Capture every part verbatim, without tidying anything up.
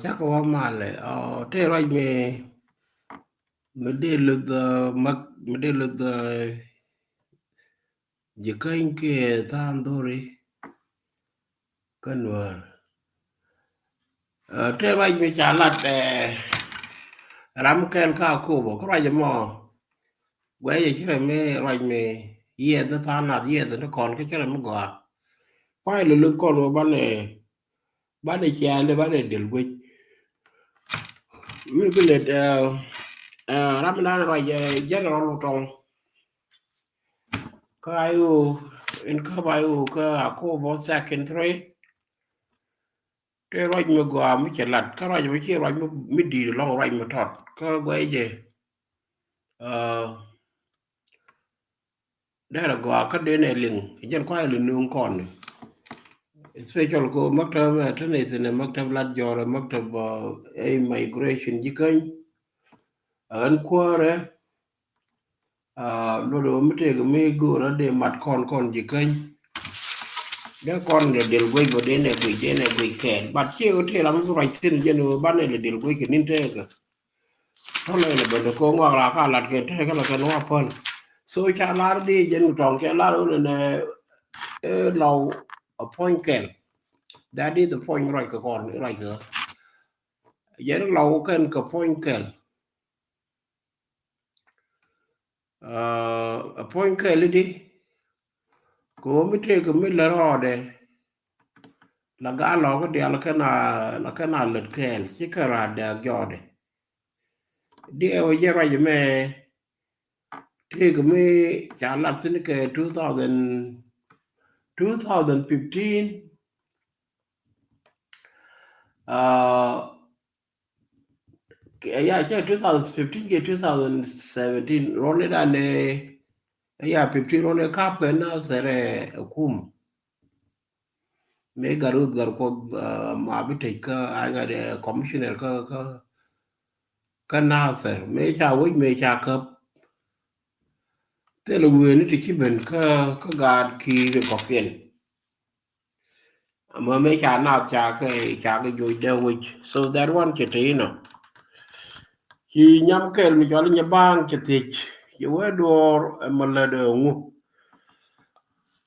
Cakɔ wä malɛ, ɔ, tëë ruac mi, mi dee luth, ɛ, mak, mi dee luth, ɛ, Jikäny kiɛ Thandori kä Nuäär. Ɛ, tëë ruac mi ca lat, ɛ, ram kɛl kä Akobo, kä ruac mɔ. Guɛcɛ ci rɛ mi ruac mi yiɛth ni tha̱a̱ŋ nath yiɛth ni kɔn kä ci rɛ mi gɔaa. Kuay lɛ luth kɔn wä banɛ, banɛ ciaandɛ banɛ diɛl guec. Mi bi lɛ, ɛ, ɛ, ram mi dan ruac, ɛ, General Lutɔŋ. Kä I O, in kä I O kä Akobo second three. Tëë ruac mi gɔaa mi cɛ lat, kä ruac mi ci ruac mi, mi di̱i̱t lɔŋ ruac mi tɔt. Kä guɛcɛ, ɛ, derɛ gɔaa kä denɛ liŋ, jɛn kuay lɛ nuŋ kɔn. Especially ko maktab, ɛ, te ni thin ɛ maktab lat jɔr, ɛ, maktab, ɛ, immigration Jikäny. Ɛ, ɣän kuäärɛ, ɛ, luɔt ɛ mi tëëk mi go̱o̱rä dee mat kɔn kɔn Jikäny. Dee kɔn lɛ diɛl guec bä denɛ guec, denɛ guec kɛɛl. But ciɛ ɣä tëë ram mi ruac thin jɛn ɣä banɛ lɛ diɛl guec kɛ ni̱n tëëkä. Tɔ̱ lɛ lɛ bä dee ko̱ ŋɔak raa ka lat kɛ tëëkä lɛ kɛn wä päl. So ca lar di jɛn Lutɔŋ cɛ lar wun ɛnɛ, ɛ, Lɔw a puɔ̱ny kɛl. That is the point ruac kɛ kɔn, ruac kɛ. Jɛn Lɔw kɛn kɛ puɔ̱ny kɛl. Ɛ, a puɔ̱ny kɛl i̱di. Kɛ ɣöö mi tëëkɛ mi lät rɔɔdɛ. La gaa lɔɔk i̱ diaal kɛn a, la kɛn a lät kɛɛl, ci kɛ raat dɛɛk jɔɔdɛ. Di ɛ wä jɛ ruac ɛmɛ, tëëkɛ mi ca lat thi̱n kɛ two thousand, two thousand fifteen. Ɛ, Kɛ, ya, cɛ two thousand fifteen kɛ two thousand seventeen, ruɔ̱n ni dan ni, ya, fifteen ruɔ̱n ni kap kɛ Nathɛr ɛ kum. Mëë Gatwec Gatkuoth, ɛ, ma bi tec kä, a ŋa̱t ɛ commissioner kä, kä, kä Nathɛr. Mëë ca wec, mëë ca käp. Thilɛ wëë ni ti ci ben kä, kä gaat ki̱i̱k kɔ̱kiɛn. Ama mëë ca naath ca kɛ, ca kɛ joc dee wec. So that one cɛ te inɔ. Ci nyam kɛl mi cɔl nyɛ baŋ cɛ thiec. Ci wee duɔɔr, ɛ, ma lät ɛ ŋu.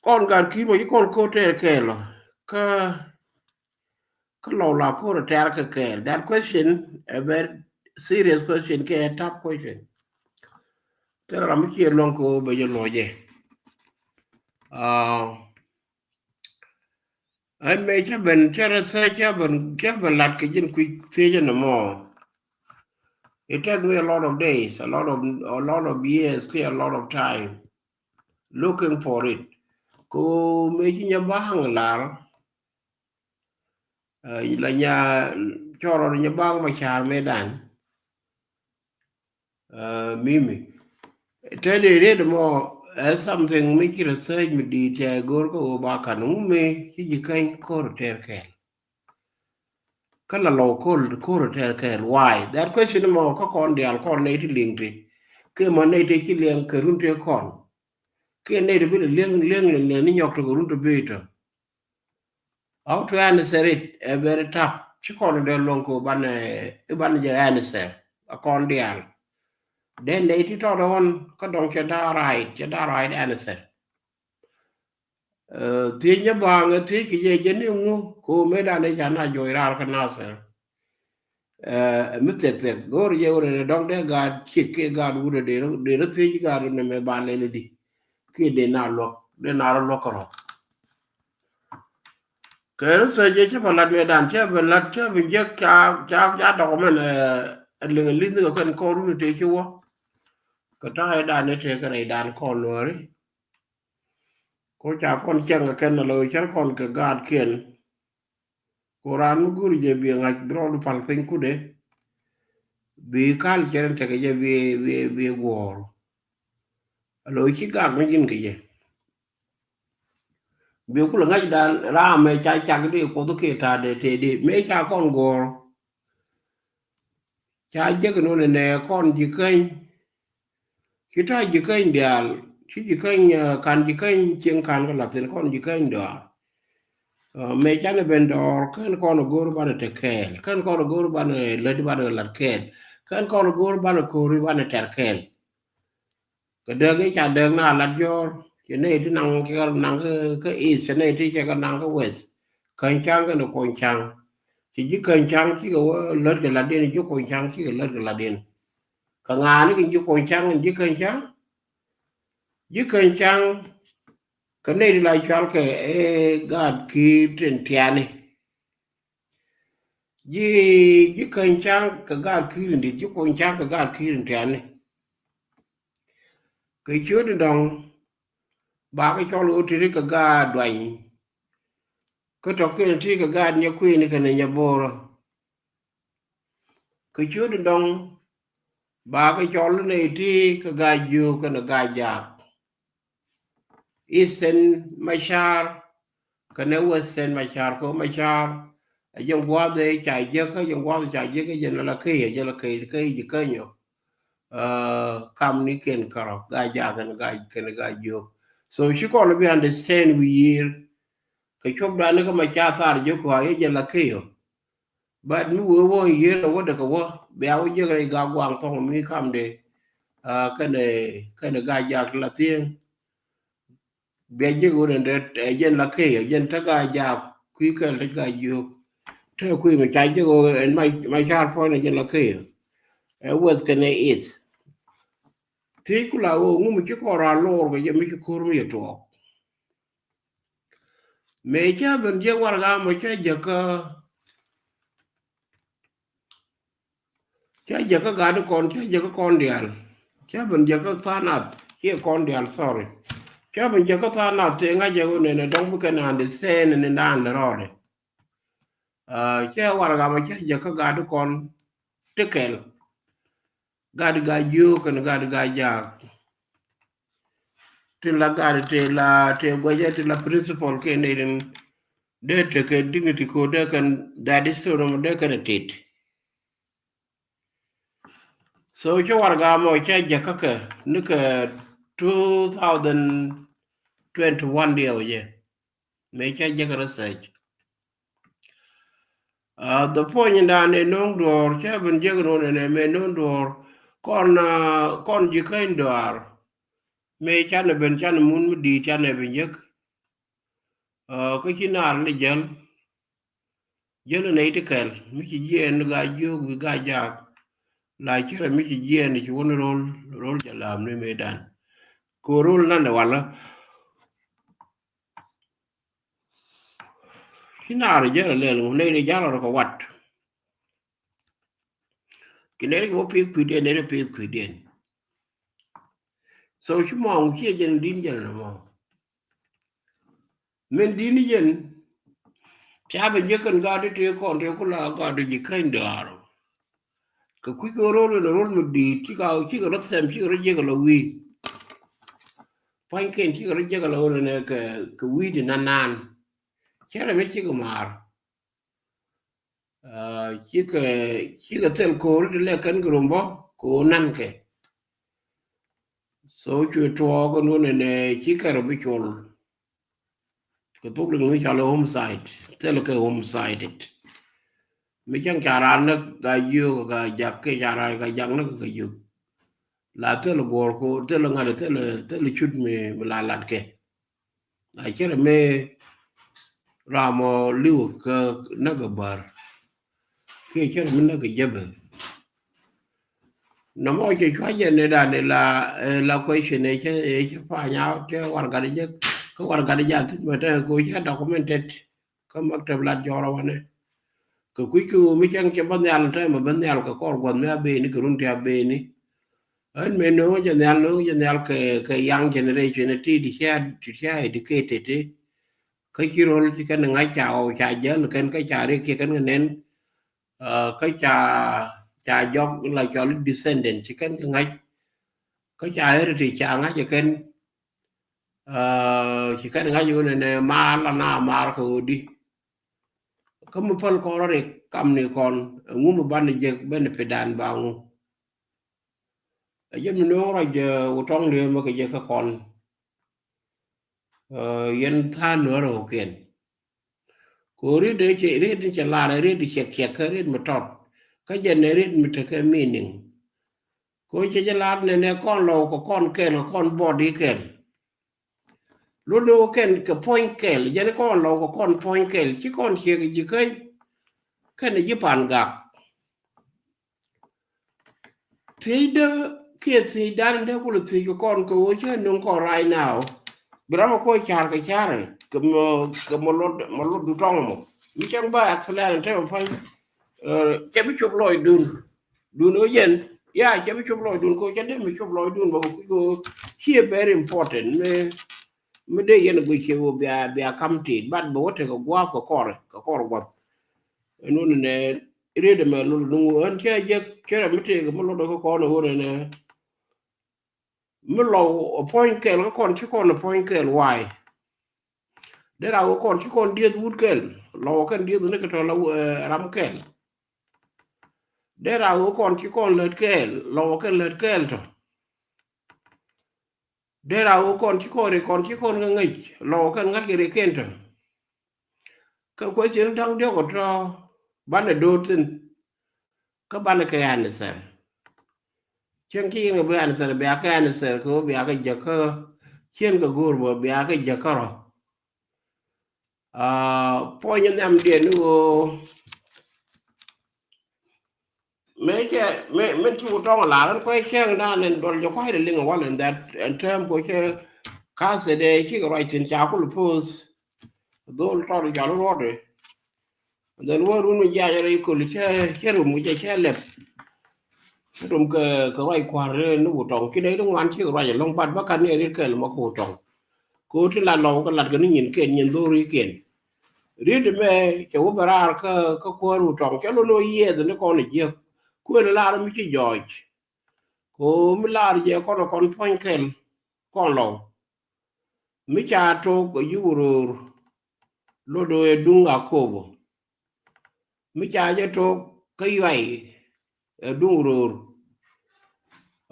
Kɔn gaat ki̱i̱k mɔ ci kɔn ko̱r tɛɛr kɛɛl ɔ. Kä, kä Lɔw la ko̱r tɛɛr kɛ kɛɛl. That question, a very serious question, kɛ a tough question. Thilɛ ram mi ciɛ luɔ̱ŋ kɛ ɣöö bɛ jɛ luɔcɛ. Aa, Ɛn mëë cä ben, cä rɛ thäk, cä ben, cä ben lat kɛ ji̱n kui̱ thiecä ni mɔ. It take me a lot of days, a lot of, a lot of years, kiɛ a lot of time looking for it. Ko mëë ci nyɛ ba̱a̱ŋ lar, ɛ, la nya cɔrɔ nyɛ ba̱a̱ŋ ma ca̱r mëë dan. Ɛ, Mimi. Te dee riet mɔ, ɛ, something mi ci research mi di̱i̱t cɛ go̱o̱r kä ɣöö ba kan ŋu mëë ci Jikäny ko̱r tɛɛr kɛɛl. Kä la Lɔw ko̱r, ko̱r tɛɛr kɛɛl. Why? That question mɔ kä kɔn diaal kɔn nɛy ti liŋ ti. Kɛ mɔ nɛy ti ci liŋ kɛ run ti kɔn. Kɛ nɛy ti bi lɛ liŋ, liŋ lɛ nɛ ni nyɔk ti kɛ run ti bi tɔ. How to answer it, a very tough. Ci kɔn dee luɔ̱ŋ kɛ banɛ, i̱ banɛ jɛ answer. A kɔn diaal. Then nɛy ti tɔt ɣɔn, kä dɔ̱ŋ cɛ da̱a̱ right, cɛ da̱a̱ right answer. Ɛ, thiec nyɛ ba̱a̱ŋ, ɛ, thiec kɛ jɛ, jɛ ni ŋu, ko mëë dan ɛ ca na joc raar kä Nathɛr. Ɛ, mi thɛk thɛk, go̱o̱r jɛ wurɛ ni dɔ̱ŋ dee gaat ciek kiɛ gaat wurɛ dee rɔ, dee rɔ thiec gaat wurɛ ni mɛ ba lɛl di. Kiɛ dee na luɔk, dee na rɔ luɔk kärɔ. Kɛ research jɛ cä bä lat mëë dan, cä bä lat, cä bä jek ca, ca, ca document, ɛ, ɛ liŋ, ɛ liŋ kɛ kɛn kɔr wurɛ tëë ci wä. Kɛ ta̱a̱ ɛ dan ɛ tëë kɛ rɛy dan kɔn Nuääri. Ko ca kɔn cäŋ kɛ kɛn a lo̱c cär kɔn kɛ gaatkiɛn. Ko raan mi go̱o̱ri jɛ bi ŋa̱c bi rɔɔdu pal piny kudɛ. Bi kal cɛr in tekɛ jɛ bi, bi, bi guɔ̱ɔ̱r. A lo̱c ci gak mi ji̱n kɛ jɛ. Bi kulɛ ŋa̱c dan raam mɛ ca cak di Kuoth kiɛ ta̱a̱dɛ tëë di mëë ca kɔn guɔ̱ɔ̱r. Ca jek nunɛ nɛ kɔn Jikäny. Ci ta̱a̱ Jikäny diaal, ci Jikäny, ɛ, kan Jikäny cieŋ kan kä la̱thin kɔn Jikäny diaal. Mëë canɛ ben dɔɔr kän kɔn go̱o̱r banɛ te kɛɛl, kän kɔn go̱o̱r banɛ lät banɛ lat kɛɛl, kän kɔn go̱o̱r banɛ ko̱o̱ri banɛ tɛr kɛɛl. Kɛ dääk i̱ ca dääk na lat jɔɔr cɛ nɛy ti naŋ kɛ naŋ kä east, cɛ nɛy ti cɛ kɛ naŋ kä west. Käny ca̱ŋ kɛnɛ kuɔny ca̱ŋ. Ci ji̱ käny ca̱ŋ cikɛ wä lät kɛ latdiɛn, ji̱ kuɔny ca̱ŋ cikɛ lät kɛ latdiɛn. Kɛ ŋa̱a̱ni kɛ ji̱ kuɔny ca̱ŋ kɛnɛ ji̱ käny ca̱ŋ. Ji̱ käny ca̱ŋ kɛ nɛy ti la cual kɛ ɛ gaat ki̱i̱r tin tiani. Ji̱ ji̱ käny ca̱ŋ kɛ gaat ki̱i̱r in di̱t, ji̱ kuɔny ca̱ŋ kɛ gaat ki̱i̱r in tiani. Kɛ ciöt in dɔ̱ŋ ba kɛ cɔl ɣöö ti ri kɛ gaat duany. Kä tɔ̱ kɛn ti kɛ gaat nyɛ kui̱ni kɛnɛ nyɛ bo̱o̱rä. Kɛ ciöt in dɔ̱ŋ ba kɛ cɔl nɛy ti kɛ gaat jiök kɛnɛ gaat jaak. Eastern Machar kɛnɛ Western Machar kɛ Machar. A jɛn gua̱a̱th ɛ ca jiäk kä jɛn gua̱a̱th ca jiäk kä jɛn la kä yɛ jɛ la kä kä ji̱ kä nyɔ. Kam ni kɛn kärɔ gaat jaak kɛnɛ gaat jiök. So ci kɔn bi understand wi̱i̱ yiër. Kɛ cuɔp dan ni kä Machar thar jiök kɔ a yɛ jɛ la kä yɔ. But mi wee wä yier a wä däkä wä bia wä jiäk rɛy gak guaŋ thɔŋ mi kamde. Kɛnɛ kɛnɛ gak jak la thieŋ. Bia jiäk wä dɛn dee jɛn la key jɛn te gak jak kui̱ kɛl te gak jiök. Te kui̱ mi ca jiäk wä ɛn ma car puɔ̱ny jɛn la key. Ɛ west kɛnɛ east. Thiec ku la wä ŋu mi ci kɔn ran loor kɛ jɛ mi ci ko̱r mi yɛ tuɔɔk. Mëë cä ben jiäk warɛga mɔ cä jäkä cä jäkä gat kɔn cä jäkä kɔn diaal. Cä ben jäkä tha̱a̱ŋ nath ciɛ kɔn diaal, sorry. Cä ben jäkä tha̱a̱ŋ nath tëë ŋa̱c jɛ ɣöö nɛnɛ dɔ̱ŋ bi kɛn understand ni naan lɛ rɔɔdɛ. Cä warɛga mɔ cä jäkä gat kɔn ti kɛl. Gat ga jiök kɛn gat ga jak. Tin la gat ti la ti guɛcɛ ti la principal kɛ nɛy tin dee tekɛ dignity ko dee kɛn that is so dee kɛn tit. So cä warɛga mɔ cä jäkä kɛ ni kɛ two thousand twenty-one diɛw jɛ. Mëë cä jäkä research. The point in dan ɛ no̱o̱ŋ duɔ̱ɔ̱r cä ben jäkä no̱o̱ŋ ɛnɛ mëë no̱o̱ŋ duɔ̱ɔ̱r kɔn kɔn ji̱ käny duaar. Mëë canɛ ben canɛ mun mi di̱i̱t canɛ ben jäk. Kä ci naar ni jäl. Jäl nɛy ti kɛl mi ci jiɛɛn ni gaa jiök bi gaa jaak. La cärɛ mi ci jiɛɛn ci wun ro̱l ro̱l jɛ laam ni mëëdan. Kɛ ro̱l nanɛ walä. Ci naar jäl a lɛl ŋu nɛy ti ja̱l rɔ kɛ wat. Ki nɛy ti wä pi̱th kui̱diɛn nɛy ti pi̱th kui̱diɛn. So ci mɔɔŋ ciɛ jɛn di̱n jɛn nɔmɔ. Min di̱n jɛn ca ben jek kɛn gaat ti tëë kɔn tëë ku la gaat ti ji̱ käny dɔaar. Kɛ kui̱ kɛ ro̱l in ro̱l mi di̱i̱t cikɛ cikɛ rɔ thɛm cikɛ rɔ jek kɛ lɔ wi̱i̱. Pua̱nykiɛn cikɛ rɔ jek kɛ lɔ ɣöö nɛ kɛ wi̱i̱ ti nan naan. Cɛ rɛ mi cikɛ maar. Cikɛ cikɛ thil ko̱o̱ri ti lɛ kɛn kɛ rom bä kɛ ɣöö nan kɛ. So cuɛ tuɔɔk kɛ nuɔ̱n ɛnɛ cikɛ rɔ bi col. Kɛ thok liŋ ni cɔal ɛ homicide, thilɛ kɛ homicide it. Mi cäŋ ca raan näk gaa jiök gaa jak kɛ ca raan gaa jak näk gaa jiök. La thilɛ guɔ̱ɔ̱r ko thilɛ ŋa̱t thilɛ thilɛ cut mi mi la lat kɛ. A cärɛ mi ram ɔ li̱w kä näk ɛ bär. Kiɛ cärɛ mi näk ɛ jäpɛ. Nɔmɔ cɛ cua jɛ ni dan ila ila question ɛ cɛ ɛ cɛ pa̱ny a cɛ warɛgat jɛ kä warɛgat jɛ a thi̱n mɛ tɛ ko cɛ documented. Kä maktab lat jɔrɔ wanɛ kɛ kui̱ ki mi cɛŋ cɛ bä nhial tɛ mɛ bä nhial kɛ kɔr gua̱th mi a beni kɛ run ti a beni. Ɣän mɛ no̱o̱ŋ jɛ nhial no̱o̱ŋ jɛ nhial kɛ kɛ young generation ti ti cɛ ti cɛ educated ti. Kä ci rol ci kɛn ŋa̱c ca ɣɔw ca jäl kɛn kä ca rik ci kɛn kɛ nɛn. Kä ca ca jɔk la cɔl descendant ci kɛn kɛ ŋa̱c. Kä ca heritage ca ŋa̱c kɛn. Ci kɛn ŋa̱c ɣöö nɛnɛ maar la na maar kɛ ɣöö di. Kä mi päl kɔn rɔ rik kam ni kɔn ŋu mi ban jek ben pidan ba ŋu. Ɛ jɛ mi no̱o̱ŋ rɔc wä tɔŋ li̱em kɛ jɛ kä kɔn. Yɛn tha̱a̱n nuäärä wä kiɛn. Kɛ ɣöö riet ëë cɛ, riet in cɛ lar ɛ riet ciɛk ciɛk kä riet mi tɔt. Kä jɛn ɛ riet mi tekɛ meaning. Kɛ ɣöö cɛ jɛ lar nɛnɛ kɔn lɔw kɛ kɔn kɛl kɛ kɔn body kɛl. Lot ni ɣöö kɛn kɛ puɔ̱ny kɛl, jɛn kɔn lɔw kɛ kɔn puɔ̱ny kɛl, ci kɔn ciek ji̱ käny. Kɛn ji̱ pan gak. Thiecdä kiɛ thiecdan in dee kulɛ thiec kɛ kɔn kɛ ɣöö cä nöŋ kɔn right now. Bi ram ɛ kuɔ car kɛ car kɛ mɔ, kɛ mɔ lot, mɔ lot du tɔŋ mɔ. Mi cäŋ ba explain in te mɔ pa̱ny. Cɛ bi cop lɔcdun. Dun ɣöö jɛn ya cɛ bi cop lɔcdun kɛ ɣöö cä dee mi cop lɔcdun bä kɛ kui̱ kɛ ɣöö ciɛ very important mi, mi dee yɛn ɛ guic ciɛ ɣöö bia, bia kam tit, but bɛ wä tekɛ gua̱a̱th kɛ kɔr, kɛ kɔr gua̱th. Ɛn wä ni nɛ riet ɛmɛ lol nuŋ ɣän cä jek cä rɛ mi tëëk mi lot ɛ kä kɔn ɛ wä ni nɛ. Mi lɔw ɛ puɔ̱ny kɛl kä kɔn ci kɔn ɛ puɔ̱ny kɛl why? Dee ra ɣöö kɔn ci kɔn dieth wut kɛl, lɔw ɛ kɛn dieth ni kɛ tɔ la, eh, ram kɛl. Dee ra ɣöö kɔn ci kɔn lät kɛɛl, lɔw ɛ kɛn lät kɛɛl tɔ. Dee ra ɣöö kɔn ci kɔn ri kɔn ci kɔn kä ŋäc, lɔw ɛ kɛn ŋa̱c kɛ ri kɛn tɔ. Kä question da̱ŋ diɔ̱k ɛ tɔ banɛ do̱r thi̱n. Kä banɛ kɛ answer. Cieŋ ci yɛn kɛ bi answer, bia kɛ answer kɛ ɣöö bia kɛ jäk kä cieŋ kɛ go̱o̱r bä bia kɛ jäk kä rɔ. Ah, puɔ̱ny in nhiam diɛn ni ɣöö mëë cɛ, mëë, mëë ci wä tɔŋ lar ɛn kuɛ cieŋ dan in duɔl jɛ kua̱c dee liŋ ɛ wal in that in term kɛ cɛ ka̱th dee cikɛ ruac thi̱n ca kul poth. Dhol tɔt jal ruɔt. And then wä run mi jiac rɛy köl cä, cä rum cɛ cä lɛp. Cä rum kɛ, kɛ ruac kua̱r ni wä tɔŋ. Ci nɛy ti ŋuan cikɛ ruac ɛlɔ̱ŋ bat bä kat ni ɛ riet kɛl mɔ kɛ wä tɔŋ. Kɛ ɣöö ti lat lɔw kɛ lat kɛ ni nyin kɛn, nyin dho̱ri kɛn. Riet ɛmɛ cɛ wä bɛ raar kä, kä kuäär wä tɔŋ. Cɛ lon ɣöö yiɛth ni kɔn ɛ jiäk. Kuël lar mi ci jɔɔc. Kɛ ɣöö mi lar jɛ kɔn ɛ kɔn puɔ̱ny kɛl kɔn lɔw. Mi ca tok ɛ ji̱ wä röör. Lot ɣöö ɛ duŋ Akobo. Mi ca jɛ tok kä yuay ɛ duŋ ro̱o̱r.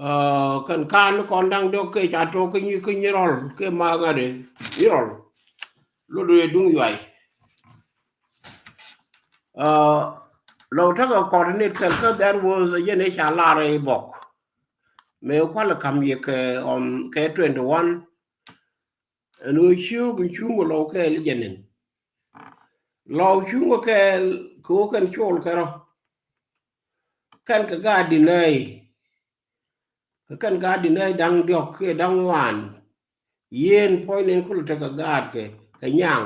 Ah, kɛn ka̱n kɔn da̱ŋ diɔ̱k kɛ ca tok kä nyi, kä nyi rɔl kɛ ma ŋa̱t ɛ nyi rɔl. Lot ɣöö ɛ duŋ yuay. Ah, lɔw tekɛ coordinate kɛl kä that was a jɛn ɛ ca lar ɛ bɔk. Mëë kual ɛ ka̱m yɛ kɛ on kɛ twenty one. Ɛn ɣöö ciöök in cuŋ kɛ lɔw kɛɛl i̱ jɛn in. Lɔw cuŋ kɛ kɛɛl kɛ ɣöö kɛn col kɛ rɔ. Kɛn kɛ gaat dinäi. Kɛ kɛn gaat dinäi da̱ŋ diɔ̱k kiɛ da̱ŋ ŋuan. Yien puɔ̱ny nin kulɛ tekɛ gaat kɛ, kɛ nyaŋ.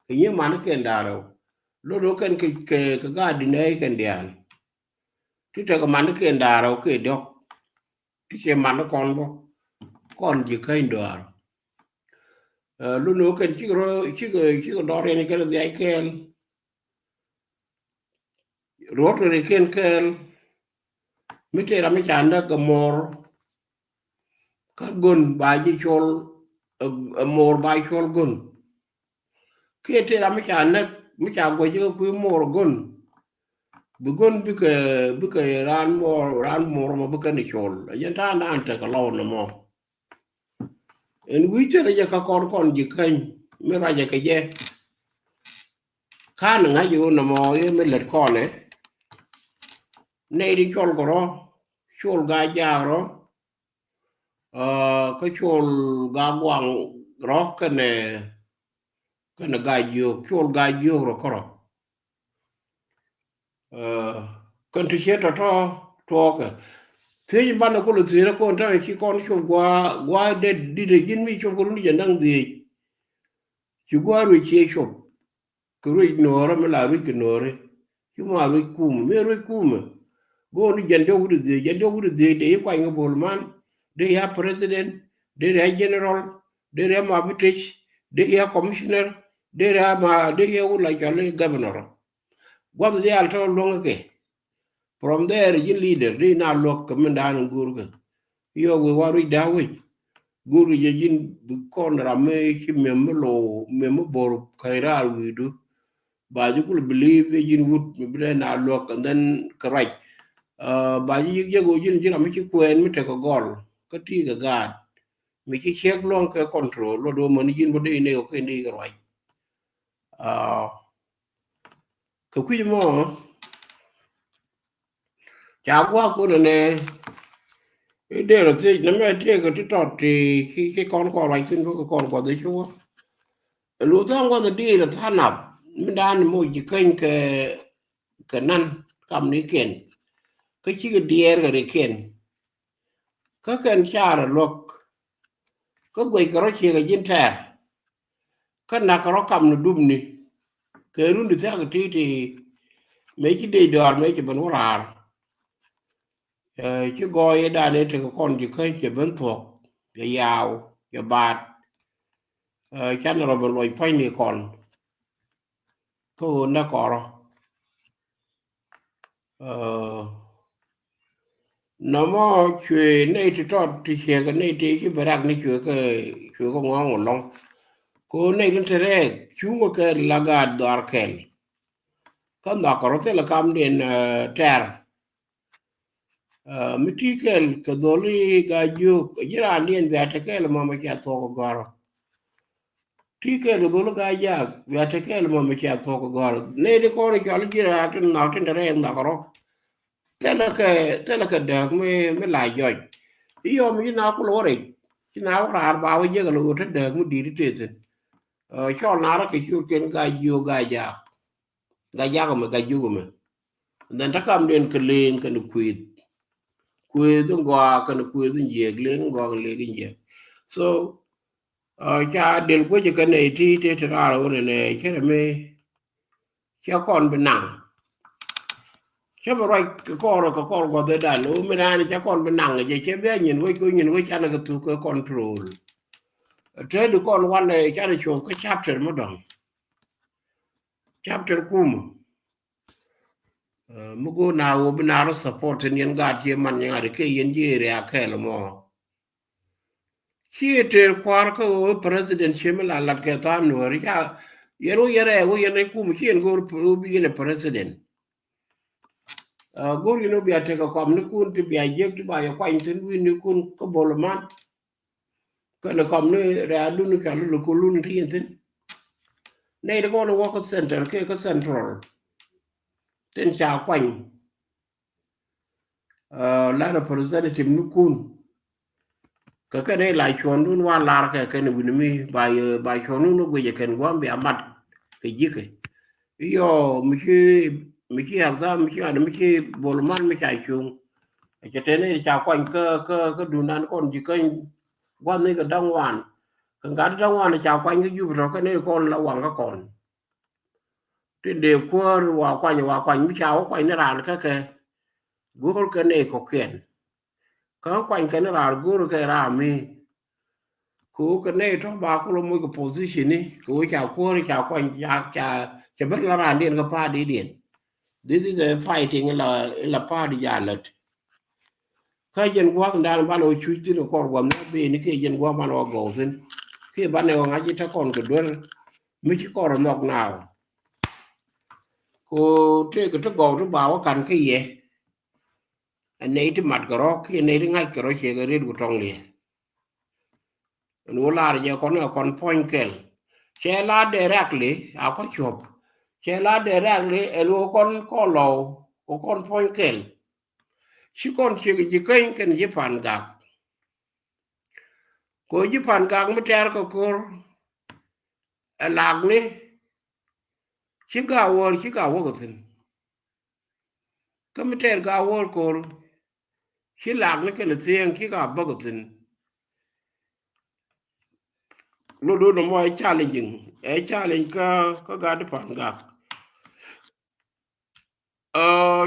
Kɛ nyi man kɛn da̱ŋ rɛw. Lot ɣöö kɛn kɛ, kɛ, kɛ gaat dinäi kɛn diaal. Ti tekɛ man kɛn da̱ŋ rɛw kiɛ diɔ̱k. Ti cɛ man kɔn bä kɔn ji̱ käny dɔaar. Ɛ, lun ni wä kɛn cikɛ rɔ, cikɛ, cikɛ dɔɔr yɛn kɛn dhiac kɛɛl. Ruɔ̱t kɛn kɛn kɛɛl. Mi tëë ram mi ca näk ɛ mo̱o̱r. Kä gön ba ji̱ col, ɛ, ɛ mo̱o̱r ba col gön. Kiɛ tëë ram mi ca näk, mi ca guɔc ji̱ kä kui̱ mo̱o̱r gön. Bi gön bikɛ, bikɛ raan mo̱o̱r, raan mo̱o̱r mɔ bikɛ ni col. Ɛ jɛn ta̱a̱ naan tekɛ lɔw nɔmɔ. Ɛn wi̱i̱ cɛ rɛc ɛ kä kɔn kɔn ji̱ käny mi ruacɛ kɛ jɛ. Ka̱n ŋa̱c ɣöö nɔmɔ i̱ mi lät kɔnɛ. Nɛy di col kɛ rɔ, col ga jaak rɔ. Kä col ga guaŋ rɔ kɛnɛ, kɛnɛ ga jiök, col ga jiök rɔ kärɔ. Kɛn ti ciet tɔ̱tɔ̱ tuɔɔkɛ. Thiec banɛ kulɛ thiec rɛ kɔn ta̱a̱ ci kɔn cop gua̱a̱, gua̱a̱ det di̱t ji̱n mi cop kɛ run jɛ naŋ dhiec. Ci gua̱a̱ ruec ciɛ cop. Kɛ ruec nuɔ̱ɔ̱rä mi la ruec kɛ nuɔ̱ɔ̱ri. Ci ma ruec kumɛ mi ruec kumɛ. Go̱o̱r ni jɛn diɔ̱k wi̱cdɛ dhiec, jɛn diɔ̱k wi̱cdɛ dhiec dee i̱ kuany kɛ bol man, dee i̱ a president, dee i̱ a general, dee i̱ a ma bi tec, dee i̱ a commissioner, dee i̱ a ma, dee i̱ a wut la cɔl i̱ governor. Gua̱th diaal tɔ̱ luäŋ kɛ. From there ji̱n leader di na luäk kɛ mindan in go̱o̱rkɛ. Yɔk wëë wa ruec da̱a̱ wec. Go̱o̱rkɛ jɛ ji̱n bi kɔn ram mi ci mi̱em mi lo̱o̱, mi̱em mi bo̱r käc raar wi̱i̱du. Ba ji̱ kulɛ believe i̱ ji̱n wut mi bi dee na luäk and then kɛ ruac. Ba ji̱ yik jek ɣöö ji̱n ji̱ ram mi ci kuɛɛn mi tekɛ gɔl kä ti kɛ gaat. Mi ci ciek luäŋ kɛ control luɔt ɣöö mäni ji̱n bä dee inɛ ɣöö kɛn dee kɛ ruac. Kɛ kui̱c mɔ ca gua̱a̱th kun ɛnɛ i̱ dee rɔ thiec nɛmɛ tëëkɛ ti tɔt ti ki kɔn kɔn ruac thi̱n bä kɛ kɔn gua̱th i̱ ci wä. Ɛ luth tha̱a̱ŋ gua̱th i̱ di̱i̱r ɛ tha̱a̱ŋ nath mi da̱a̱n moc ji̱ käny kɛ kɛ nan kamnikiɛn. Kä cikɛ diɛɛr kɛ rikiɛn. Kä kɛn carɛ luäk. Kä guɛckɛ rɔ ciekɛ ji̱n tɛɛr. Kä na̱kɛ rɔ kamni dupni kɛ run di thia̱k ti̱ti̱. Mëë ci dec dɔaar mëë ci ben wä raar. Ci gɔɔy i̱ dan i̱ tekɛ kɔn ji̱ kä cɛ ben thuɔ̱k cɛ yaaw cɛ baat. Canɛ rɔ ben luɔc pua̱nyni kɔn. Kä ɣöö näk kɔrɔ. Nɔmɔ cuëë nɛy ti tɔt ti ciek nɛy ti ci bɛ rak ni cuëë kä cuëë kä ŋɔ̱ɔ̱ŋ ɛlɔ̱ŋ. Kɛ ɣöö nɛy ti te rɛɛk cuŋ kɛ la gaat dhɔaar kɛl. Kä nhɔakɛ rɔ thilɛ kamdiɛn tɛr. Mi ti kɛl kɛ dholi Gaa-jiök ji̱ raandiɛn bia te kɛl mama cia thuɔk gɔ̱rä. Ti kɛl kɛ dholi Gaa-jaak bia te kɛl mama cia thuɔk gɔ̱rä. Nɛy ti kɔn cɔal ji̱ raak tin nhɔak tin te rɛɛk nhɔakɛ rɔ. Thilɛ kɛ thilɛ kɛ dääk mi mi la jɔc. I̱ yɔm ci na kul wä rɛc ci na wä raar ba wä jiäk ɛ lo̱ te dääk mi di̱i̱t i̱ te thi̱n. Cɔl na rɔ kɛ ciötkiɛn Gaa-jiök Gaa-jaak. Gaa-jaak ɛmɛ Gaa-jiök ɛmɛ. And then te kamdiɛn kɛ leŋ kɛn kuëth. Kuëth in gɔaa kɛn kuëth in jiɛk leŋ in gɔaa kɛn leŋ in jiɛk. So ca del kuecä kɛn nɛy ti te te raar ɣöö nɛnɛ cärɛ mi cɛ kɔn bi naŋ. Cä bi ruac kɛ kɔr kɛ kɔr guɔth ëë dan ɣöö mi naan cɛ kɔn bi naŋ jɛ cɛ bia nyin wec kɛ nyin wec canɛ kɛ thuk kɛ control. Te di kɔn wanɛ canɛ cuɔth kä chapter mi dɔ̱ŋ. Chapter kumä. Mi go̱o̱r na ɣöö bi na rɔ support tin yɛn gaat ciɛ man nyaŋ ati kɛ yɛn ji̱ area kɛɛl mɔ. Ci tëër kua̱r kä ɣöö president ciɛ mi la lat kɛ tha̱a̱ŋ nuɔ̱ɔ̱ri ca yɛn wä yɛn rɛɛ wä yɛn rɛy kumä ci yɛn go̱o̱r bi yɛn ɛ president. Go̱o̱r yɛn wä bia tekɛ kɔmnikun ti bia jiäk ti ba yɛ kuany thi̱n wi̱i̱nikun kä bol man. Kɛnɛ kɔmni rɛ̈ɛ̈dun kɛ lul kulun ti yɛn thi̱n. Nɛy ti kɔn wä kä center kɛ kä central. Tin ca kuany. La representative ni kun. Kɛ kɛn i̱ la cuɔ̱ndun wa lar kɛ kɛn wi̱n mi ba cuɔ̱ndun ni guic ɛ kɛn gua̱a̱m bia mat kɛ ji̱kɛ. Iyɔ mi ci mi ci yak dham mi ci ŋa̱t mi ci bol man mi ca cuŋ. Cɛ tɛn i̱ ca kuany kä kä kä dundan kɔn ji̱ käny gua̱n ni kɛ da̱ŋ wan. Kɛ ŋa̱t da̱ŋ wan ca kuany kä jup tɔ kɛn i̱ kɔn la waŋ kä kɔn. Tin dee kuäär wa kuany wa kuany mi ca wä kuany ni raan kä kɛ. Go̱o̱r kɛ nɛy kɔ̱kiɛn. Kä kuany kɛn raar go̱o̱r kɛ raar mi. Kɛ ɣöö kɛ nɛy tɔ̱ ba kulɛ moc kɛ position ni kɛ ɣöö ca kuäär ca kuany ca ca cɛ ben la raandiɛn kɛ pa̱a̱t didiɛn. This is a fighting in la in la pa̱a̱t di ja lät. Kä jɛn gua̱a̱th in dan banɛ wä cuc thi̱n kɛ kɔr gua̱a̱th ni ben ni kɛ jɛn gua̱a̱th banɛ wä gɔw thi̱n. Kɛ banɛ wä ŋa̱c i̱ te kɔn kɛ duer mi ci kɔr nhɔk naaw. Kɛ ɣöö tëëkɛ ti gɔw ti ba wä ka̱n kä yɛ. Ɛ nɛy ti mat kɛ rɔ kiɛ nɛy ti ŋa̱c kɛ rɔ ciɛ kɛ riet ku tɔŋ liɛ. Ɛn ɣöö lar jɛ kɔn ɛ kɔn puɔ̱ny kɛl. Cɛ la directly a kɔ cuɔp. Cɛ la directly ɛn ɣöö kɔn kɔn lɔw kɛ kɔn puɔ̱ny kɛl. Ci kɔn ciek ji̱ käny kɛn ji̱ Pan Gak. Kɛ ɣöö ji̱ Pan Gak mi tɛ̈r kɛ ko̱r ɛ lakni ci Gaa Wäär ci Gaa Wäär kɛ thi̱n. Kä mi tɛɛr Gaa Wäär ko̱r ci lak ni kɛn thiëëŋ ci Gaa Bäk thi̱n. Lotdun ɛmɔ ɛ challenging ɛ challenge kä kä Gaa di Pan Gak.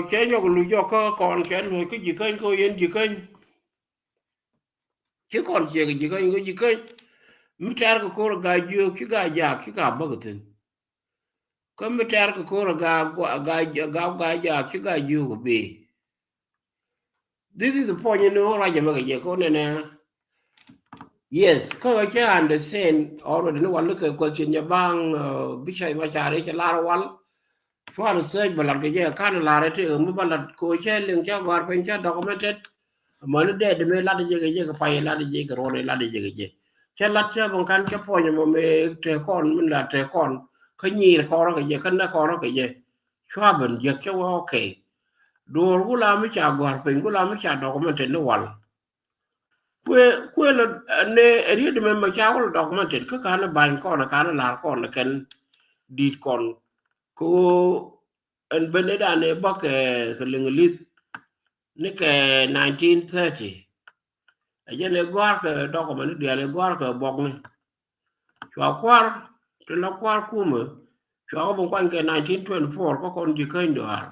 Cɛ nyɔk luc jɔk kä kɔn cɛ luɔ̱c kä ji̱ käny kä yɛn ji̱ käny. Ci kɔn ciek ji̱ käny kä ji̱ käny. Mi tɛɛr kɛ ko̱r Gaa Jiök ci Gaa Jaak ci Gaa Bäk thi̱n. Kä mi tɛɛr kɛ ko̱r a Gaa Gaa Gaa Jaak ci Gaa Jiök bi. This is the point in ɣöö ruac ɛmɛ kɛ jɛ kɔn nɛnɛ. Yes, kä ɣä cä understand already ni wal ni kɛ question jɛ baŋ bi cay ma cari cɛ lar wal. Cua research bä lat kɛ jɛ kan lar ɛ tëë mi bä lat kɛ ɣä cä liŋ cä gɔ̱a̱r piny cä documented. Amäni dɛɛt mëë lat jɛ kɛ jɛ kɛ pay lat jɛ kɛ ruɔn lat jɛ kɛ jɛ. Cä lat cä bä kan cä puɔ̱ny mɔ mëë tëë kɔn min lat tëë kɔn kä nyiir kɔn rɔ kɛ jɛ kä nä kɔn rɔ kɛ jɛ. Cua ben jek cä wä, okay. Duɔ̱ɔ̱r ku la mi ca gɔ̱a̱r piny, ku la mi ca documented ni wal. Kuëë, kuëë lɔ, eh, ni riet mɛ mɛ ca wä lɔ documented, kä kan ni ba̱ny kɔn, kan ni la̱r kɔn, kɛn di̱t kɔn. Kɛ ɣöö ɛn ben ni dan ni bä kɛ, kɛ liŋ lith ni kɛ nineteen thirty. Ɛ jɛn ɛ gɔ̱a̱r kɛ document ni diaal, ɛ gɔ̱a̱r kɛ buɔkni. Cua kua̱r, ti la kua̱r kumɛ, cua kɛ bi kuany kɛ nineteen twenty-four kä kɔn ji̱ käny dɔaar.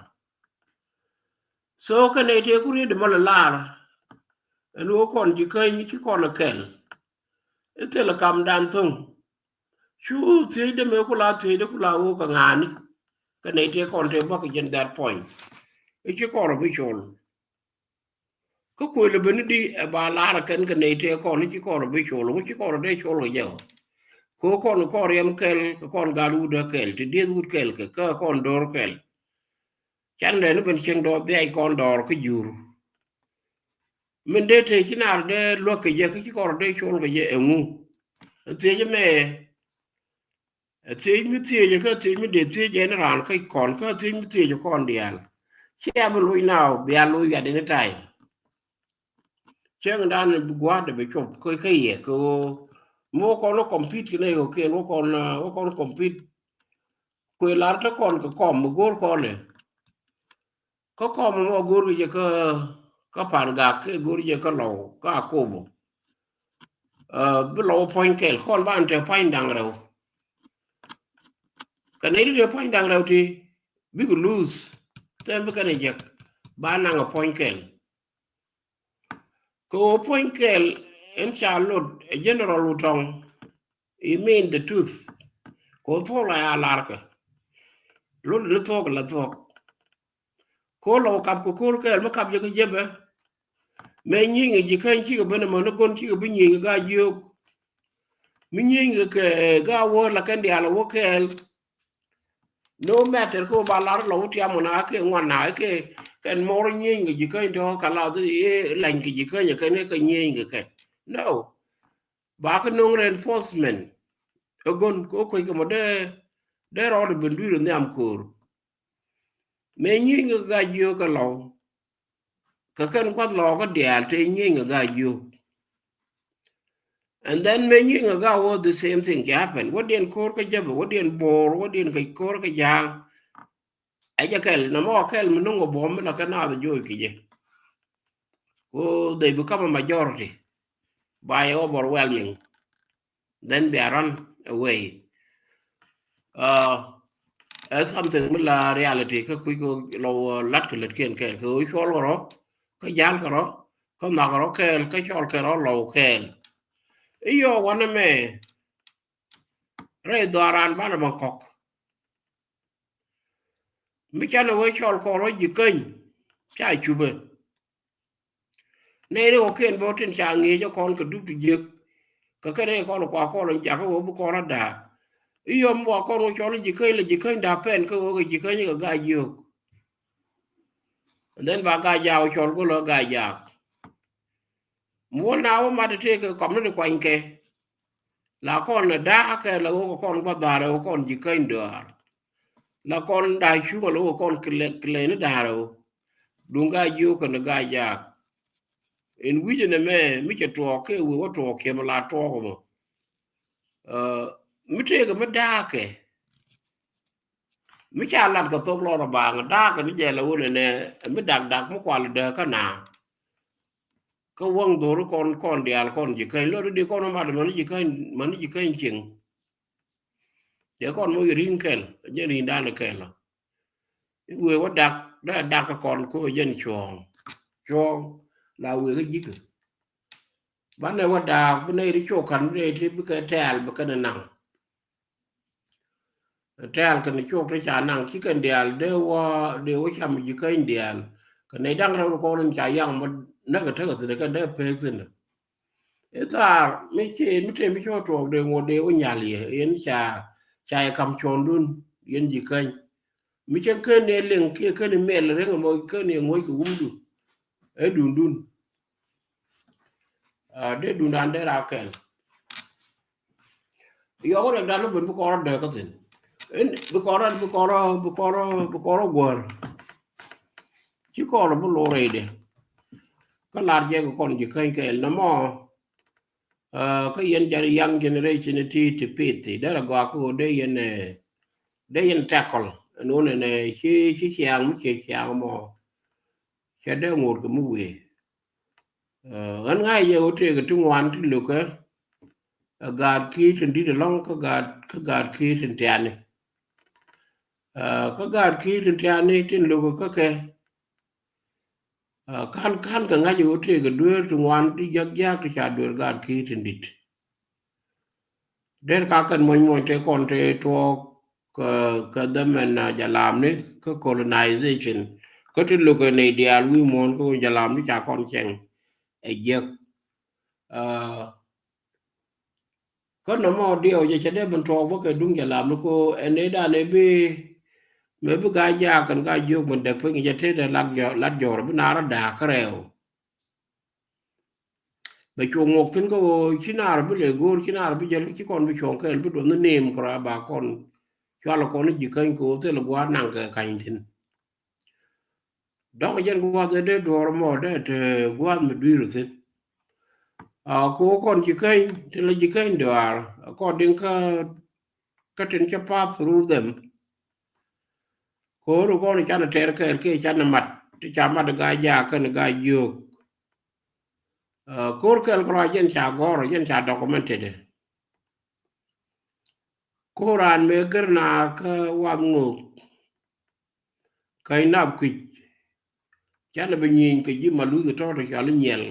So kɛn ɛ tëë ku riet mɔ lɛ lar. Ɛn ɣöö kɔn ji̱ käny ci kɔn ɛ kɛl. Ithil kam dan thoŋ. Cu thiec de mëë ku la thiec de ku la ɣöö kɛ ŋa̱a̱ni. Kɛ nɛy tëë kɔn tëë bäk jɛn that point. I̱ ci kɔn rɔ bi col. Kä kuël ɛ ben i̱di ɛ ba lar ɛ kɛn kɛ nɛy tëë kɔn i̱ ci kɔn rɔ bi col, ŋu ci kɔn rɔ dee col kɛ jɛ ɔ. Kɛ ɣöö kɔn kɔn riɛm kɛl, kɛ kɔn gal wut dee kɛl, ti dieth wut kɛl, kɛ kä kɔn do̱r kɛl. Can rɛn i̱ ben cieŋ dɔɔr dhiac kɔn dɔɔr kä jur. Min dee te ci nar dee luäk kɛ jɛ, kä ci kɔr dee col kɛ jɛ ɛŋu. Thiec mɛ, thiec mi thiec kä thiec mi dee thiec ɛn raan kä kɔn, kä thiec mi thiec kɔn diaal. Cia bi loc now, bia loc at any time. Cieŋ dan bi gua̱a̱r dee bi cop kä, kä yɛ kɛ ɣöö mi wä kɔn wä compete kɛ nɛ yɛ kɛn wä kɔn, wä kɔn compete. Kuëë lar te kɔn kɛ kɔm mi go̱o̱r kɔn ɛ. Kä kɔm mɔ go̱o̱r kɛ jɛ kä, kä Pan Gak, kɛ go̱o̱r jɛ kä Lɔw, kä Akobo. Ɛ, bi Lɔw puɔ̱ny kɛl, kɔn ban te puɔ̱ny da̱ŋ rɛw. Kɛ nɛy ti te puɔ̱ny da̱ŋ rɛw ti, bikɛ lose. Thɛm bi kɛn ɛ jek, ba naŋ ɛ puɔ̱ny kɛl. Kɛ ɣöö puɔ̱ny kɛl in ca lot ɛ general Wutɔŋ, I mean the truth. Kɛ ɣöö thuɔ̱k la ya larkɛ. Lot ni thuɔ̱k la thuɔ̱k. Kɛ ɣöö la wä kap kɛ ko̱r kɛɛl mi kap jɛ kä jepɛ. Mëë nyieny kɛ ji̱ käny cikɛ ben ɛmɔ ni go̱n cikɛ bi nyieny kɛ Gaa-jiök. Mi nyieny kɛ, kɛ Gaa-wäär la kɛn diaal ɛ wä kɛɛl. No matter kɛ ɣöö ba lar lɔ wä tiam ɣän a kɛ ŋuan na kɛ kɛn mɔr nyieny kɛ ji̱ käny tɔ̱ ka la dhi i̱ lany kɛ ji̱ käny ɛ kɛn kɛ nyieny kɛ kɛ. No. Ba kɛ no̱ŋ reinforcement. Ɛ go̱n kɛ ɣöö kuec kɛ mɔ dee, dee rɔɔdɛ ben dui̱r ɛ nhiam ko̱o̱r. Mëë nyieny kɛ Gaa-jiök kɛ Lɔw. Kɛ kɛn gua̱th Lɔw kä diaal tëë nyieny kɛ Gaa-jiök. And then mëë nyieny kɛ Gaa-wäär the same thing kɛ happen. Wädiɛn ko̱r kä Jɛpɛ, wädiɛn Bo̱o̱r, wädiɛn kɛ ko̱r kä Ja̱a̱ŋ. Ɛ jɛ kɛl, nɔmɔ kɛl mi no̱ŋ kɛ buɔ̱m mi la kɛ naath joc kɛ jɛ. Ko they become a majority by overwhelming. Then they are run away. Uh, ɛ something mi la reality kä kui̱ kɛ Lɔw, uh, lat kɛ lät kiɛn kɛɛl kɛ ɣöö cɔl kɛ rɔ, kä jal kɛ rɔ, kä nhɔak kɛ rɔ kɛɛl, kä cɔl kɛ rɔ Lɔw kɛɛl. I̱ yɔ wanɛ mɛ rɛy dhɔaaran banɛ bä kɔk. Mi canɛ wee cɔl kɔn rɔ ji̱ käny ca cupɛ. Nɛy ri kɔkiɛn bä tin ca ŋi̱eec ɛ kɔn kɛ dup ti jiäk. Kɛ kɛn ɛ kɔn kua kɔn jakä wee bi kɔn rɔ da̱a̱k. I̱ yɔm bua kɔn wee cɔl ji̱ käny lɛ ji̱ käny da̱a̱k pɛn kä wee kɛ ji̱ käny kɛ Gaa-jiök. And then ba Gaa-jaak wee cɔl go̱lä Gaa-jaak. Mi wä na wä mat tëë kɛ community kuanykɛ. La kɔn da̱a̱kɛ la wä kɛ kɔn gua̱th da̱a̱r wä kɔn ji̱ käny dɔaar. La kɔn da̱a̱ cukɛ la wä kɛ kɔn kilɛ, kilɛ ni da̱a̱r wä. Duŋ Gaa-jiök kɛnɛ Gaa-jaak. In wi̱cɛ nɛ mɛ mi cɛ tuɔɔk kɛ wee wä tuɔɔk kiɛmɛ la tuɔɔk mɔ. Ɛ, mi tëëkɛ mi da̱a̱kɛ. Mi ca lat kɛ thok lɔrɔ baaŋ da̱a̱kɛ ni jɛ la wä nɛ nɛ mi dak dak mi kual dääk kä na. Kä wäŋ dho̱ri kɔn, kɔn diaal kɔn ji̱ käny. Lot di kɔn mat mani ji̱ käny, mani ji̱ käny cieŋ. Jɛ kɔn moc ri̱ŋ kɛl, jɛ ri̱ŋ dan kɛl. I̱ wee wä dak, dee dak kä kɔn ko jɛn cuɔ̱ɔ̱ŋ. Cuɔ̱ɔ̱ŋ la wee kä ji̱kä. Banɛ wä dak, bi nɛy ti cok ka̱n, bi nɛy ti bikɛ tɛ̈ɛ̈l, bikɛ ni naŋ. Tɛ̈ɛ̈l kɛn cok ti ca naŋ ci kɛn diaal dee wä, dee wä cam ji̱ käny diaal. Kɛ nɛy da̱ŋ rɛw kɔn in ca yaŋ mɔ näk ɛ täk ɛ thi̱n kɛn dee pek thi̱n. I̱ thaar mi ci mi te mi cɔ tuɔɔk dee ŋuɔ̱t dee wä nyal yɛ yɛn ca, ca yɛ ka̱m cuɔ̱ɔ̱ŋdun yɛn ji̱ käny. Mi cɛ kän yɛ liŋ kiɛ kän yɛ mɛl reŋ ɛmɔ kän yɛ ŋuɔ̱c kɛ wumdu. Ɛ dundun. Aa, dee dundan dee raa kɛl. Yɔk rɛkdan ni ben bi kɔn rɔ dääk kä thi̱n. Ɛn bi kɔrɔ, bi kɔrɔ, bi kɔrɔ, bi kɔrɔ guäär. Ci kɔrɔ bi lor rɛydɛ. Kä lar jɛ kɛ kɔn ji̱ käny kɛɛl na mɔ. Kä yɛn jɛ young generation ti ti pithi derɛ gɔaa kä ɣöö dee yɛn, dee yɛn tackle ɛn ɣöö nɛnɛ ci, ci ciaŋ mi ci ciaŋ mɔ. Cɛ dee ŋot kɛ mi wëë. Ɣän ŋa̱c yɛ ɣöö tëëkɛ ti ŋuan ti lo̱kɛ. Ɛ gaat ki̱i̱t tin di̱t ɛlɔ̱ŋ kä gaat, kä gaat ki̱i̱t tin tiani. Kä gaat ki̱i̱t tin tiani tin lo̱kɛ kä kɛ. Kan, kan kɛ ŋa̱c yɛ ɣöö tëëkɛ dueer ti ŋuan ti jiäk jiaak ti ca dueer gaat ki̱i̱t tin di̱t. Der ka kɛn muɔ̱ny muɔ̱ny te kɔn te tuɔɔk kä, kä dhɛmɛn a jalamni kä colonization. Kä ti lukɛ nɛy diaal wi̱i̱ muɔ̱ɔ̱n kä jalamni ca kɔn cɛŋ ɛ jiäk. Kä nɔmɔ diɛw jɛ cɛ dee ben tuɔɔk bä kɛ duŋ jalamni ko ɛn nɛy dan ɛ bi mɛ bi gaa jaak kɛn gaa jiök ben däk piny jɛ te dee lat jɔɔr, lat jɔɔr bi naar daak kä rɛw. Bɛ cuɔ̱ŋ ŋuɔk thi̱n kä ɣöö ci naar bi lɛ go̱o̱r, ci naar bi jäl, ci kɔn bi cuɔ̱ŋ kɛɛl bi duɔth ni neem kura ba kɔn cual kɔn ni ji̱ käny kɛ ɣöö thil gua̱a̱r naŋ kɛ ka̱ny thi̱n. Dɔ̱ŋ jɛn gua̱a̱th ɛ dee duɔ̱ɔ̱r mɔ dee te gua̱a̱th mi dui̱r thi̱n. Kɛ ɣöö kɔn ji̱ käny ti la ji̱ käny duaar kɔn diŋ kä, kä tin cä path through them. Ko̱r kɔn canɛ tɛr kɛɛl kiɛ canɛ mat ti ca mat gaa jaak kɛn gaa jiök. Ko̱r kɛɛl kɛ rɔa jɛn ca gɔ̱r jɛn ca documented. Ko̱r raan mëë gär na kä wath ŋo̱o̱k. Käny nath kui̱c canɛ bi nyieny kɛ ji̱ ma luth tɔ̱ ti cɔal i̱ nyiɛl.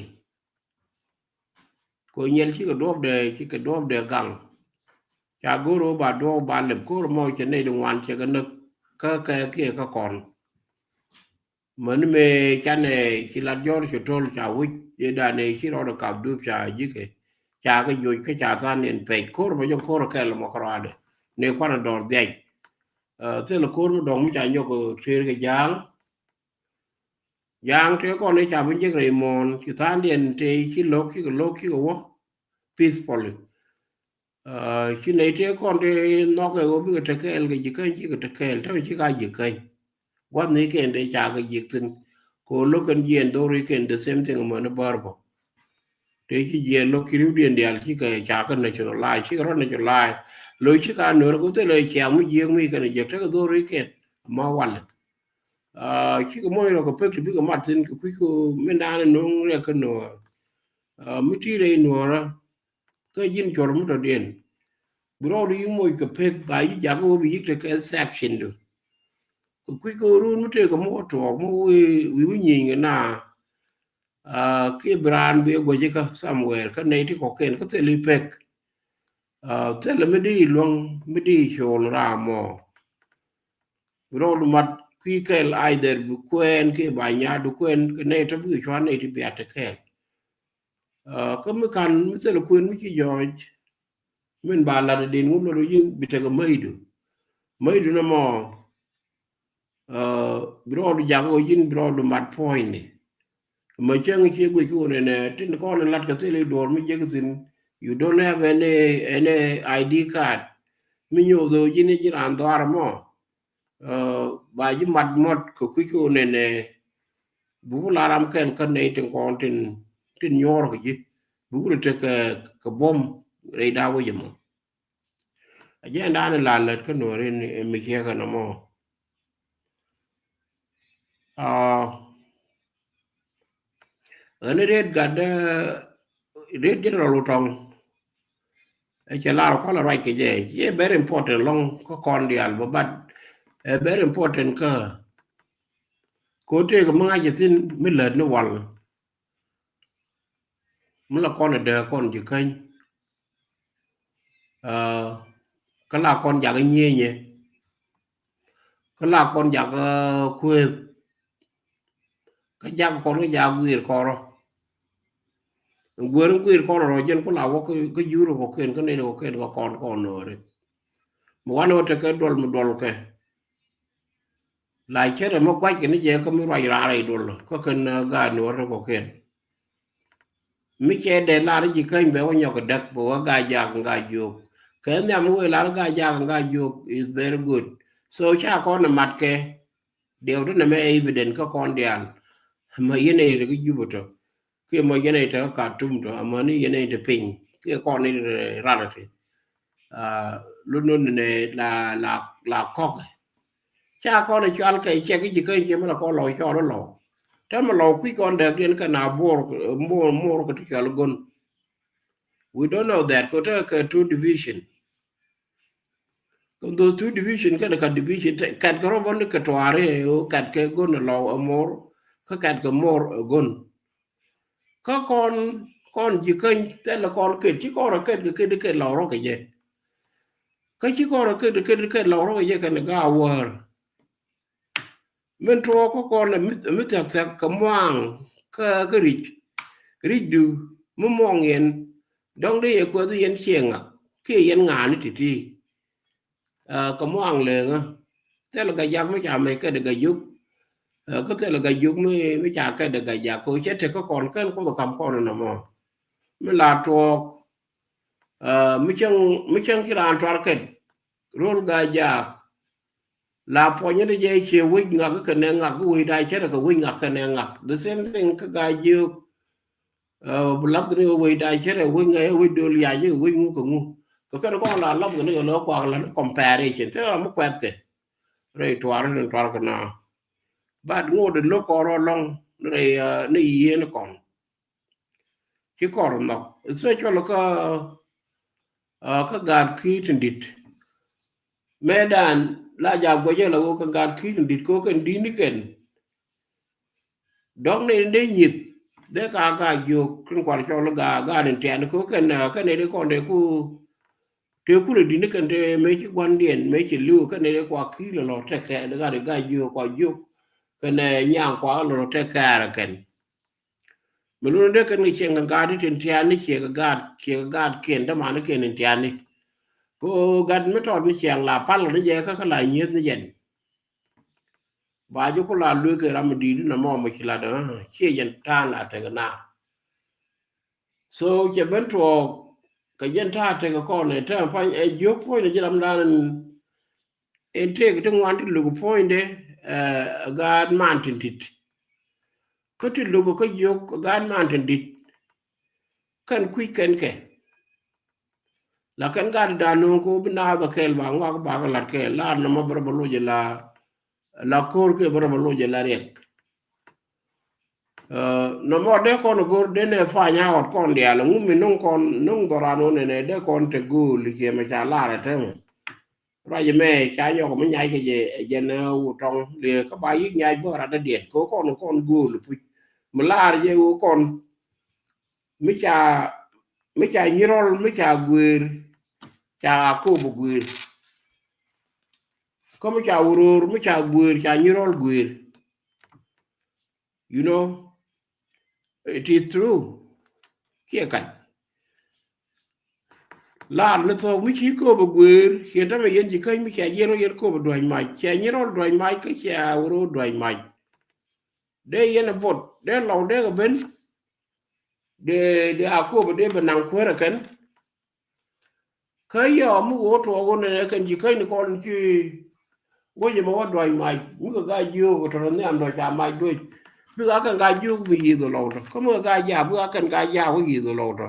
Ko nyiɛl cikɛ duɔ̱ɔ̱pdɛ, cikɛ duɔ̱ɔ̱pdɛ gaŋ. Ca go̱r ɣöö ba duɔ̱ɔ̱p ba lɛp ko̱r mɔ cɛ nɛy di ŋuan cɛ kɛ näk kä kɛ kiɛ kä kɔn. Mäni mëë canɛ ci lat jɔ̱ɔ̱r cɛ to̱l ca wi̱c i̱ danɛ ci rɔɔdɛ kath dup ca ji̱kɛ. Ca kɛ joc kä ca than in pɛc ko̱r mɔ jɛ ko̱r kɛl mɔ kɛ rɔadɛ ni kuanɛ dɔɔr dhiac. Thilɛ ko̱r mi dɔ̱ŋ mi ca nyɔk tëër kɛ ja̱a̱ŋ. Ja̱a̱ŋ tëë kɔn i̱ ca bi jek rɛy muɔ̱ɔ̱n ci tha̱a̱ŋdiɛn tëë ci lo̱k cikɛ lo̱k cikɛ wä peacefully. Ci nɛy tëë kɔn tëë nhɔk ɛ ɣöö bikɛ te kɛɛl kɛ ji̱ käny cikɛ te kɛɛl täämɛ ci ka ji̱ käny. Gua̱thnikiɛn tëë ca kɛ ji̱k thi̱n kɛ ɣöö lo̱k kɛn jiɛɛn dhorikiɛn the same thing amäni bäär bä. Tëë ci jiɛɛn lo̱k ci ri̱wdiɛn diaal cikɛ ca kɛ nationalize, cikɛ rɔ nationalize. Lo̱c cikɛ a nuɛr kɛ thilɛ ciaŋ mi jiääk mi kɛn jiäk tekɛ dhorikiɛn ma walɛ. Cikɛ muɔ̱ny rɔ kɛ pek ti bikɛ mat thi̱n kɛ kui̱ kɛ min da̱a̱n nuɔ̱ŋ riɛk kä nuɔ̱ɔ̱r. Mi ti rɛy nuɔ̱ɔ̱rä kä ji̱n cuɔr mi tɔ̱diɛn. Bi rɔɔdu yi̱ moc kɛ pek ba yi̱ jakä wä bi yi̱k tekɛ section du. Kɛ kui̱ kɛ run mi tëëkɛ mi wä tuɔɔk mi wi̱i̱ wi̱i̱ wi̱i̱ nyieny kɛ na. Kiɛ bi raan bi guɔ̱c ikä somewhere kä nɛy ti kɔ̱kiɛn kä thil i̱ pek. Thil mi di luäŋ mi di col ram mɔ. Bi rɔɔdu mat kui̱ kɛl either bi kuɛɛn kiɛ ba nyaatdu kuɛɛn kɛ nɛy tɔ bikɛ cuan nɛy ti biat ti kɛɛl. Kä mi ka̱n mi thil kuën mi ci jɔɔc. Min ba lat ɛ den ŋun lɔt ɛ ji̱n bi tekɛ mäcdu. Mäcdu nɔmɔ bi rɔɔdu jak ɣöö ji̱n bi rɔɔdu mat puɔ̱nyni. Mä cäŋ cie guic ki ɣöö nɛnɛ tin kɔn in lat kɛ thil i̱ duɔ̱ɔ̱r mi jek thi̱n. You don't have any, any I D card. Mi nyoth ɣöö ji̱n i̱ ji̱ raan dhɔaar ɛmɔ. Ba ji̱ mat mɔt kɛ kui̱ ki ɣöö nɛnɛ bi ku la ram kɛn kä nɛy tin kɔn tin, tin nyuɔɔr kɛ ji̱. Bi ku lɛ tek kɛ, kɛ buɔ̱m rɛy da̱a̱ wec ɛmɔ. A jɛn da̱a̱n in la lät kä nuɔ̱ɔ̱r in mi ciek ɛn ɛmɔ. Ɣän in riet gat riet general Utɔŋ. Ɛ cɛ lar kɔn la ruac kɛ jɛ, cɛ very important lɔŋ kä kɔn diaal bä, but ɛ very important kä ko tëëk mi ŋa̱c ɛ thi̱n mi lät ni wal. Mi la kɔn ɛ dee kɔn ji̱ käny. Kä la kɔn jak nyieenyɛ. Kä la kɔn jak kuëëth. Kä jak kɔn kä jak guiir kɔn rɔ. Guiir guiir kɔn rɔ jɛn ku la wä kä jur kɔ̱kiɛn kä nɛy kɔ̱kiɛn kä kɔn kɔn no̱o̱ri. Mi wanɛ wä tekɛ duɔl mi duɔl kɛ. La cärɛ mi gua̱ckɛ ni jɛ kä mi ruac raan rɛy duɔl kä kɛn gaat ni wä tekɛ kɔ̱kiɛn. Mi cɛ dee lar ji̱ käny bɛ wä nyɔk kɛ däk bɛ wä gaat jak gaat jiök. Kɛ nhiam wee lar Gaa Jaak, Gaa Jiök is very good. So ca kɔn ɛ mat kɛ diɛw ti nɛmɛ evident kä kɔn diaal. Mɛ yɛn ɛ ti kä Jubɛ tɔ, kiɛ mɔ yɛn ɛ ti kä Khartoum tɔ, amäni yɛn ɛ ti piny kiɛ kɔn ni rarity. Lun nun ni la la la kɔk. Ca kɔn cual kɛ ciɛ ki ji̱ kä ciɛ mi la kɔn lɔw cɔl lɔw. Tɛ mi lɔw kui̱ kɔn dɛk diɛn kɛ na bor mor mor kɛ ti cual gon. We don't know that kɛ tɛ kɛ two division. Kɛ those two division kɛ kɛ division kɛt kɛ rɔ bä ni kɛ tuari kɛt kɛ gon lɔw ɛ mor kä kɛt kɛ mor ɛ gon. Kä kɔn kɔn ji̱ käny thilɛ kɔn ket ci kɔn rɔ ket kɛ ket ket lɔw rɔ kɛ jɛ. Kä ci kɔn rɔ ket ket ket lɔw rɔ kɛ jɛ kɛn gaa wäär. Min tuɔɔk kä kɔn mi thiak thiak kɛ muaŋ kä kä ric. Ricdu mi muɔŋ yɛn dɔ̱ŋ dee yɛ kuɛth yɛn ciɛ ŋak kiɛ yɛn ŋa̱a̱ni ti̱ti̱. Kɛ muaŋ leŋä thilɛ Gaa Jaak mi ca mec kɛt Gaa Jiök. Kä thilɛ Gaa Jiök mi ca kɛt Gaa Jaak kɛ cɛ tek kä kɔn kɛn Kuoth kam kɔn nɔmɔ. Mi la tuɔɔk mi cäŋ mi cäŋ ci raan tuar kɛt rol Gaa Jaak. La puɔnyä ti jɛ ciɛ wec ŋak kɛ nɛ ŋak kɛ wec da cɛ rɛ kɛ wec ŋak kɛ nɛ ŋak. The same thing kä Gaa Jiök. Bi lath ni wec da cɛ rɛ wec ŋak wec dol yac wec ŋu kɛ ŋu. Kɛ kɛn kɔn la lath kɛ ni kɛ lɔ kuak la ni comparison thil ram mi kuɛth kɛ rɛy tuar ni tuar kɛ na. But ŋot di lo̱k kɔn rɔ lɔŋ ni rɛy ni yieen kɔn. Ci kɔr nhɔk especially kä kä Gaat Ki̱i̱t in dit. Mëëdan la ja guɛcä la wä kä Gaat Ki̱i̱t in dit kɛ wä kɛn di̱t ni kɛn. Dɔ̱ŋ ni dee nyith dee ka Gaa Jiök kin kuar cɔl gaa gaat in tian kɛ wä kɛn kɛn ni dee kɔn dee ku tëë kulɛ di̱t ni kɛn tëë mëë ci gua̱ndiɛn mëë ci li̱w kɛn ni dee kua Ki̱i̱t lɔ lɔ tɛk kɛɛr dee gat dee Gaa Jiök kua Jiök kɛn nyaŋ kua lɔ lɔ tɛk kɛɛr kɛn. Mi lun dee kɛn kɛ cieŋ kɛ gaat ti tin tiani ciɛ kɛ gaat ciɛ kɛ gaat kiɛn dämani kiɛn in tiani. Ko gat mi tɔt ni cieŋ la pal ni jɛ kä kä la nyieth ni jɛn. Ba ji̱ ku la luek kɛ ram mi di̱i̱t ni mɔ mi ci lat ciɛ jɛn ta̱a̱n la tek na. So cɛ ben tuɔɔk kɛ jɛn ta̱a̱ tek kɔn ɛ tɛm pany ɛ jiök puɔ̱ny ni ji̱ ram dan. In tëëk ti ŋuan ti luk puɔ̱nydɛ gaat man tin dit. Kä ti luk kä jiök gaat man tin dit. Kɛn kui̱ kɛn kɛ la kɛn gaat dan no̱o̱ŋ ko bi naath ɛ kɛɛl ba ŋuak ba kɛ lat kɛɛl la nɔmɔ bä rɔ bä loc la la ko̱r kɛ bä rɔ bä loc la riɛk. Nɔmɔ dee kɔn go̱r dee nɛ pany a ɣɔt kɔn diaal ŋu mi no̱ŋ kɔn no̱ŋ dhɔran wä nɛnɛ dee kɔn te go̱o̱l kiɛ mɛ ca lar ɛ tɛmɛ. Ruac ɛmɛ ca nyɔk mi nyac kɛ jɛ ɛ jɛn ɛ wutɔŋ liɛ kä ba yi̱k nyac bä rat dädiɛn kɛ wä kɔn kɔn go̱o̱l puc mi lar jɛ wä kɔn. Mi ca mi ca nyirɔl mi ca guëër ca Akobo guëër. Kä mi ca wuror mi ca guëër ca nyirɔl guëër. You know, it is true. Kiɛ kac. Lar ni thok mi ci Akobo guëër ciɛ tämɛ yɛn ji̱ käny mi cia jiɛn rɔ yɛn Akobo dua̱c mac cia nyirɔl dua̱c mac kä cia wuror dua̱c mac. Dee yɛn ɛ bot dee lɔw dee kɛ ben. Dee dee Akobo dee ben naŋ kuäärä kɛn. Kä yɛ ɔ mi wä tuɔɔk wä nɛnɛ kɛn ji̱ käny ni kɔn ci wä yɛ mɛ wä dua̱c mac mi kɛ Gaa Jiök kɛ tɔ̱tɔ̱ nhiam dɔ̱ ca mac duec. Bi ɣa kɛn Gaa Jiök mi yiëth ɔ lɔw tɔ kä mi kɛ Gaa Jaak bi ɣa kɛn Gaa Jaak wä yiëth ɔ lɔw tɔ.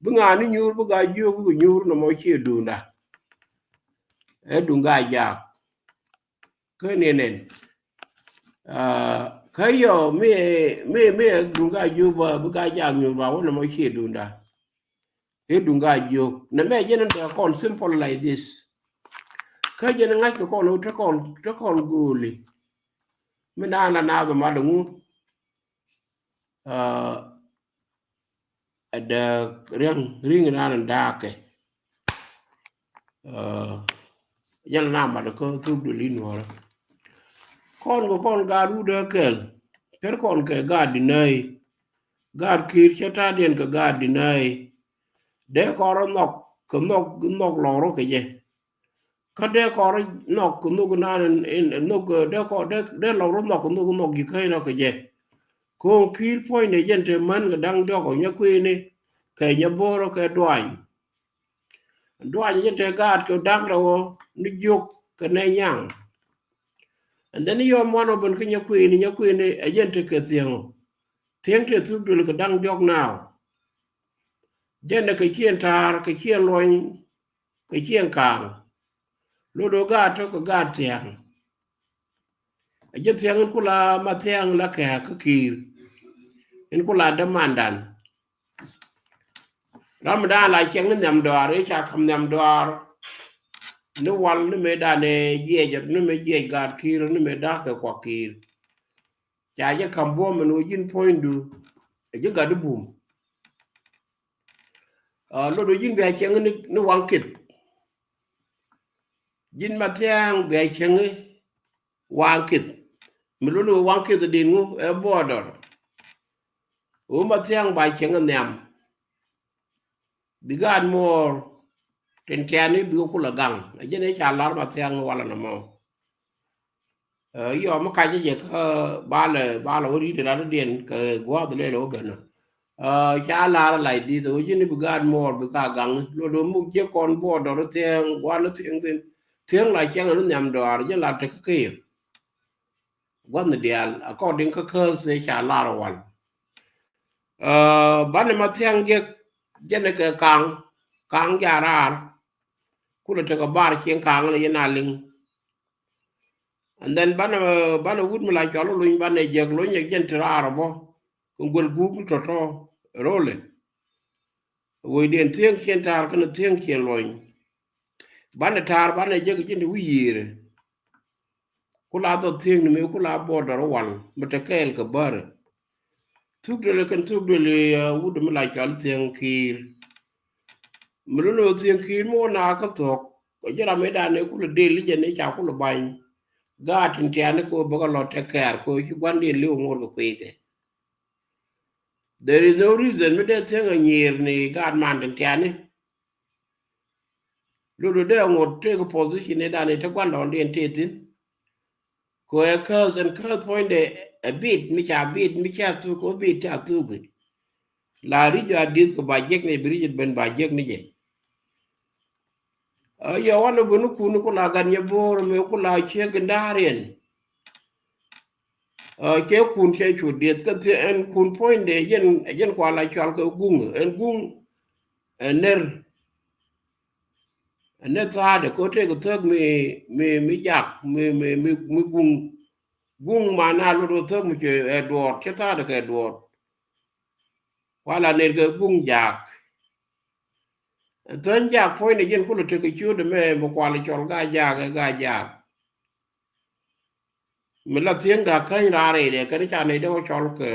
Bi ŋa̱a̱n ni nyuur bi Gaa Jiök bi kɛ nyuur nɔmɔ ciɛ duunda. Ɛ duŋ Gaa Jaak. Kä ni nɛn kä yɔ mi mi mi duŋ Gaa Jiök bä bi Gaa Jaak nyuur ba wä nɔmɔ ciɛ duunda. I̱ duŋ Gaa Jiök nɛ mɛ jɛn in dee kɔn simple like this. Kä jɛn in ŋa̱c kɛ kɔn te kɔn te kɔn go̱o̱li. Mi naan la naath ma dee ŋu. Ɛ dee riɛŋ riŋ naan in daakɛ. Jɛn la naath ma dee kä thuk dee li nuɔrä. Kɔn kɛ kɔn gaat wut dee kɛl. Pɛr kɔn kɛ gaat di nɛy. Gaat ki̱i̱r cä ta̱a̱diɛn kɛ gaat di nɛy. Dee kɔn rɔ nhɔk kɛ nhɔk nhɔk lɔk rɔ kɛ jɛ. Kä dee kɔn rɔ nhɔk kɛ nhɔk naan in nhɔk dee kɔn dee lɔk rɔ nhɔk kɛ nhɔk nhɔk ji̱ käny rɔ kɛ jɛ. Ko̱o̱ŋ ki̱i̱r puɔ̱nydɛ jɛn te män kɛ da̱ŋ diɔk ɔ nyɛ kui̱ni kɛ nyɛ bo̱o̱rä kɛ duany. Duany jɛn te gaat kɛ da̱ŋ rɛw ni jiök kɛ nɛ nyaŋ. And then yɔm wan ɔ ben kä nyɛ kui̱ni, nyɛ kui̱ni ɛ jɛn te kɛ thiɛŋ ɔ. Thiɛŋ te thuk duël kɛ da̱ŋ diɔk naaw. Jɛn ɛ kɛ ciɛn ta̱a̱r, kɛ ciɛn luɔny, kɛ ciɛn kaaŋ. Lot ɣöö gaat tɔ̱ kɛ gaat thia̱a̱ŋ. Ɛ jɛ thia̱a̱ŋ in kula ma thia̱a̱ŋ la kɛ̈ɛ̈k kä ki̱i̱r. In kula dämandan. Ram dan la ciɛŋ ni nhiam dɔaar, i̱ ca ka̱m nhiam dɔaar. Ni wal ni mëë dan ɛ jiɛc, ni mëë jiɛc gaat ki̱i̱r, ni mëë da̱k kɛ kuak ki̱i̱r. Ca jɛ ka̱m buɔ̱m ɛn ɣöö ji̱n puɔ̱nydu ɛ ji̱ gat i̱ bum. Aa, lot ɣöö ji̱n bia cieŋ ni, ni waŋ kith. Ji̱n ma thia̱a̱ŋ bia cieŋ ni waŋ kith. Mi lot ni waŋ kith din ŋu ɛ border. Ɣöö ma thia̱a̱ŋ ba cieŋ ni nhiam. Bi gaat muɔɔr tin tiani bi kulɛ gaŋ. Ɛ jɛn ɛ ca lar ma thia̱a̱ŋ ni walɛ nɔmɔ. Ɛ, yɔ mi kac jɛ kä balɛ, balɛ wä ri̱t ran diɛn kɛ gua̱a̱th lɛl wä ben. Ɛ, ca lar like this, wä ji̱n bi gaat muɔɔr bi ka gaŋ. Lot wä muk jiɛ kɔn border thiɛŋ, gua̱a̱th thiɛŋ thin. Thiɛŋ la cɛŋ ni nhiam dɔaar, jɛ la tek kä yɛ. Gua̱a̱th ni diaal, according kä käth ca lar wal. Ɛ, banɛ ma thia̱ŋ jɛ, jɛn kɛ kaŋ, kaŋ ja raar. Kulɛ tekɛ bar cieŋ kaŋ ni yɛn a liŋ. And then banɛ, banɛ wut mi la cɔl luny banɛ jek luny jek jɛn ti raar bɔ. Kɛ guɛl guuk ni tɔtɔ rolɛ. Wecdiɛn thiäŋ ciɛn ta̱a̱r kɛnɛ thiäŋ ciɛn luɔny. Banɛ ta̱a̱r banɛ jek jɛn ti wi̱i̱ yiëërɛ. Kula dhɔ thiäŋ ni mëë kula border wal mi te kɛɛl kɛ bärɛ. Thuk duël kɛn thuk duël, ɛ, wut mi la cɔl thiäŋ ki̱i̱r. Mi lun ɣöö thiäŋ ki̱i̱r mi wä na kä thuɔ̱k. Kɛ ji̱ ram mi dan ni kulɛ dël i̱ jɛn i̱ ca kulɛ bany. Gaat tin tiani kɛ ɣöö bäkɛ lɔ take care kɛ ɣöö ci gua̱ndiɛn li̱w ŋo̱r kɛ kui̱ kɛ. There is no reason mi dee thiäŋ a nyier ni gaat man tin tiani. Lulu dee ŋot tëëk position ni dan i̱ te gua̱ndɔɔŋdiɛn tëë thi̱n. Kɛ ɛ käth ɛn käth puɔ̱nydɛ ɛ bit mi ca bit mi ca thuk kɛ bit ca thuk i̱. La ri̱c jɔ a di̱th kɛ ba jek ni bi ri̱c ben ba jek ni jɛ. Ɛ yɛ wanɛ buni kun kula gan nyɛ bo̱o̱r mi kula ciek in da̱a̱riɛn. Ɛ, cɛ kun cɛ cu dieth kä thiɛ ɛn kun puɔ̱nydɛ jɛn, jɛn kua la cual kɛ guŋ, ɛn guŋ, ɛn ner. Ɛn ner thaadɛ kɛ tek thäk mi, mi, mi jak, mi, mi, mi, mi guŋ. Guŋ ma na lot wä thäk mi cɛ ɛ duɔɔr, cɛ thaadɛ kɛ duɔɔr. Kua la ner kɛ guŋ jak. Thäny jak puɔ̱nydɛ jɛn kulɛ tek kɛ ciötdɛ mɛ, mi kua la cɔl ga jak, ɛ ga jak. Mi la thiäŋ da̱k käny raar i̱dɛ kɛn ca nɛy dee wä cɔl kɛ,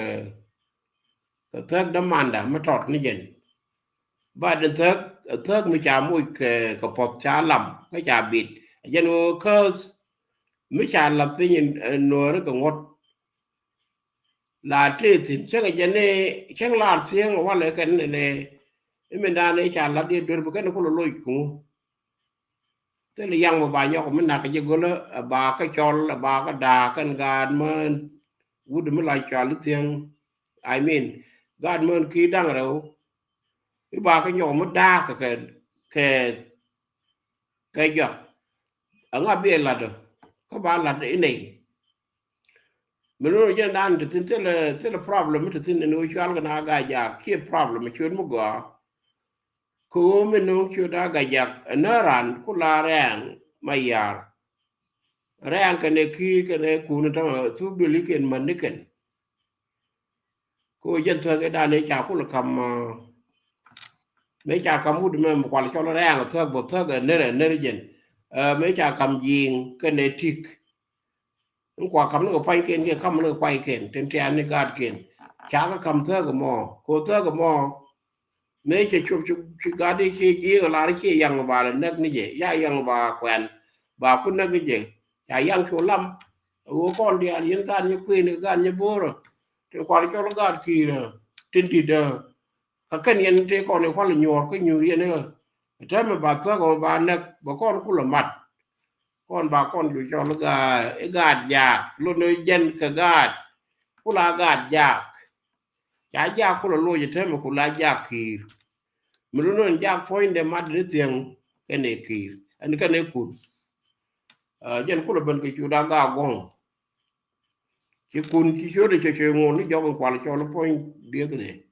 kɛ thäk dämanda mi tɔt ni jɛn. Bat ni thäk, thäk mi ca moc kɛ, kɛ puɔth ca lam kä ca bit. Jɛn ɣöö käth mi ca lath piny in, in nuääri kɛ ŋuɔ̱t. La tëë thi̱n cäŋ jɛn ni cäŋ lar thiäŋ walɛ kɛn ni ni. I̱ min da̱a̱n i̱ ca lath diɛ duer bi kɛn kulɛ loc kuŋ. Thil yaŋ mi ba nyɔk mi nak ji̱ gölä, ɛ ba kä cɔl, ɛ ba kä da̱a̱k kɛn gaat män. Wut mi la cɔal i̱ thiäŋ. I mean, gaat män ki da̱ŋ rɛw. I̱ ba kä nyɔk mi da̱a̱k kɛ, kɛ, kɛ jɔak. Ɛŋa bi ɛ lat ɔ? Kä ba lat i̱ nɛy. Mi no̱o̱ŋ jɛn dan ti thi̱n thilɛ, thilɛ problem mi ti thi̱n ni wä cual kɛ na ga jak kiɛ problem ciöt mi gɔaa. Kɛ ɣöö mi no̱o̱ŋ ciöt a ga jak ɛ nä ran ku la rɛɛŋ ma yaar. Rɛɛŋ kɛnɛ ki̱i̱r kɛnɛ kun tɔ̱ thuk duël i̱ kɛn män ni kɛn. Kɛ ɣöö jɛn thäk i̱ dan i̱ ca kulɛ ka̱m, ɛ, mëë ca ka̱m wut mɛ mi kual cɔl rɛɛŋ thäk bä thäk ɛ ner ɛ ner jɛn. Ɛ, mëë ca ka̱m ji̱i̱ŋ kɛnɛ tik. Ni kua kam ni kɛ pua̱nykiɛn kiɛ kam ni kɛ kuaykiɛn tin tian ni gaatkiɛn. Ca kɛ kam thäk ɛmɔ, kɛ ɣöö thäk ɛmɔ. Mëë cɛ cop ci, ci gaat i̱ ci ji̱ kɛ lar i̱ ci yaŋ ba lɛ näk ni jɛ, ya yaŋ ba kuɛn, ba ku näk ni jɛ. Ca yaŋ cu lam. Ɣöö kɔn diaal yɛn gaat nyɛ kuëëni, gaat nyɛ bo̱o̱rä. Tin kual cɔl gaat ki̱i̱rä, tin di̱t ɛ. Kä kɛn yɛn tëë kɔn i̱ kual i̱ nyuɔ̱ɔ̱r kä nyuur yɛn i̱ ɣä. Täämɛ ba thäk ɔ ba näk bɛ kɔn kulɛ mat. Kɔn ba kɔn cu cɔl i̱ gaat, i̱ gaat jaak, lot ni jɛn kɛ gaat. Kula gaat jaak. Ca jaak kulɛ loc i̱ täämɛ kula jaak ki̱i̱r. Mi lot ni jak puɔ̱nydɛ mat ni thiäŋ. kɛnɛ Kiir ɛn kɛnɛ Kun. Jɛn kulɛ ben kɛ cu da ga guɔ̱ŋ. Ci Kun ci ciötdɛ cɛ cɛ ŋuɔ̱n ni jɔk in kual cɔl puɔ̱ny dieth ni.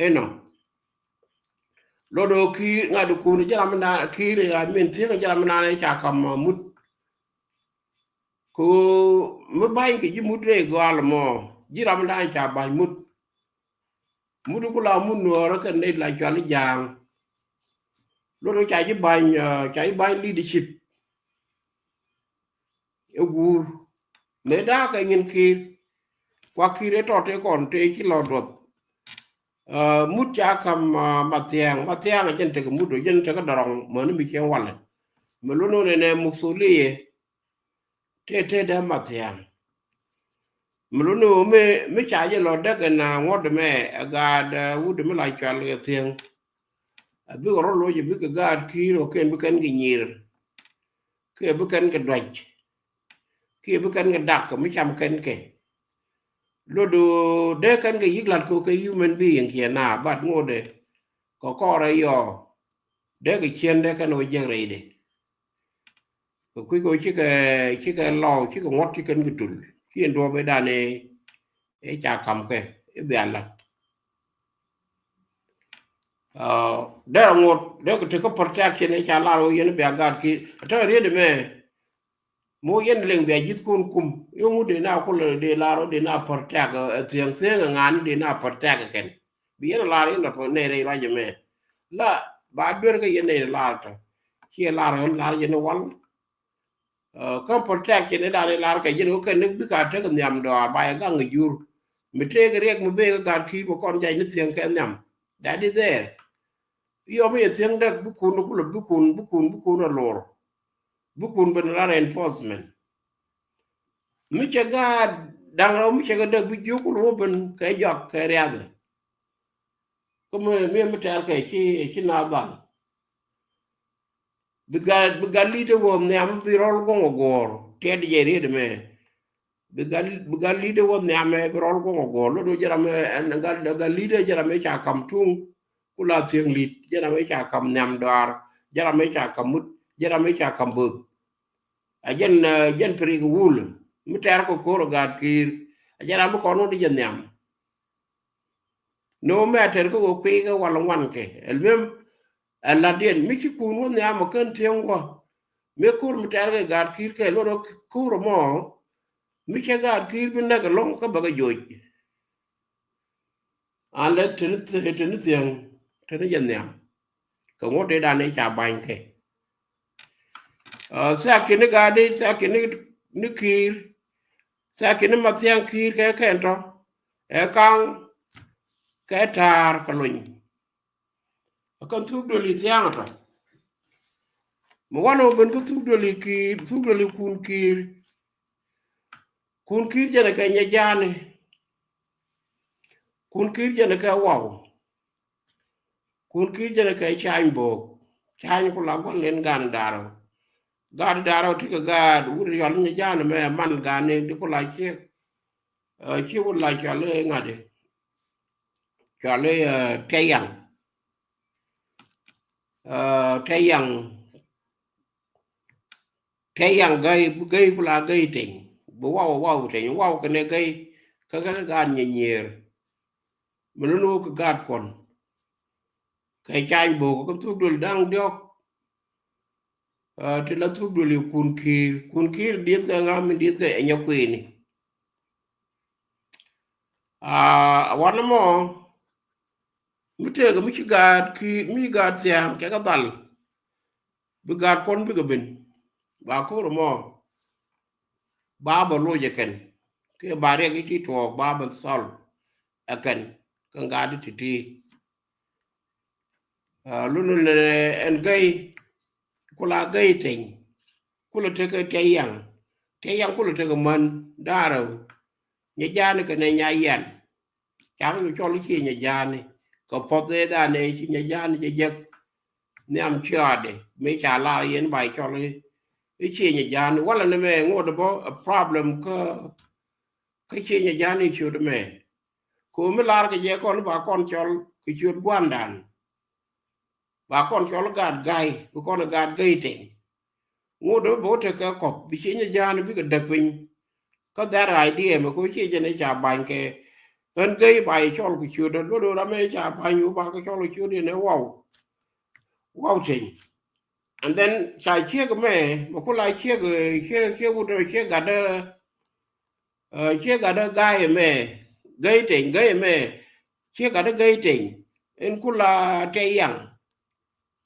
Inɔ. Lot ɣöö Kiir ŋa̱t Kun ji̱ ram mi naan Kiir, I mean, thiek ji̱ ram mi naan ca kam mut. Kɛ ɣöö mi ba̱ny kɛ ji̱ mut rɛy gɔal mɔ, ji̱ ram mi naan ca ba̱ny mut. Mut ku la mut Nuɔɔr kɛn nɛy la cɔal i̱ Ja̱a̱ŋ. Lot ɣöö ca ji̱ ba̱ny, ca ji̱ ba̱ny leadership. Ɛ guur mëë da̱a̱ kɛ nyin Kiir. Kua Kiir ɛ tɔt tëë kɔn tëë ci lɔ duɔth. Mut ca kam Mathiaŋ, Mathiaŋ ɛ jɛn tekɛ mut ɔ, jɛn tekɛ dɔrɔŋ mäni mi ciɛŋ walɛ. Mɛ lun wä nɛnɛ mukthuli yɛ tëë tëë dee Mathiaŋ. Mɛ lun wä mi, mi ca jɛ lɔ däk ɛn ŋuɔ̱t mɛ ɛ gaat wut mi la cual kɛ thiäŋ. Ɛ bikɛ rɔ loc ɛ bikɛ gaat Kiir ɔ kɛn bi kɛn kɛ nyir. Kiɛ bi kɛn kɛ duac. Kiɛ bi kɛn kɛ dak kɛ mi cam kɛn kɛ. Lot ɣöö dee kɛn kɛ yi̱k lat kɛ kɛ human being kiɛ na bat ŋotdɛ. Kɛ kɔrɛ yɔ dee kɛ ciɛn dee kɛn wä jek rɛydɛ. Kɛ kui̱ kɛ wä cikɛ, cikɛ lɔw cikɛ ŋuɔ̱t ci kɛn kɛ tul. Ci in duɔ̱ɔ̱p i̱ dan i̱ ca kam kɛ i̱ bia lat. Derɛ ŋot derɛ kɛ tekɛ protection i̱ ca lar wä yɛn bia gat ki. Ɛ tɔ̱ riet imɛ mi wä yɛn liŋ bia ji̱th kun kum i̱ ŋut dee na kulɛ dee lar wä dee na protect ɛ thiäŋ thiäŋ ɛ ŋa̱a̱n dee na protect ɛ kɛn. Bi yɛn lar yɛn dɔ̱ nɛy rɛy ruac imɛ la ba duer kä yɛn nɛy lar tɔ. Ciɛ lar ɣän lar yɛn i̱ wal. Kä protection i̱ dan i̱ lar kɛ ji̱n ɣä kɛn ni bikɛ a tek nhiam dɔaar ba yɛ gaŋ i̱ jur. Mi tëëk riɛk mi bëë kä gat ki̱i̱p ɛ kɔn jac ni thiäŋ kɛ nhiam. That is there. Yɔ mi yɛ thiäŋ däk bi kun kulɛ bi kun bi kun bi kun a lor. Bi kun ben la reinforcement. Mi cɛ gaat da̱ŋ rɛw mi cɛ kɛ däk bi jiök kulɛ wä ben kɛ jɔak kɛ riath. Kä mi mi mi tɛɛr kɛ ci ci na dhal. Bi gat bi gat li̱t ɛ wä nhiam bi rɔl guɔ̱ŋ ɛ guɔ̱ɔ̱r tiɛt jɛ riet ɛmɛ. Bi gat bi gat li̱t ɛ wä nhiam ɛ bi rɔl guɔ̱ŋ ɛ guɔ̱ɔ̱r lot wä jɛ ram ɛ gat gat li̱t ɛ jɛ ram ɛ ca kam tuŋ. Ku la thiäŋ li̱t jɛ ram ɛ ca kam nhiam dɔaar jɛ ram ɛ ca kam mut jɛ ram ɛ ca kam böth. A jɛn jɛn pirik wul mi tɛr kɛ ko̱r ɛ gaat ki̱i̱r. A jɛ ram bi kɔn wä ni jɛ nhiam. Ni wä mɛ a tɛr kä wä kui̱ kɛ wal ŋuan kɛ ɛl mem. Ɛ la̱tdiɛn mi ci kun wä nhiam ɛ kän thiäŋ wä. Mi ko̱r mi tɛr kɛ gaat ki̱i̱r kɛ luɔt wä ko̱r ɛmɔ. Mi cɛ gaat ki̱i̱r bi näk ɛlɔ̱ŋ kä bɛ kɛ joc. An lɛ teni teni thiäŋ teni jɛ nhiam. Kɛ ŋuɔ̱t dee dan i̱ ca ba̱ny kɛ. Thiak kini gaat i̱ thiak kini ni ki̱i̱r. Thiak kini ma thiaŋ ki̱i̱r kɛ kɛn tɔ ɛ kaŋ kɛ ta̱a̱r kɛ lony. Ɛ kɛn thuk duël i̱ thiaŋ tɔ. Mi wanɛ wä ben kä thuk duël i̱ ki̱i̱r thuk duël i̱ kun ki̱i̱r. Kun ki̱i̱r jɛn ɛ kɛ nyɛ ja̱a̱ni. Kun ki̱i̱r jɛn ɛ kɛ waw. Kun ki̱i̱r jɛn ɛ kɛ cany bo̱o̱k. Cany ku la gua̱n len gan da̱rä. Gaat da̱rä ti kɛ gaat wut yɔl nyɛ ja̱a̱ni mɛ man gani di ku la ciek. Ci wut la cɔl i̱ ŋa̱di. Cɔl i̱ tɛy yaŋ. Tɛy yaŋ. Tɛy yaŋ gäy bi gäy ku la gäy teny bi waw waw teny waw kɛnɛ gäy. Kä kä gaat nyɛ nyier. Mi lun wä kɛ gaat kuɔn. Kɛ cany bo̱o̱k kä thuk duël da̱ŋ diɔ̱k. Ti la thuk duël i̱ kun ki̱i̱r kun ki̱i̱r dieth kɛ ŋa̱m mi dieth kɛ ɛnyɛ kuëëni. A wanɛ mɔ mi tëëkɛ mi ci gaat ki̱i̱r mi gaat thia̱a̱ŋ kɛ kɛ dhal. Bi gaat kuɔn bikɛ ben ba ko̱r ɛmɔ. Ba bɛ loc ɛ kɛn kiɛ ba riɛk i̱ ti tuɔɔk ba bɛ thɔl ɛ kɛn kɛ gaat i̱ ti̱ti̱. Lun lun ɛn gäy. Kula gäy teny. Kula tekɛ tɛy yaŋ. Tɛy yaŋ kula tekɛ män da̱rä. Nyɛ ja̱a̱ni kɛ nɛ nya yan. Cak yuk cɔl i̱ cie nyɛ ja̱a̱ni kɛ puɔth ëë da̱a̱ni ci nyɛ ja̱a̱ni jɛ jek. Nhiam ciɔaadɛ mëë ca lar yɛn ba cɔl i̱ cie nyɛ ja̱a̱ni walɛ ni mɛ ŋot bä problem kä kä cie nyɛ ja̱a̱ni ciöt mɛ. Ko̱ mi lar kɛ jɛ kɔn ba kɔn cɔl kɛ ciöt gua̱ndan. Ba kɔn cɔl gaat Gai, bi kɔn gaat Gai Teny. Ŋot dee bä tekɛ kɔp bi cieny ja̱a̱n bikɛ däk piny. Kä that idea mɛ ko cieny jɛn ca ba̱ny kɛ ɣän Gai ba yɛ cɔl kɛ ciötdä, luɔt ɣöö ram mɛ ca ba̱ny ɣöö ba kɛ cɔl kɛ ciötdä ni Waw. Waw Teny. And then ca ciek mɛ, mɛ ku la ciek, ciek, ciek wut, ciek gatdä, ciek gatdä Gai mɛ, Gai Teny, Gai mɛ, ciek gatdä Gai Teny. In ku la tɛ yaŋ.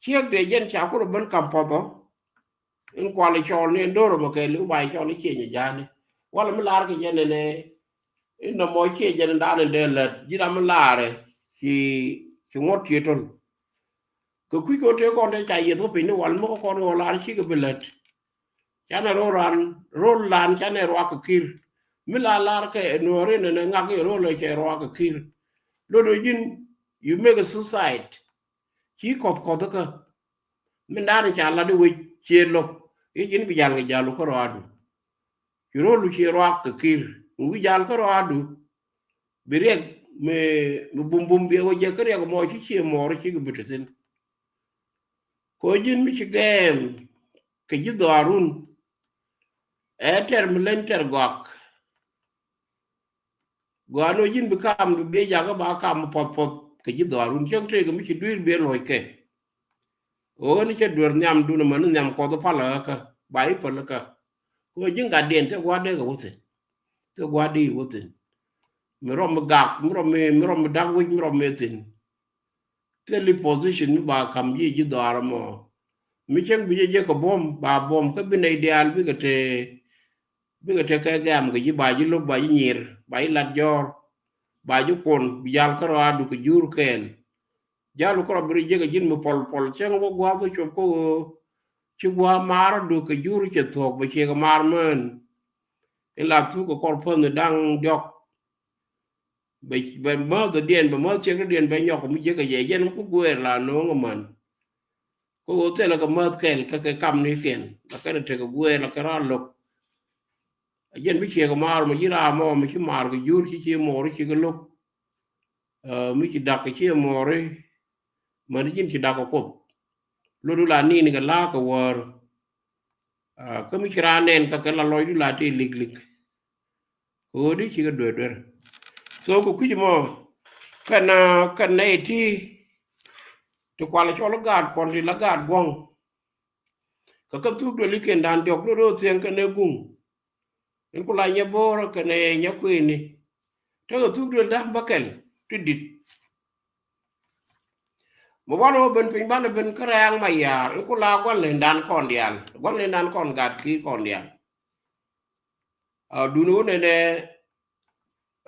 Ciek dee jɛn ca ku rɔ ben kam puɔth ɔ. In kual cɔl ni in do̱r mɛ kɛ li̱w ba cɔl ni cieny ja̱a̱n ni. Wala mi lar kɛ jɛn ni, in nɔmɔ cieny jɛn in da̱a̱n in dee lät. Ji̱ ram mi lar ci, ci ŋuɔ̱t ci töl. Kɛ kui̱ kɔn tëë kɔn tëë ca yieth wä piny ni wal mi kɔn wä lar cikɛ bi lät. Canɛ rol ran, rol ran canɛ ruak kɛ ki̱r. Mi la lar kɛ nuɔ̱ɔ̱ri nɛ nɛ ŋak i̱ rol ɛ cɛ ruak kɛ ki̱r. Lot ɛ ji̱n, you make a suicide. Ci kɔth kɔth kä. Min da̱a̱n ca lat i̱ wec cië lo̱k i̱ ji̱n bi jal kɛ jal wä kä rɔadu. Ci rol wä cië ruak kɛ ki̱r. Wi̱i̱ jal kä rɔadu. Bi riɛk mi, mi bumbum bi wä jɛ kä riɛk mɔ ci cië mɔɔr ci kɛ bi te thi̱n. Ko ji̱n mi ci gɛɛm kɛ ji̱ dhɔaarun. Ɛ tɛr mi leny tɛr gɔak. Gɔaa ni ji̱n bi kam du biɛ jakä ba kam puɔth puɔth kɛ ji̱ dhɔaarun cäŋ tëëk mi ci dui̱r biɛ luɔc kɛ. Ɣöö ni cɛ duer nhiam dun mɛ ni nhiam kuɔth palä kä ba i̱ päl kä. Ko ji̱n gatdiɛn thil gua̱a̱r dee kɛ wä thi̱n. Thil gua̱a̱r dee wä thi̱n. Mi rɔm mi gak, mi rɔm mi, mi rɔm mi dak wi̱c, mi rɔm mi thi̱n. Thil i̱ position mi ba kam ji̱ ji̱ dhɔaar mɔ. Mi cäŋ bi jɛ jɛ kɛ buɔ̱m, ba buɔ̱m kä bi nɛy diaal bikɛ te, bikɛ te kɛ gɛ̈m kɛ ji̱ ba ji̱ lo̱p, ba ji̱ nyir, ba ji̱ lat jɔ̱ɔ̱r, ba ji̱ kuɔn, bi jal kä rɔaadu kɛ jur kɛɛl. Jal kärɔa bi ri jek a ji̱n mi pɔl pɔl cäŋ wä gua̱a̱th wä cop kä ɣöö ci gua̱a̱ maar du kɛ jur cɛ thuɔ̱k bɛ ciek maar mään. In la thuk kɛ kɔr pänh da̱ŋ diɔ̱k. Bɛ, bɛ mäth diɛn, bɛ mäth ciek diɛn bɛ nyɔk mi jek a jɛ jɛn ku gueer la no̱o̱ŋ a män. Kä ɣöö thilɛ kɛ mäth kɛl kä kɛ kam ni kɛn la kɛn tekɛ gueer la kɛ raar lo̱k. A jɛn bi ciek maar mɔ ji̱ raar mɔ mi ci maar kɛ jur ci ci mo̱o̱r ci kɛ lo̱k. Ɛ, mi ci dak kɛ ci mo̱o̱ri. Män ji̱n ci dak kɛ kuoth. Lo̱du la ni̱n kɛ la̱a̱k kɛ wäär. Ɛ, kä mi ci raan nɛn kä kɛ la lɔcdu la ti lik lik. Kɛ ɣöö di ci kɛ duer duer. So kɛ kui̱c mɔ kɛn, kɛn nɛy ti ti kual cɔl gaat kɔn ti la gaat guɔ̱ŋ. Kɛ kä thuk duel i̱ kɛn da̱a̱n diɔ̱k lo̱du thiɛŋ kɛn ɛ guŋ. In ku la nyɛ bo̱o̱r kɛnɛ nyɛ kuëëni. Tekɛ thuk duël da̱ŋ bäkɛl ti di̱t. Mɛ wanɛ wä ben piny banɛ ben kä rɛ̈ɛ̈ŋ ma yaar in ku la gua̱n lɛndan kɔn diaal, gua̱n lɛndan kɔn gat ki̱i̱r kɔn diaal. A duni wä nɛnɛ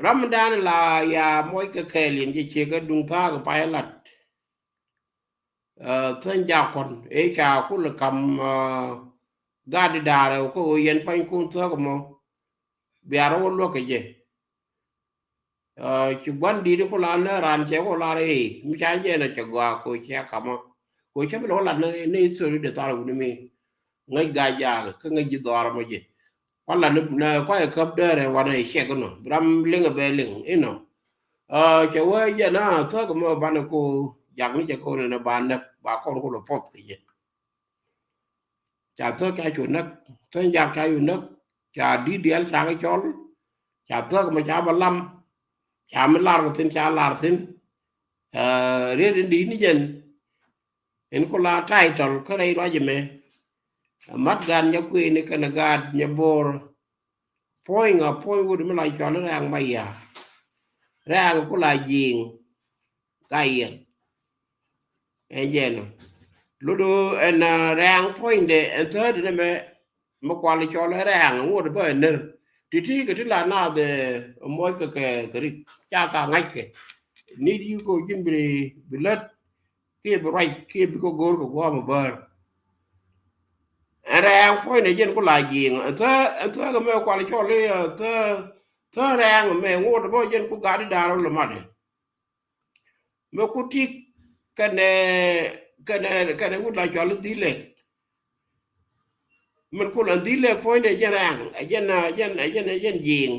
ramdan la ya mɔc kɛ kɛɛl in jɛ ciek kä duŋ thaak pay lat. Ɛ, thäny jakɔn ëë ca kulɛ kam, ɛ, gat di da̱rɛ wä kä ɣöö yɛn panykun thäk mɔ. Bia rɔ wä luäk kɛ jɛ. Ɛ, ci gua̱n di̱t ku la nä raan cɛ ku la rɛ i̱ mi ca jɛ nɔ cɛ gɔaa ko cɛ kamä. Ko cɛ bi lɛ wä la nä ni history de thar wuni mi. Ŋäc gaa jaak kä ŋäc ji̱ dhɔaar mɔ jɛ. Kuan la ni, ni kuayɛ käp däärɛ wanɛ ciɛk inɔ. Bi ram liŋ ɛ bɛ liŋ inɔ. Ɛ, cɛ wee jɛ na thäk mɛ banɛ ko jak ni cɛ ko ni ba näk ba kɔn ko lɔ puɔth kɛ jɛ. Ca thäk ca cu näk, thäk jak ca cu näk, ca di̱t diaal ca kɛ cɔl, ca thäk mɛ ca bä lam, ca mi lar kɛ thi̱n ca lar thi̱n. Ɛ, riet in di̱t ni jɛn. In ku la title kä rɛy ruac ɛmɛ. Mat gaat nyɛ kuëëni kɛnɛ gaat nyɛ bo̱o̱r. Puɔ̱ny ŋa puɔ̱ny wut mi la cɔl i̱ rɛ̈ɛ̈ŋ ma ya̱a̱. Rɛ̈ɛ̈ŋ ku la ji̱i̱ŋ. Ka yɛ. Ɛn jɛn ɔ. Lotdɛ ɛn, ɛ, rɛ̈ɛ̈ŋ puɔ̱nydɛ ɛn thäär di nɛmɛ mi kual cɔl i̱ rɛ̈ɛ̈ŋ ŋot bä ɛn ner. Ti̱ti̱ kɛ ti la naath, ɛ, muɔc kɛ kɛ rik ca ka ŋa̱ckɛ. Ni di ko ji̱n bi, bi lät kiɛ bi ruac kiɛ bi kɛ go̱o̱r kɛ gua̱a̱m ɛ bäär. Ɛn rɛ̈ɛ̈ŋ puɔ̱nydɛ jɛn ku la ji̱i̱ŋ ɛn thäär, ɛn thäär kɛ mɛ kual cɔl i̱, ɛ, thäär, thäär rɛ̈ɛ̈ŋ mɛ ŋot bä jɛn ku gat i̱ da̱a̱r rɔ lɛ matdɛ. Mɛ ku tik kɛnɛ, kɛnɛ, kɛnɛ wut la cɔl i̱ dhilɛ. Min ku la dhilɛ puɔ̱nydɛ jɛn rɛ̈ɛ̈ŋ ɛ jɛn, ɛ jɛn, ɛ jɛn, ɛ jɛn ji̱i̱ŋ.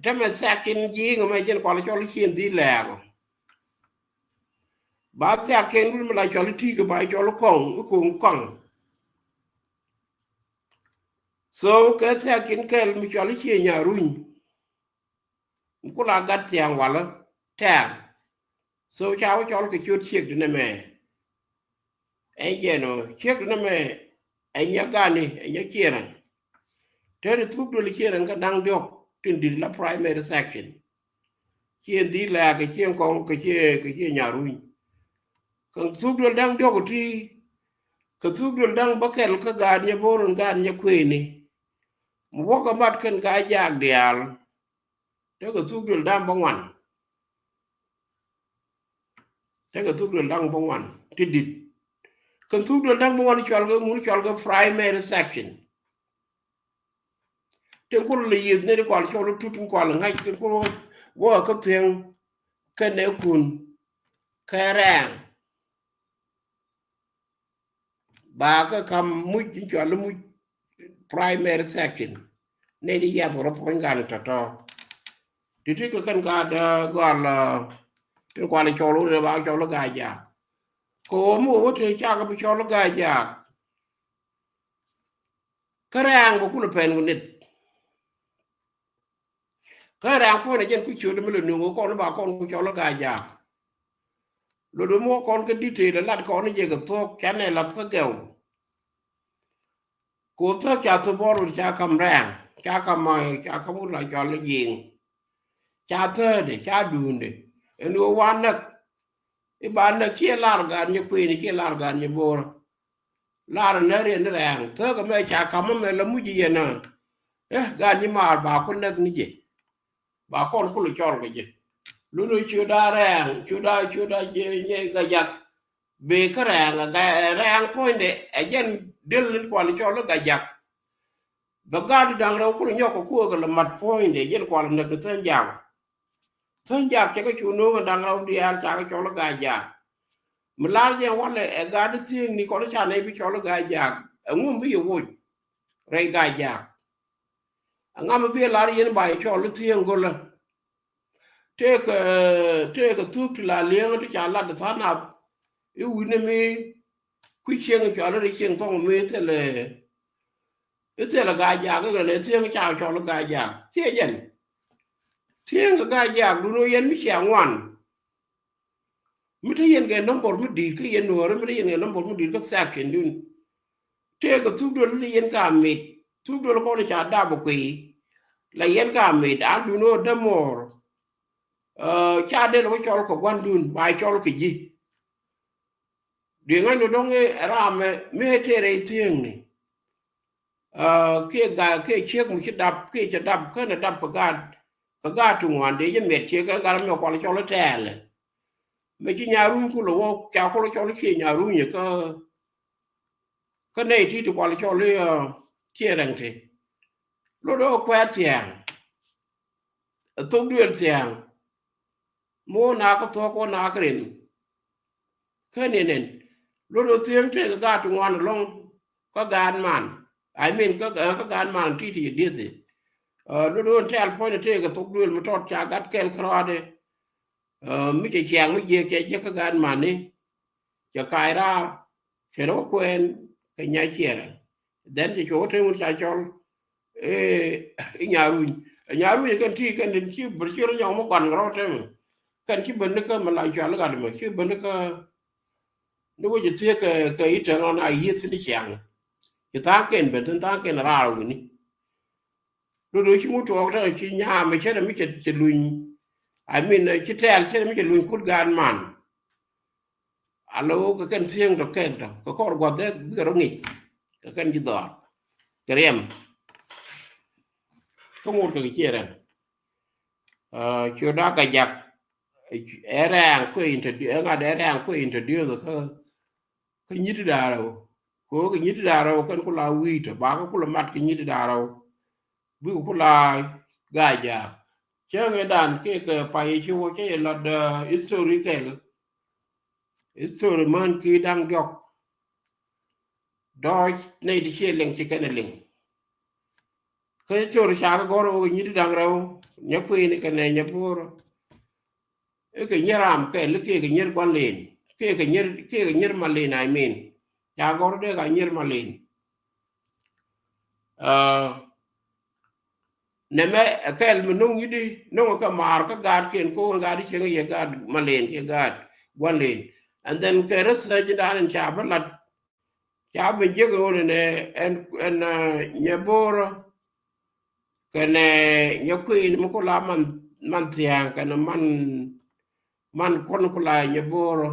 Täämɛ thɛk in ji̱i̱ŋ mɛ jɛn kual cɔl i̱ cien dhilɛ ɔ. Ba thiakiɛn wut mi la cɔl i̱ Ti̱i̱ kɛ ba cɔl i̱ Kɔŋ, i̱ Ko̱o̱ŋ Kɔŋ. So kɛ thiakiɛn kɛl mi cɔl i̱ Ciɛ Nyaruny. Mi kula gat thiaŋ walä tɛ̈r. So ca wä cɔl kɛ ciöt ciek di nɛmɛ. Ɛn jɛn ɔ ciek di nɛmɛ. Ɛ nyɛ gani, ɛ nyɛ Ciɛ Rɛŋ. Te di thuk duel Ciɛ Rɛŋ kɛ da̱ŋ diɔ̱k tin dit la primary section. Ciɛ Dhi̱i̱ Lɛɛk kɛ Ciɛ Kɔŋ kɛ Ciɛ, kɛ Ciɛ Nyaruny. Kɛ thuk duel da̱ŋ diɔ̱k ti, kɛ thuk duel da̱ŋ bä kɛl kä gaat nyɛ bo̱o̱r in gaat nyɛ kuëëni. Mi wäkɛ mat kɛn Gaa-jaak diaal. Tekɛ thuk duel da̱ŋ bä ŋuan. Tekɛ thuk duel da̱ŋ bä ŋuan ti dit. Kɛn thuk duel da̱ŋ bä ŋuan cɔal kɛ mun cɔal kɛ primary section. Tin kul lɛ yieth ni di kual cɔl tut tin kual ŋa̱c tin kul wä kä thiäŋ kɛnɛ kun kɛ rɛɛŋ. Ba kä kam muc in cɔal i̱ muc primary section. Nɛy di yiath wä rɔ puɔ̱ny gan tɔ̱tɔ̱. Ti ti kɛ kɛn gaat gɔal tin kual cɔl wä ba cɔl Gaa-jaak. Kɛ ɣöö mi wä te cakɛ bi cɔl Gaa-jaak. Kä rɛɛŋ bä kulɛ pɛn ku nith. Kä rɛɛŋ puɔ̱nydɛ jɛn ku ciötdɛ mi lɛ nuŋ kɔn ba kɔn ku cɔl Gaa-jaak. Lotdɛ mi wä kɔn kä detail ɛ lat kɔn jɛ kɛ thuɔ̱k canɛ lath kä gɛw. Ku thäk ca thop bɔr wut ca kam rɛɛŋ ca kam ca kam wut la cɔl jiŋ. Ca thäätdɛ ca duundɛ ɛn ɣöö wan näk. I̱ ba näk ciɛ lar gaat nyɛ kuëëni ciɛ lar gaat nyɛ bo̱o̱rä. Lar nä riɛn ni rɛɛŋ thäkä mɛ ca ka̱m mɛ la muc yɛn ɛ. Eh gaat nyi maar ba ku näk ni jɛ. Ba kɔn kul cɔl kɛ jɛ. Lun ɛ ciötda rɛɛŋ ciötda ciötda jɛ nyɛ Gaa-jaak. Bëë kä rɛɛŋ ɛ rɛɛŋ puɔ̱nydɛ ɛ jɛn del ni kual cɔl i̱ Gaa-jaak. Bɛ gaat da̱ŋ rɛw kul nyɔk kɛ kuäär kɛ lɛ mat puɔ̱nydɛ jɛn kual näk kɛ thäny jaak. Thäny jaak cɛ kɛ cu no̱o̱ŋ ɛ da̱ŋ rɛw diaal ca kɛ cɔl i̱ Gaa-jaak. Mi lar jɛ walɛ ɛ gaat i̱ thiëëŋni kɔn i̱ ca nɛy bi cɔl i̱ Gaa-jaak. Ɛŋu mi yɛ woc rɛy Gaa-jaak. Ɛŋa mi bi ɛ lar yɛn ba yɛ cɔl i̱ thiëëŋ go̱lä. Tëëkɛ tëëkɛ thuk ti la li̱eŋä ti ca lat i̱ tha̱a̱ŋ nath. I̱ wi̱nɛ mi kui̱ cieŋ cɔal i̱ ri cieŋ thɔŋ mi thilɛ. I̱ thilɛ Gaa-jaak i̱ kɛnɛ thiëëŋ ca cɔl i̱ Gaa-jaak ciɛ jɛn. Thiëëŋ kɛ Gaa-jaak dun ɣöö yɛn mi cia ŋuan. Mi te yɛn kɛ number mi di̱i̱t kä yɛn nuɔɔri mi te yɛn kɛ number mi di̱i̱t kä section dun. Tëëkɛ thuk duel li yɛn ka mit thuk duel kɔn ca dap kui̱. La yɛn ka mit an dun ɣöö dämɔɔr. Ca del wä cɔl kɛ gua̱ndun ba cɔl kɛ ji̱. Dueŋä ni dɔ̱ŋ ɛ ramɛ mi ɛ tëë rɛy thiëëŋni. Kiɛ ga kiɛ ciek mi ci dap kiɛ cɛ dap känɛ dap kɛ gaat kɛ gaat ti ŋuan dee jɛ miɛt ciek kɛ gat mi kual cɔl tɛɛlɛ. Mɛ ci Nyaruny kulɛ wä ca kulɛ cɔl ciɛ Nyaruny kä kä nɛy ti ti kual cɔl i̱ Ciɛ Rɛŋ ti. Lot ɣä kuɛɛt thia̱a̱ŋ. Ɛ thok duëël thia̱a̱ŋ. Mi wä naak kä thuɔ̱k wä naak kä rin. Kä ni nɛn lot ɣä thia̱a̱ŋ tëëk kä gaat ti ŋuan ɛlɔ̱ŋ. Kä gaat man I mean kä kä gaat man ti ti jɛ dieth i̱. Lot ɣä tɛl puɔ̱ny tëëk ɛ thok duëël mi tɔt ca gat kɛl kärɔaadɛ. Mi cɛ ciaŋ mi jiɛk cɛ jiɛk kä gaat man ni. Cɛ kac raar cɛ rɔ kuɛɛn kɛ nya ciɛrɛ. Dhɛn cɛ cuɔ wä te ŋun ca cɔl i̱ Nyaruny. Nyaruny kɛn ti kɛn den ci bär ci rɔ nyɔk mi guan kɛ rɔ te mi kɛn ci ben ni kä mi la cual gat mi ci ben ni kä ni wä ci thiek kɛ kɛ i̱ tɛn ɣɔn a yieth ni ciaŋ. Ci tha̱a̱ŋ kɛn ben thin tha̱a̱ŋ kɛn raar wi̱ni. Dodo ci ŋut tuɔɔk te ci nyaam mi cɛ mi cɛ luny. I mean ci tɛɛl cɛ mi cɛ luny kut gaat man. Alo kɛ kɛn thiëŋ tɔ kɛn tɔ kɛ kɔr guath dee bikɛ rɔ ŋic kɛ kɛn ji̱ dhɔaar kɛ riɛm. Kä ŋot kɛ kɛ ciɛ rɛm. Ciö dak kɛ jak ɛ rɛɛŋ kuɛ introduce ɛ ŋa̱t ɛ rɛɛŋ kuɛ introduce kä kä nyi̱t da̱a̱ rɛw. Kɛ ɣöö kɛ nyi̱t da̱a̱ rɛw kɛn kula wi̱i̱ tɔ ba kä kula mat kɛ nyi̱t da̱a̱ rɛw. Bikɛ kula ga̱a̱c jaak cäŋ ëëdan kiɛ kɛ pay ëë ci wä cä yɛ lat historical. History män ki da̱ŋ diɔ̱k. Dɔɔc nɛy ti ciɛ liŋ ci kɛn ɛ liŋ. Kä history ca kɛ gɔ̱r ɣöö kɛ nyi̱t da̱ŋ rɛw nyɛ kui̱ni kɛnɛ nyɛ bo̱o̱r. I̱ kɛ nyier ram kɛl i̱ kiɛ kɛ nyier gua̱n len Kiɛ kɛ nyier, kiɛ kɛ nyier Malin, I mean. Ca gɔr dee ka nyier Malin. Nɛmɛ ɛ kɛl mi no̱ŋ yi̱di, no̱ŋ kɛ maar kä gaatkiɛn, ko ɣän gaat i̱ cieŋ yɛ gaat Malin kiɛ gaat Gua̱nlin. And then kɛ research in daan in ca bi lat, ca bi jek ɣöö nɛ ɛn, ɛn Nyɛbo̱o̱rä kɛnɛ Nyɛkui̱n mi kula man, man thia̱a̱ŋ kɛnɛ man, man kuɔn kula Nyɛbo̱o̱rä.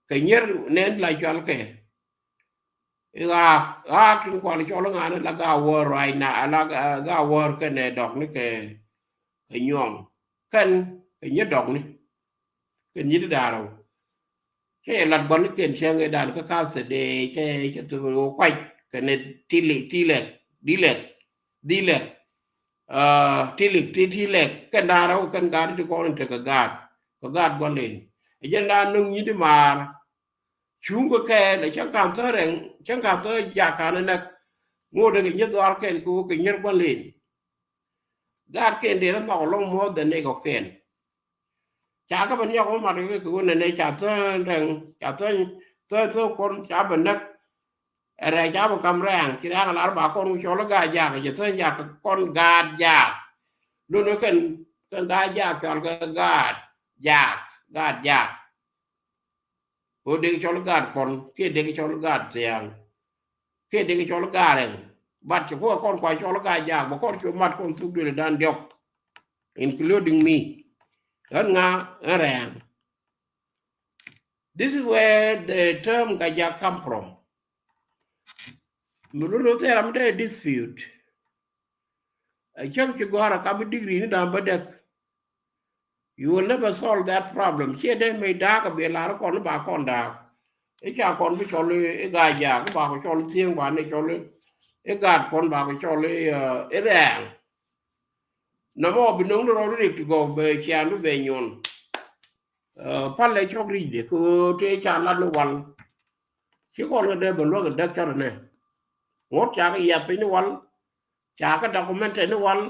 Kɛ nyier nɛn la cɔal kɛ i̱ ɣaak, ɣaak tin kual cɔl ŋa̱a̱n la Gaawäär right now, la Gaawäär kɛnɛ dɔkni kɛ, kɛ Nyuɔŋ. Kɛn kɛ nyier dɔkni, kɛn nyier ti da̱a̱r rɛw. Cɛ yɛ lat gua̱n ni kɛn cäŋ ëëdan kä ka̱thɛ dee cɛ, cɛ thok rɛw kuac kɛnɛ Tilɛk, Tilɛk, Dilɛk, Dilɛk. Tilɛk, ti Tilɛk kɛn da̱a̱r rɛw kɛn gaat ti kɔn in tekɛ gaat, kɛ gaat Gua̱nlin. Ɛ jɛn da̱a̱r no̱ŋ nyi̱t i̱ maar cuŋ kɛ kɛɛl ɛ cäŋ ka̱n thäär rɛŋ, cäŋ ka̱n thäär jaak ka̱n ɛ näk. Ŋot ɛ kɛ nyier dhɔaar kɛn kɛ ɣöö kɛ nyier Gua̱nlin. Gaat kɛn dee rɛ nhɔk ɛlɔ̱ŋ more than nɛy kɔ̱kiɛn. Ca kɛ bɛ niɔk mi mat kɛ kɛ ɣöö nɛnɛ ca thäär rɛŋ, ca thäär, thäär, thäär kuɔn ca bɛ näk. Ɛ rɛy ca bɛ ka̱m rɛ̈ɛ̈ŋ, ci rɛ̈ɛ̈ŋ lar ba kɔn ku cɔl i̱ gaat jaak, cɛ thäär jaak kɔn gaat jaak. Lon kɛn, kɛn gaat jaak cɔal kɛ gaat jaak, gaat jaak. Ɣöö dee kɛ cɔl i̱ gaat kuɔn kiɛ dee kɛ cɔl i̱ gaat thia̱a̱ŋ kiɛ dee kɛ cɔl i̱ gaat rɛŋ. But ci kuɔ kɔn kua cɔl i̱ gaat jaak bɛ kɔn cu mat kɔn thuk duël dan diɔk, including me. Ɣän ŋa? Ɣän rɛ̈ɛ̈ŋ. This is where the term Gajak come from. Mi lun wä thɛɛr ram dee dispute. Ɛ cäŋ ci gɔ̱a̱r a kap i̱ degree ni da̱a̱m bä däk. You will never solve that problem. Ciɛ dee mëë da̱a̱k a bi lar kɔn i̱ ba kɔn da̱a̱k. I̱ ca kɔn bi cɔl i̱ gaat jaak i̱ ba kɔ cɔl i̱ thieŋ ba ni cɔl i̱ gaat kɔn ba kɔ cɔl i̱ rɛ̈ɛ̈ŋ. Nɔmɔ bi no̱ŋ ni rɔɔd i̱ rik ti gɔw bɛ cian bi bɛ nyuɔn. Palɛ cɔk ri̱cdɛ kɛ ɣöö tëë ca lat ni wal. Ci kɔn kɛ dee bɛ luäk kɛ däk cɔt ɛnɛ. Ŋuɔ̱t ca kɛ yiath piny ni wal. Ca kɛ documented ni wal.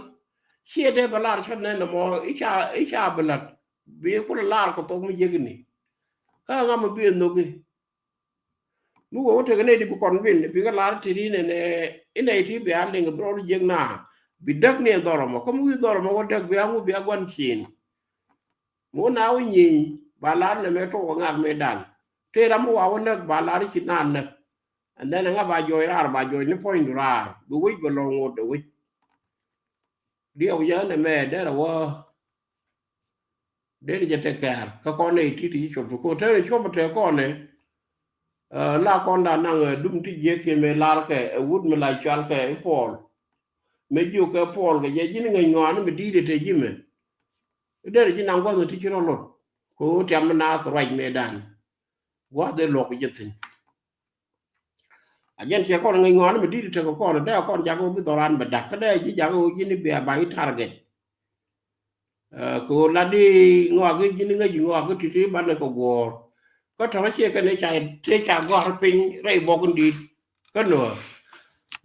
Ciɛ dee bɛ lar cɔt ɛnɛ nɔmɔ i̱ ca, i̱ ca bi la̱t. Bi kulɛ lar kɛ thok mi jiäk ni. Kä ŋa mi bi ɛ nhök i̱ mi wee wä tekɛ nɛy ti bi kɔn win bikɛ lar ti ri nɛnɛ. Inɛ ti bia liŋ bi rɔl jiäk na bi däk ni dhɔrɔmɔ kä mi wi̱i̱ dhɔrɔmɔ wä däk bia ŋu bia gua̱n cin. Mi wä na wä nyieny ba lar nɛmɛ tuɔk wä ŋak mëëdan. Tëë ram mi wa wä näk ba lar ci naan näk. And then ŋa ba jɔɔc raar ba jɔɔc ni puɔ̱nydu raar bi wec bɛ lɔŋ ŋot dee wec. Diɛw yɛ nɛmɛ derɛ wä. Dee ni jɛ tek kɛɛr kä kɔn nɛ i̱ ti̱ti̱ ci cop ti ko̱r te ni cop te kɔn nɛ. La kɔn da naŋ dum ti jiek kiɛ mëë lar kɛ ɛ wut mi la cual kɛ i̱ Puɔl. Mëë jiök kɛ Puɔl kɛ jɛ ji̱n ŋäc ŋɔaani mi di̱i̱t ɛ te ji̱ mɛ. I̱ dee ni ji̱ naŋ gua̱th ni ti ci rɔ lot. Kɛ ɣöö tiam mi na kɛ ruac mëëdan gua̱th dee luɔk jɛ thi̱n. A jɛn ciɛ kɔn ŋäc ŋɔaani mi di̱t tekɛ kɔn dee kɔn jakä wä bi dhɔran bɛ da̱k kä dee ji̱ jakä wä ji̱n i̱ bia ba i̱ target. Kɛ ɣöö lat di ŋɔak i̱ ji̱n i̱ ŋäc ŋɔak i̱ ti̱ti̱ banɛ kɛ guɔ̱ɔ̱r. Kä tɔ̱rä ciɛ kɛn i̱ ca tëë ca gɔ̱a̱r piny rɛy buɔk in di̱t. Kä nöör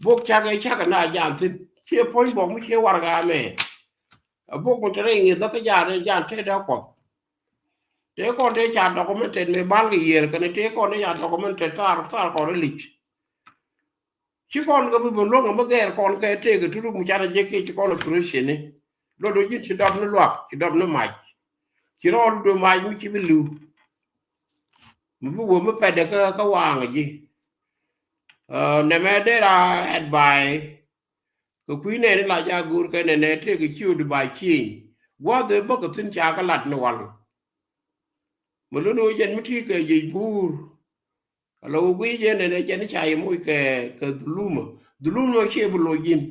buɔk cak i̱ cak i̱ na jam thi̱n ciɛ puɔ̱ny buɔk mi ciɛ warɛgak mɛ. A buɔk mi te rɛy ŋi̱eth dhɔk kä jaan rɛy jaan tëë dee kuɔth. Tëë kɔn tëë ca documented mëë bal kɛ yiër kɛnɛ tëë kɔn tëë ca documented thar thar kɔn rɛ lic. Ci kɔn kɛ bi ben luäŋ kɛ mi gɛɛr kɔn kɛ tëë kɛ turuk mi canɛ jek kiɛ ci kɔn operation ni. Luɔt do ji̱n ci dɔp ni luak ci dɔp ni mac. Ci rɔɔdu do mac mi ci bi li̱w. Mi bi wä mi pɛtdɛ kä kä waaŋ ji̱. Nɛmɛ dee ra advice. Kɛ kui̱ nɛɛni la ja go̱o̱r kɛ nɛnɛ tëëkɛ ciötdu ba cieeny. Gua̱a̱th ëë bäkɛ thi̱n ca kɛ lat ni wal. Mi luni wä jɛn mi ti̱i̱ kɛ jiec buur. Ala wä gui̱i̱c jɛn nɛnɛ jɛn ca yɛ moc kɛ kɛ dhulumä. Dhulumä ciɛ bi loc ji̱n.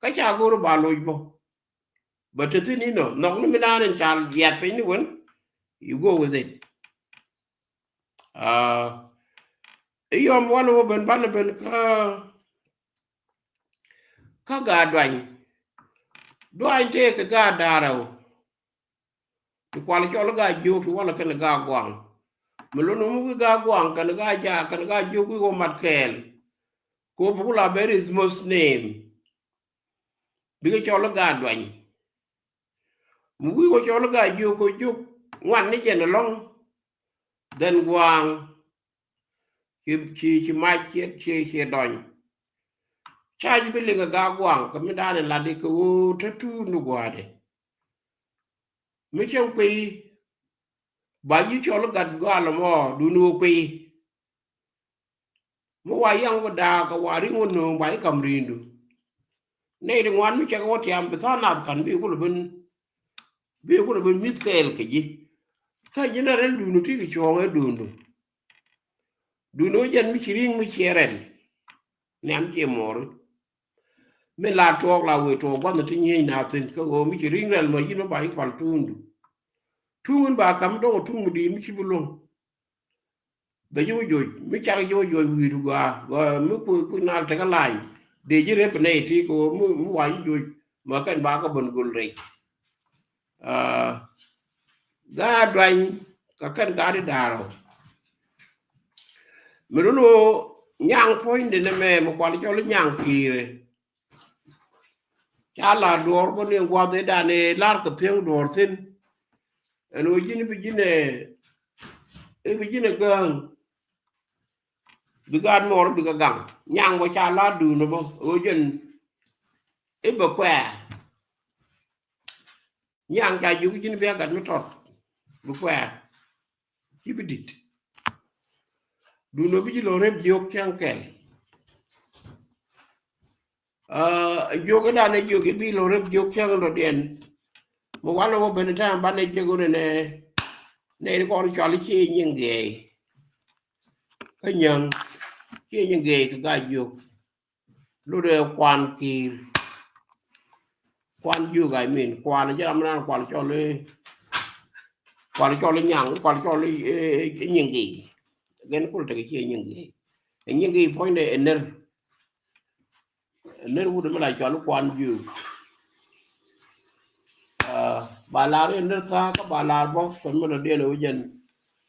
Kä ca go̱o̱r ba loc bä. Bä te thi̱n inɔ nhɔk ni mi naan in ca yiath piny ni wen. You go with it. I̱ yɔm wan wä ben banɛ ben kä kä gaat duany. Duany tëë kɛ gaat da̱rɛw. Ti kual cɔl gaat jiök ti walɛ kɛn gaat guaŋ. Mi lon wä mi wi̱i̱ gaat guaŋ kɛn gaat jaak kɛn gaat jiök wi̱i̱ wä mat kɛɛl. Ko buk la bɛ rith most name. Bikɛ cɔl gaat duany. Mi wi̱i̱ wä cɔl gaat jiök ko jiök. ŋuan ni jɛn ɛlɔ̱ŋ. Dhɛn gua̱a̱ŋ ci ci ci mac ciɛ ciɛ ciɛ dɔny. Ca ji̱ bi liŋ ɛ gaak gua̱a̱ŋ kɛ mi da̱a̱n in lat i̱ kɛ ɣöö te tuut ni gua̱a̱dɛ. Mi cäŋ kuiy ba ji̱ cɔl i̱ gat gɔaa lɔmɔ duuni ɣöö kuiy. Mi wa yaŋ wä daak kɛ wa riŋ wä nööŋ ba ji̱ ka̱m ri̱i̱ndu. Nɛy ti ŋuan mi cɛ kɛ wä tiam bi tha̱a̱ŋ nath ka̱n bi kulɛ ben, bi kulɛ ben mi̱th kɛɛl kɛ ji̱. Kä ji̱n rɛl duundu ti kɛ cuɔ̱ɔ̱ŋ ɛ duundu. Duundu wä jɛn mi ci ri̱ŋ mi ciɛ rɛl. Nhiam ciɛ muɔɔri. Mi la tuɔɔk la wëë tuɔɔk gua̱th ni ti nyieny na thi̱n kä ɣöö mi ci ri̱ŋ rɛl mɔ ji̱n mi ba ji̱ pal tuundu. Tuŋ in ba ka̱m dɔ̱ŋ tuŋ mi di̱i̱t mi ci bi luŋ. Bɛ ji̱ wä joc mi cak ji̱ wä joc wi̱i̱du gɔaa gɔaa mi ku ku nal tekä la̱a̱ny. Dee ji̱ rep nɛy ti kɛ ɣöö mi mi wa ji̱ joc mɛ kɛn ba kä ben göl rɛc. Aa, gaat duany kɛ kɛn gaat i̱ da̱a̱r ɔ. Mi run ɣöö nyaŋ puɔ̱nydɛ nɛmɛ mi kual cɔl i̱ nyaŋ ki̱i̱rɛ. Ca la duɔ̱ɔ̱r bä ni gua̱th i̱ da̱a̱n i̱ lar kɛ thiäŋ duɔ̱ɔ̱r thi̱n. Ɛn ɣöö ji̱n i̱ bi ji̱n ɛ i̱ bi ji̱n ɛ gääŋ. Bi gaat muɔɔr bikɛ gaŋ nyaŋ bä ca la duun bä ɣöö jɛn i̱ bɛ kuɛɛr. Nyaŋ ca jiök ji̱n bia gat mi tɔt bi kuɛɛr. Ci bi dit. Duundɔ bi ji̱ lo̱ rep jiök cäŋ kɛl. Aa, jiök i̱ dan ɛ jiök i̱ bi lo̱ rep jiök cäŋ dɔ̱diɛn. Mi wanɛ wä ben i̱ ta̱a̱ŋ banɛ jiök wä nɛ nɛ nɛ i̱ kɔn cɔal i̱ cie nyiŋ gɛɛy. Kä nyäŋ cie nyiŋ gɛɛy kɛ gaa jiök. Lotdɛ kuan ki̱i̱r. Kuan jiök, I mean, kuan ji̱ ram nan kual cɔl i̱ kual cɔl i̱ nyaŋ kual cɔl i̱ nyiŋ gɛɛy. Gɛn kul tekɛ cie nyiŋ gɛɛy. Ɛ nyiŋ gɛɛy puɔ̱nydɛ ɛ ner. Ɛ ner wut mi la cɔl i̱ kuan jiök. Aa, ba lar i̱ ner tha̱a̱ kä ba lar bä kɛ mi lɔ diɛn ɛ wä jɛn.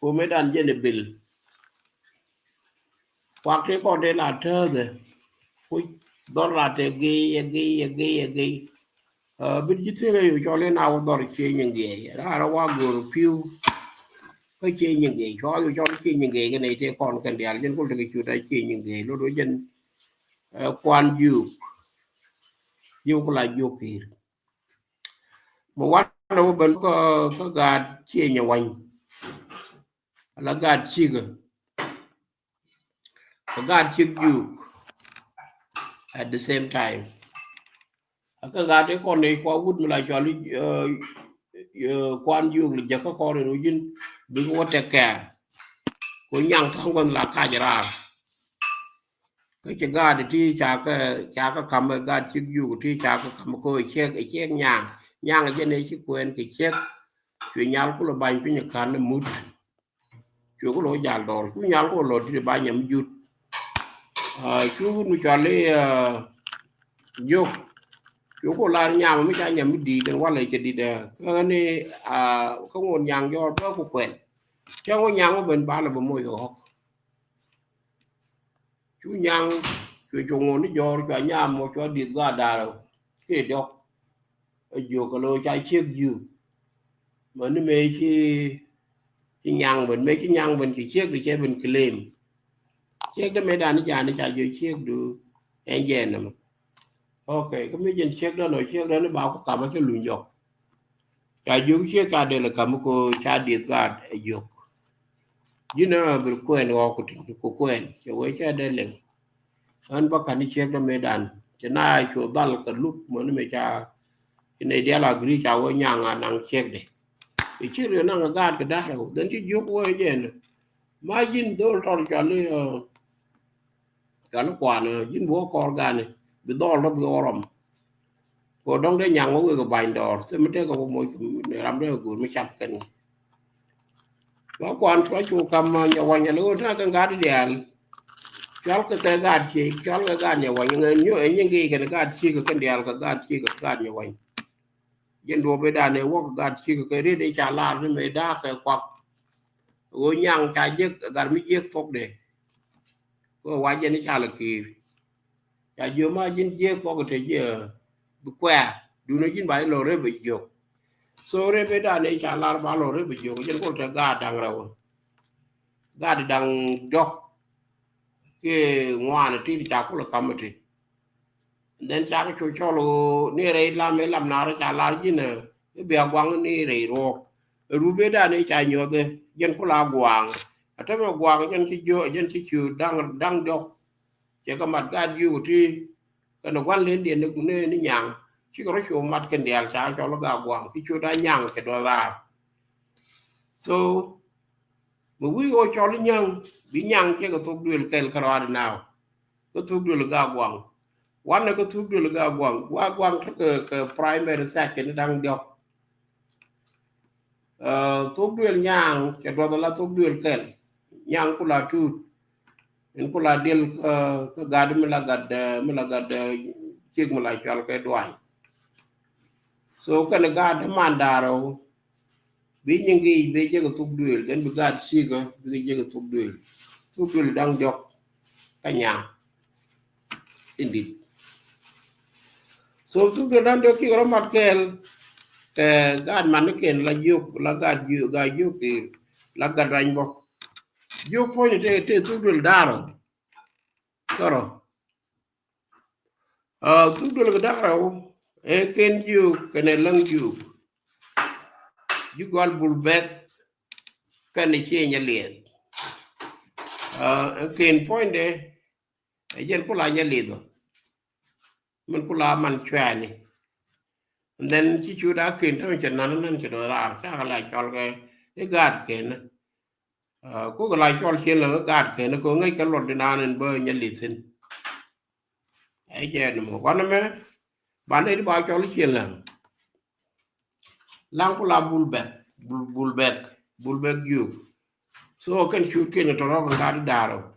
Ko̱mɛ dan jɛn i̱ bil. Kuak ti kɔn ti la tääthɛ. Kuc dhɔr la tɛ gey ɛ gey ɛ gey ɛ gey. Aa, bit ji̱ thiek ɛ yo̱ cɔl in a wä dhɔr cie nyiŋ gey. Raar wa go̱o̱r pi̱w. Kä cie nyiŋ gey cua yo̱ cɔl cie nyiŋ gey kɛ nɛy ti kɔn kɛn diaal jɛn kul ti kɛ cut a cie nyiŋ gey lot wä jɛn. Ɛ, kuan jiök. Jiök kula jiök ki̱i̱r. Mi wanɛ wä ben kä kä gaat cie nyɛ wany. Ala gaat cikä. Kä gaat cik jiök. At the same time. Kä gaat i̱ kɔn i̱ kua wut mi la cɔl i̱, ɛ, ɛ, kuan jiök li jek kä kɔn in wä ji̱n bikɛ wä take care. Ku nyaŋ tha̱a̱ŋ gua̱n la kac raar. Kä ci gaat ti ca kä ca kä ka̱m gaat cik jiök ti ca kä ka̱m kä ciek ciek nyaŋ nyaŋ jɛn i̱ ci kuɛn kɛ ciek. Cuɛ nyal kulɛ bany piny ka̱n ni mut. Cuɛ kulɛ wä jal dɔɔr cu nyal kulɛ lɔ ti bany nyam jut. Aa, cu wut mi cɔal i̱, aa, jiök. Cu kulɛ lar nyam mi ca nyam mi di̱i̱t ɛn walɛ cɛ di̱t ɛ kä ni, aa, kä ŋot nyaŋ jɔɔr bä ku kuɛn. Cä ŋot nyaŋ wä ben bal ɛ bä moc ɛ ɣɔk. Cu nyaŋ cuɛ cu ŋot ni jɔɔr cua nyam mɔ cua di̱th gaat da̱rä kiɛ diɔk. Ɛ jiök kɛ lo̱ ca ciek jiök. Mɛ ni mëë ci ci nyaŋ ben mëë ci nyaŋ ben ci ciek di cɛ ben claim. Ciek dä mëë dan ni ca ni ca jiök ciek du ɛn jɛ nɛmɛ. Ok, kä mi jɛn ciek dä nɔ ciek dä ni ba ku kamä cä luny jɔk. Ca jiök ciek ca del ɛ ka̱m ko ca dieth gaat ɛ jiök. Ji̱n ɛ bir kuɛn ɣɔk ku tin ku kuɛn cɛ wee cɛ dee liŋ. Ɣän bä ka̱n i̱ ciek dä mëë dan cɛ na cu dhal kɛ lup mɔ ni mëë ca ci nɛy diaal agri ca wee nyaŋ a naŋ ciek dee. I̱ ciek dee naŋ a gaat kɛ da̱r ɛ wä dhɛn ci jiök wee jɛ ni. Ma ji̱n dhol tɔl cɔl i̱, ɛ, Cɔal i̱ kuan, ɛ, ji̱n bi wä kɔɔr gani bi dhɔl rɔ bi wä rɔm. Kɛ dɔ̱ŋ dee nyaŋ wä wek ɛ ba̱ny dɔɔr thim mi dee kɛ wä moc ni ram dee kɛ go̱o̱r mi cam kɛn. Cua kuan cua cu kam, ɛ, nyɛ wany ɛ lo̱o̱n ta̱a̱ kɛn gaat diaal. Cɔal kɛ kɛ gaat ciek cɔal kɛ gaat nyɛ wany ɛ nyɔ ɛ nyiŋ kɛ kɛn gaat ciek kɛ kɛn diaal kɛ gaat ciek kɛ gaat nyɛ wany. Ji̱n duɔ̱ɔ̱p i̱ dan ɛ wäk gat cik kɛ riet i̱ ca lar ni mëë da̱a̱k kɛ kuak. Ɣöö nyaŋ ca jiäk gat mi jiäk thok dee. Ɣöö wac jɛn i̱ ca lɛ ki̱i̱r. Ca jiök ma ji̱n jiäk thok te ji̱ bi kuɛ̈ɛ̈ duundɛ ji̱n ba ji̱ lo̱r rep ɛ jiök. So rep ëë dan ëë ca lar ba lɔ rep jiök, jɛn kol te gaat da̱ŋ rɛw, gaat da̱ŋ diɔ̱k kiɛ ŋuan ti ca kol ɛ ka̱m ti. And then ca kɛ cu cɔl ɣöö ni rɛy lam ëë lam naar ca lar ji̱n ɛ i̱ bia gua̱ŋ ni rɛy ruɔ̱ɔ̱k. Ɛ rup ëë dan ëë ca nyuɔth ɛ jɛn kol a gua̱a̱ŋ. Ɛ tämɛ gua̱a̱ŋ jɛn ci jiök, jɛn ci cu da̱ŋ, da̱ŋ diɔ̱k. Cɛ kɛ mat gaat jiök ti kɛnɛ gua̱n lendiɛn ni, ni, ni nyaŋ. Cikɛ rɔ cu mat kɛn diaal ca cɔl gaat gua̱a̱ŋ ki cu da̱ŋ nyaŋ cɛ duɔth raar. So mi wi̱i̱ ɣöö cɔl nyaŋ, bi nyaŋ cɛ kɛ thok duël kɛl kärɔaadi now. Kä thuk duël gaat gua̱a̱ŋ. Wanɛ kä thuk duël gaat gua̱a̱ŋ, gaat gua̱a̱ŋ tekɛ kɛ primary section da̱ŋ diɔ̱k. Ɛ, thuk duël nyaŋ cɛ duɔth ala thuk duël kɛl. Nyaŋ kula tuut. In kula diɛl kä, kä gat mi la gat, ɛ, mi la gat, ɛ, ciek mi la cual kɛ duany. So kɛn gat man da̱rɛ ɣöö bi nyiŋ kɛ yic ben jek ɛ thuk duël, then bi gaat ciek ɛ bi kɛ jek ɛ thuk duël. Thuk duël da̱ŋ diɔ̱k kä nyaŋ. Indeed. So thuk duël da̱ŋ diɔ̱k kikɛ rɔ mat kɛɛl kɛ gaat man ni kɛn la jiök, la gaat jiök, gaat jiök kɛ la gat rany bä. Jiök puɔ̱ny te, te thuk duël da̱rɛ ɣöö kärɔ̱. Ɛ, thuk duël kɛ da̱ŋ rɛw ëë kɛn jiök kɛnɛ läŋ jiök. Ji̱ gɔal bul bɛk kɛnɛ ciɛ nyɛ liɛth. Ɛ, kɛn puɔ̱nydɛ ɛ jɛn kula nyɛ liɛth ɔ. Min kula man cuɛɛni. And then ci cu da̱a̱ kɛn tämɛ cɛ nan nan cɛ do̱th raar cakɛ la cɔl kɛ i̱ gaat kɛn. Ɛ, kukɛ la cɔl ciɛ läŋ i̱ gaat kɛn kɛ ŋäc kɛ luɔt di naan in bä nyɛ liɛth thi̱n. Ɛ jɛ ni mɔ wanɛ mɛ. Ba nɛy ti ba cɔl i̱ ciɛ läŋ. Laŋ kula bul bɛk, bul, bul bɛk, bul bɛk jiök. So kɛn cut kɛn tɔrɔ kɛ gat da̱rɛ ɣöö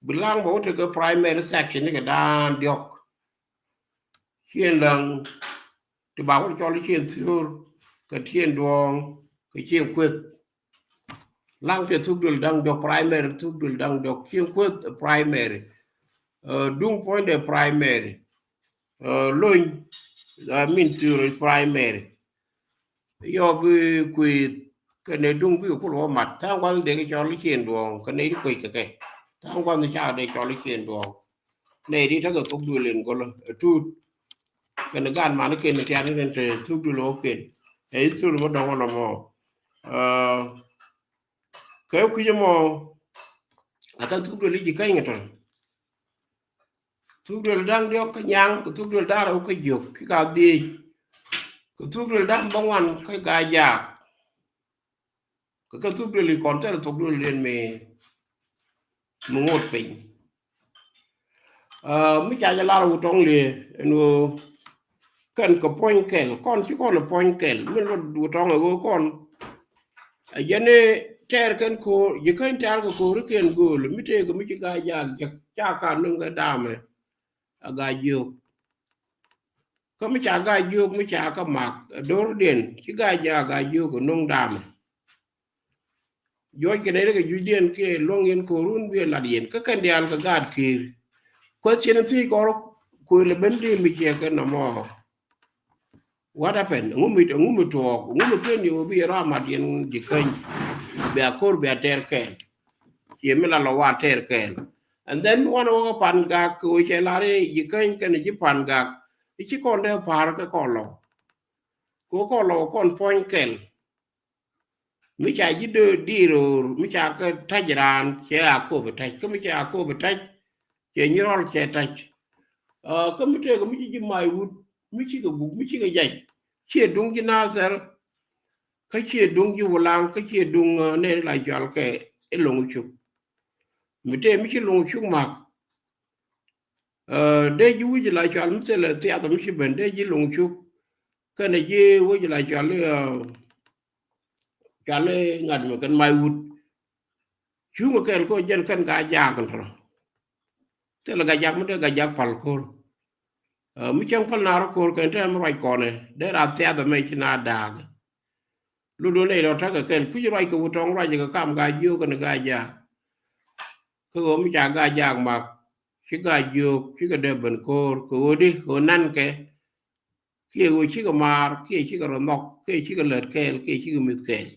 bi laŋ bä wä tekɛ primary section ni kɛ da̱ŋ diɔ̱k. Ciɛ läŋ ti ba wä cɔl i̱ ciɛ thiöör kɛ ciɛ duɔ̱ɔ̱ŋ kɛ ciɛ kueth. Laŋ te thuk duël da̱ŋ diɔ̱k primary, thuk duël da̱ŋ diɔ̱k ciɛ kueth primary. Ɛ, duŋ puɔ̱nydɛ primary. Ɛ, lony, ɛ, min theory primary. Yɔ bi kuëth kɛnɛ duŋ bikɛ kul wä mat tha̱a̱ŋ gua̱th dee kɛ cɔl i̱ ciɛ duɔ̱ɔ̱ŋ kɛnɛ i̱ kuec kɛ kɛ. Tha̱a̱ŋ gua̱th ca dee cɔl i̱ ciɛ duɔ̱ɔ̱ŋ. Nɛy ti tekɛ thuk duël in gɔlä ɛ tuut. Kɛnɛ gaat man i̱ kɛn i̱ tiat i̱ kɛn te thuk duël wä kɛn. Ɛ i̱ thuk mɔ dɔ̱ŋ wä nɔmɔ. Ɛ, kɛ kui̱c ɛmɔ a kɛ thuk duël i̱ ji̱ käny kɛ tɔ̱. Thuk duël da̱ŋ diɔ̱k kä nyaŋ kɛ thuk duël da̱ŋ rɛw kä jiök ki ka dhiec. Kɛ thuk duël da̱ŋ bäŋuan kä gaa jaak. Kɛ kɛ thuk duël i̱ kɔn thɛl thuk duël diɛn mi, mi ŋot piny. Ɛ, mi ca jɛ lar wutɔŋ liee ɛn ɣöö kɛn kɛ puɔ̱ny kɛl kɔn ci kɔn ɛ puɔ̱ny kɛl mi lot wutɔŋ ɛ ɣöö kɔn. Ɛ jɛn i̱ tɛɛr kɛn ko̱o̱r ji̱ käny tɛɛr kɛ ko̱o̱r i̱ kɛn gööl mi tëëk mi ci gaa jaak jek ca ka nöŋ kɛ daamɛ. A gaa jiök. Kä mi ca gaa jiök mi ca kä mak ɛ do̱rdiɛn ci gaa jaak gaa jiök ɛ nöŋ daamɛ. Juɔc kɛ nɛy rikɛ jucdiɛn kiɛ luɔ̱ŋ yɛn ko̱run bi ɛ lat yɛn kä kɛn diaal kɛ gaat ki̱i̱r. Question thiec kɔn kuël ɛ ben di mi ciɛ kɛ nɔmɔ. What happened? Ŋu mi, ŋu mi tuɔɔk, ŋu mi pen yɛ wä bi yɛ rɔ amat yɛn ji̱ käny. Bia ko̱r bia tɛɛr kɛɛl. Ciɛ mi la lɔ wa tɛɛr kɛɛl. And then wanɛ wä kɛ pan gak kɛ wä cɛ lar i̱ ji̱ käny kɛnɛ ji̱ pan gak. I̱ ci kɔn dee pa̱a̱r kɛ kɔn lɔ. Kɛ wä kɔn lɔ kɔn puɔ̱ny kɛl. Mi ca ji̱ döör di̱i̱r ɣöör mi ca kä ta̱c raan cɛ a kop ɛ ta̱c kä mi cɛ a kop ɛ ta̱c cɛ nyirɔl cɛ ta̱c. Kä mi tëëk mi ci ji̱ mac wut mi cikɛ guk mi cikɛ jac ciɛ duŋ ji̱ nathɛr. Kä ciɛ duŋ ji̱ wulaŋ kä ciɛ duŋ nɛn la cɔal kɛ i̱ loŋ cuk. Mi tëëk mi ci loŋ cuk mak. Dee ji̱ wi̱c la cɔal mi thilɛ thiath mi ci ben dee ji̱ loŋ cuk. Kɛnɛ ji̱ wi̱c la cɔal i̱ cɔal i̱ ŋa̱t mi kɛn mac wut. Cuŋ kɛɛl kɔ jɛn kɛn gaa jaak kɛn tɔrɔ. Thilɛ gaa jaak mi dee gaa jaak pal ko̱r. Mi cäŋ pal naar ko̱r kɛn te mi ruac kɔnɛ dee raa thiath ɛmɛ ci na daak. Lotdun nɛy rɔ ta̱kɛ kɛl kui̱c ruac kɛ wutɔŋ ruac kɛ kam gaa jiök kɛn gaa jaak. Kä ɣöö mi ca gaa jaak mak ci gaa jiök cikɛ dee ben ko̱r kɛ ɣöö di ɣöö nankɛ. kiɛ ɣöö cikɛ maar, kiɛ cikɛ rɔ nhɔk, kiɛ cikɛ lät kɛɛl, kiɛ cikɛ mi̱th kɛɛl.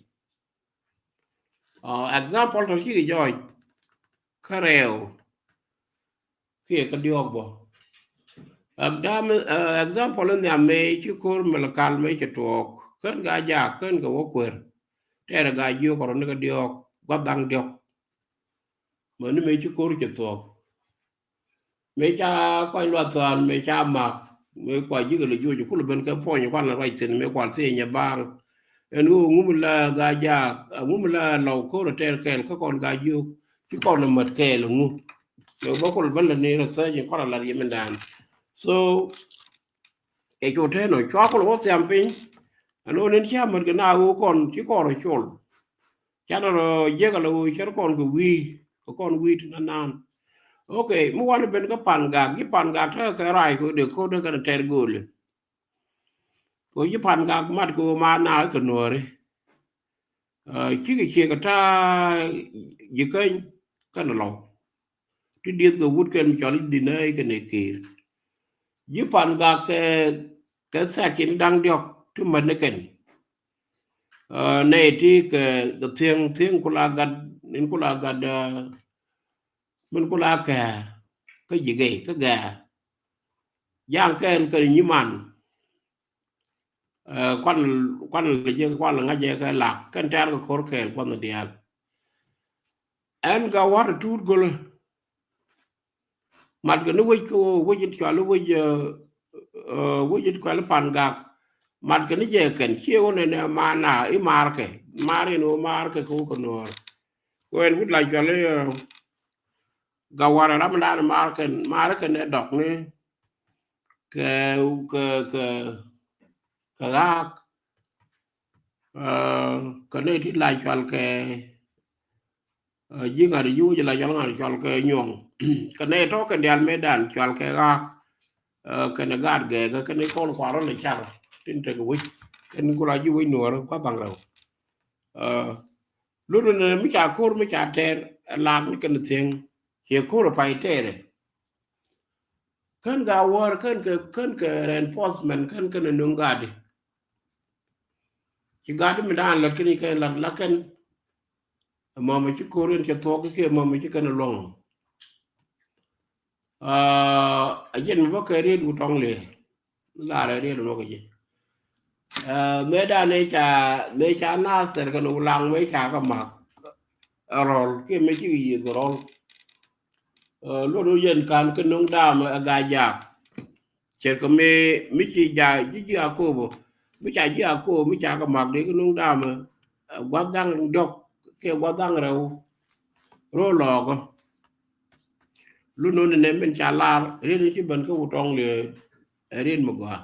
Aa, example tɔ̱ cikɛ jɔɔc kä rɛw kiɛ kä diɔ̱ɔ̱k bä. Exam-, aa, example in nhiam mëë ci ko̱r Malakal mëë cɛ tuɔɔk, kän Gaa-jaak, kän kɛ wä kuer, tɛɛrɛ Gaa-jiök kɛ rɔ ni kä diɔ̱ɔ̱k, gua̱th da̱ŋ diɔ̱k. Mäni mëë ci ko̱r cɛ thuɔ̱k. Mëë ca kuany luath tha̱a̱n, mëë ca mak, mëë kua ji̱ kɛ lɛ juɔc, kulɛ ben kɛ puɔ̱ny kuan la ruac thi̱n, mëë kual thiec nyɛ baaŋ. Ɛn ɣöö ŋu mi la Gaa-jaak, ŋu mi la Lɔw ko̱r ɛ tɛɛr kɛɛl kä kɔn Gaa-jiök, ci kɔn ɛ mät kɛɛl ŋu. Mëë bä kulɛ ben lɛ ni research in kuan la lat yɛ mindan. So, ɛ cu tɛn ɔ, cua kulɛ wä thiam piny. Ɛn ɣöö nin cia mät kɛ na ɣöö kɔn, ci kɔn rɔ col. Canɛ rɔ jiäk ala ɣöö cär kɔn kɛ wi̱i̱, kɛ kɔn wi̱i̱ ti naan naan. Ok, mi wanɛ ben kä Pangak, ji̱ Pangak tekɛ kɛ rac kɛ dee ko̱r dee kɛn tɛr gööli. Kɛ ji̱ Pangak mat kɛ ɣöö ma na kɛ nuääri. Aa, cikɛ ciek kɛ ta̱a̱ Ji̱käny kɛnɛ Lɔw. Ti dieth kɛ wut kɛn mi cɔl i̱ Dinä kɛnɛ Kiir. Ji̱ Pangak kɛ, kɛ section da̱ŋ diɔ̱k ti mät ni kɛn. Aa, nɛy ti kɛ, kɛ thiäŋ, thiäŋ kula gat, in kula gat, aa, min kula kɛ, kä Ji̱gɛy, kä Gɛɛ. Ja̱a̱ŋ kɛn kɛ nyiman. Aa, kuan, kuan lɛ jɛ, kuan lɛ ŋa̱c jɛ kɛ lak, kɛn tɛ̈r kɛ ko̱r kɛɛl kuan diaal. Ɛn Gawar tuut gölä. Mat kɛ ni wec kä wec it cual i̱ wec, aa, aa, wec it cual i̱ Pangak. Mat kɛ ni jɛ kɛn, ciɛ wä nɛnɛ maana i̱ maarkɛ. Maar in wä maarkɛ kɛ wä kɛ nuɔɔr. Kɛ wä ɛn wut la cual i̱, aa, Gawar ram dan maarkɛ, maarkɛ nɛ dɔk ni kɛ, kɛ, kɛ, kɛ Ɣaak. Aa, kɛ nɛy ti la cual kɛ, aa, ji̱ ŋa̱t ji̱ wec la cual ŋa̱t cual kɛ Nyuɔ̱ŋ. Kɛ nɛy tɔ̱ kɛn diaal mëëdan cual kɛ Ɣaak. Aa, kɛnɛ gaat Gɛɛkä, kɛnɛ kɔn kua̱r rɔ lɛ car tin tekɛ wec. Kɛn kula ji̱ wec nuɔɔr kua̱ baŋ rɛw. Aa, lotdɛ nɛ mi ca ko̱r mi ca tɛɛr, ɛ laak ni kɛn thiäŋ. Ciɛ ko̱r ɛ pay tɛɛrɛ. Kän Gawar, kän kɛ, kän kɛ reinforcement, kän kɛn ɛ nuŋ gaatdi. Ci gaatdi mi daan lät kɛn i̱ kɛn lat la kɛn. Ɛmɔ mɛ ci ko̱r in cɛ thuɔ̱k kiɛ ɛmɔ mɛ ci kɛn ɛ luɔ̱ŋ. Aa, a jɛn mi bä kɛ riet wut tɔŋ liɛ. Lar ɛ riet mɔ kɛ jɛ. Aa, mëë daan ɛ ca, mëë ca Nathɛr kɛn Ulaŋ mëë ca kɛ mak. Ɛ rɔl kiɛ mëë ci kɛ yiëth kɛ rɔl. Aa, luɔt wä yɛn kan kɛ nuŋ daam ɛ Gaa-jaak. Cɛr kɛ mi, mi ci jaak ji̱ ji̱ Akobo, mi ca ji̱ Akobo mi ca kɛ mak dee kɛ nuŋ daam, ɛ, gua̱th da̱ŋ diɔ̱k kiɛ gua̱th da̱ŋ rɛw. Ro̱o̱ lɔɔkä. Lun nööni nɛ min ca lar, riet in ci ben kä wut tɔŋ liɛ, ɛ riet mi gɔaa.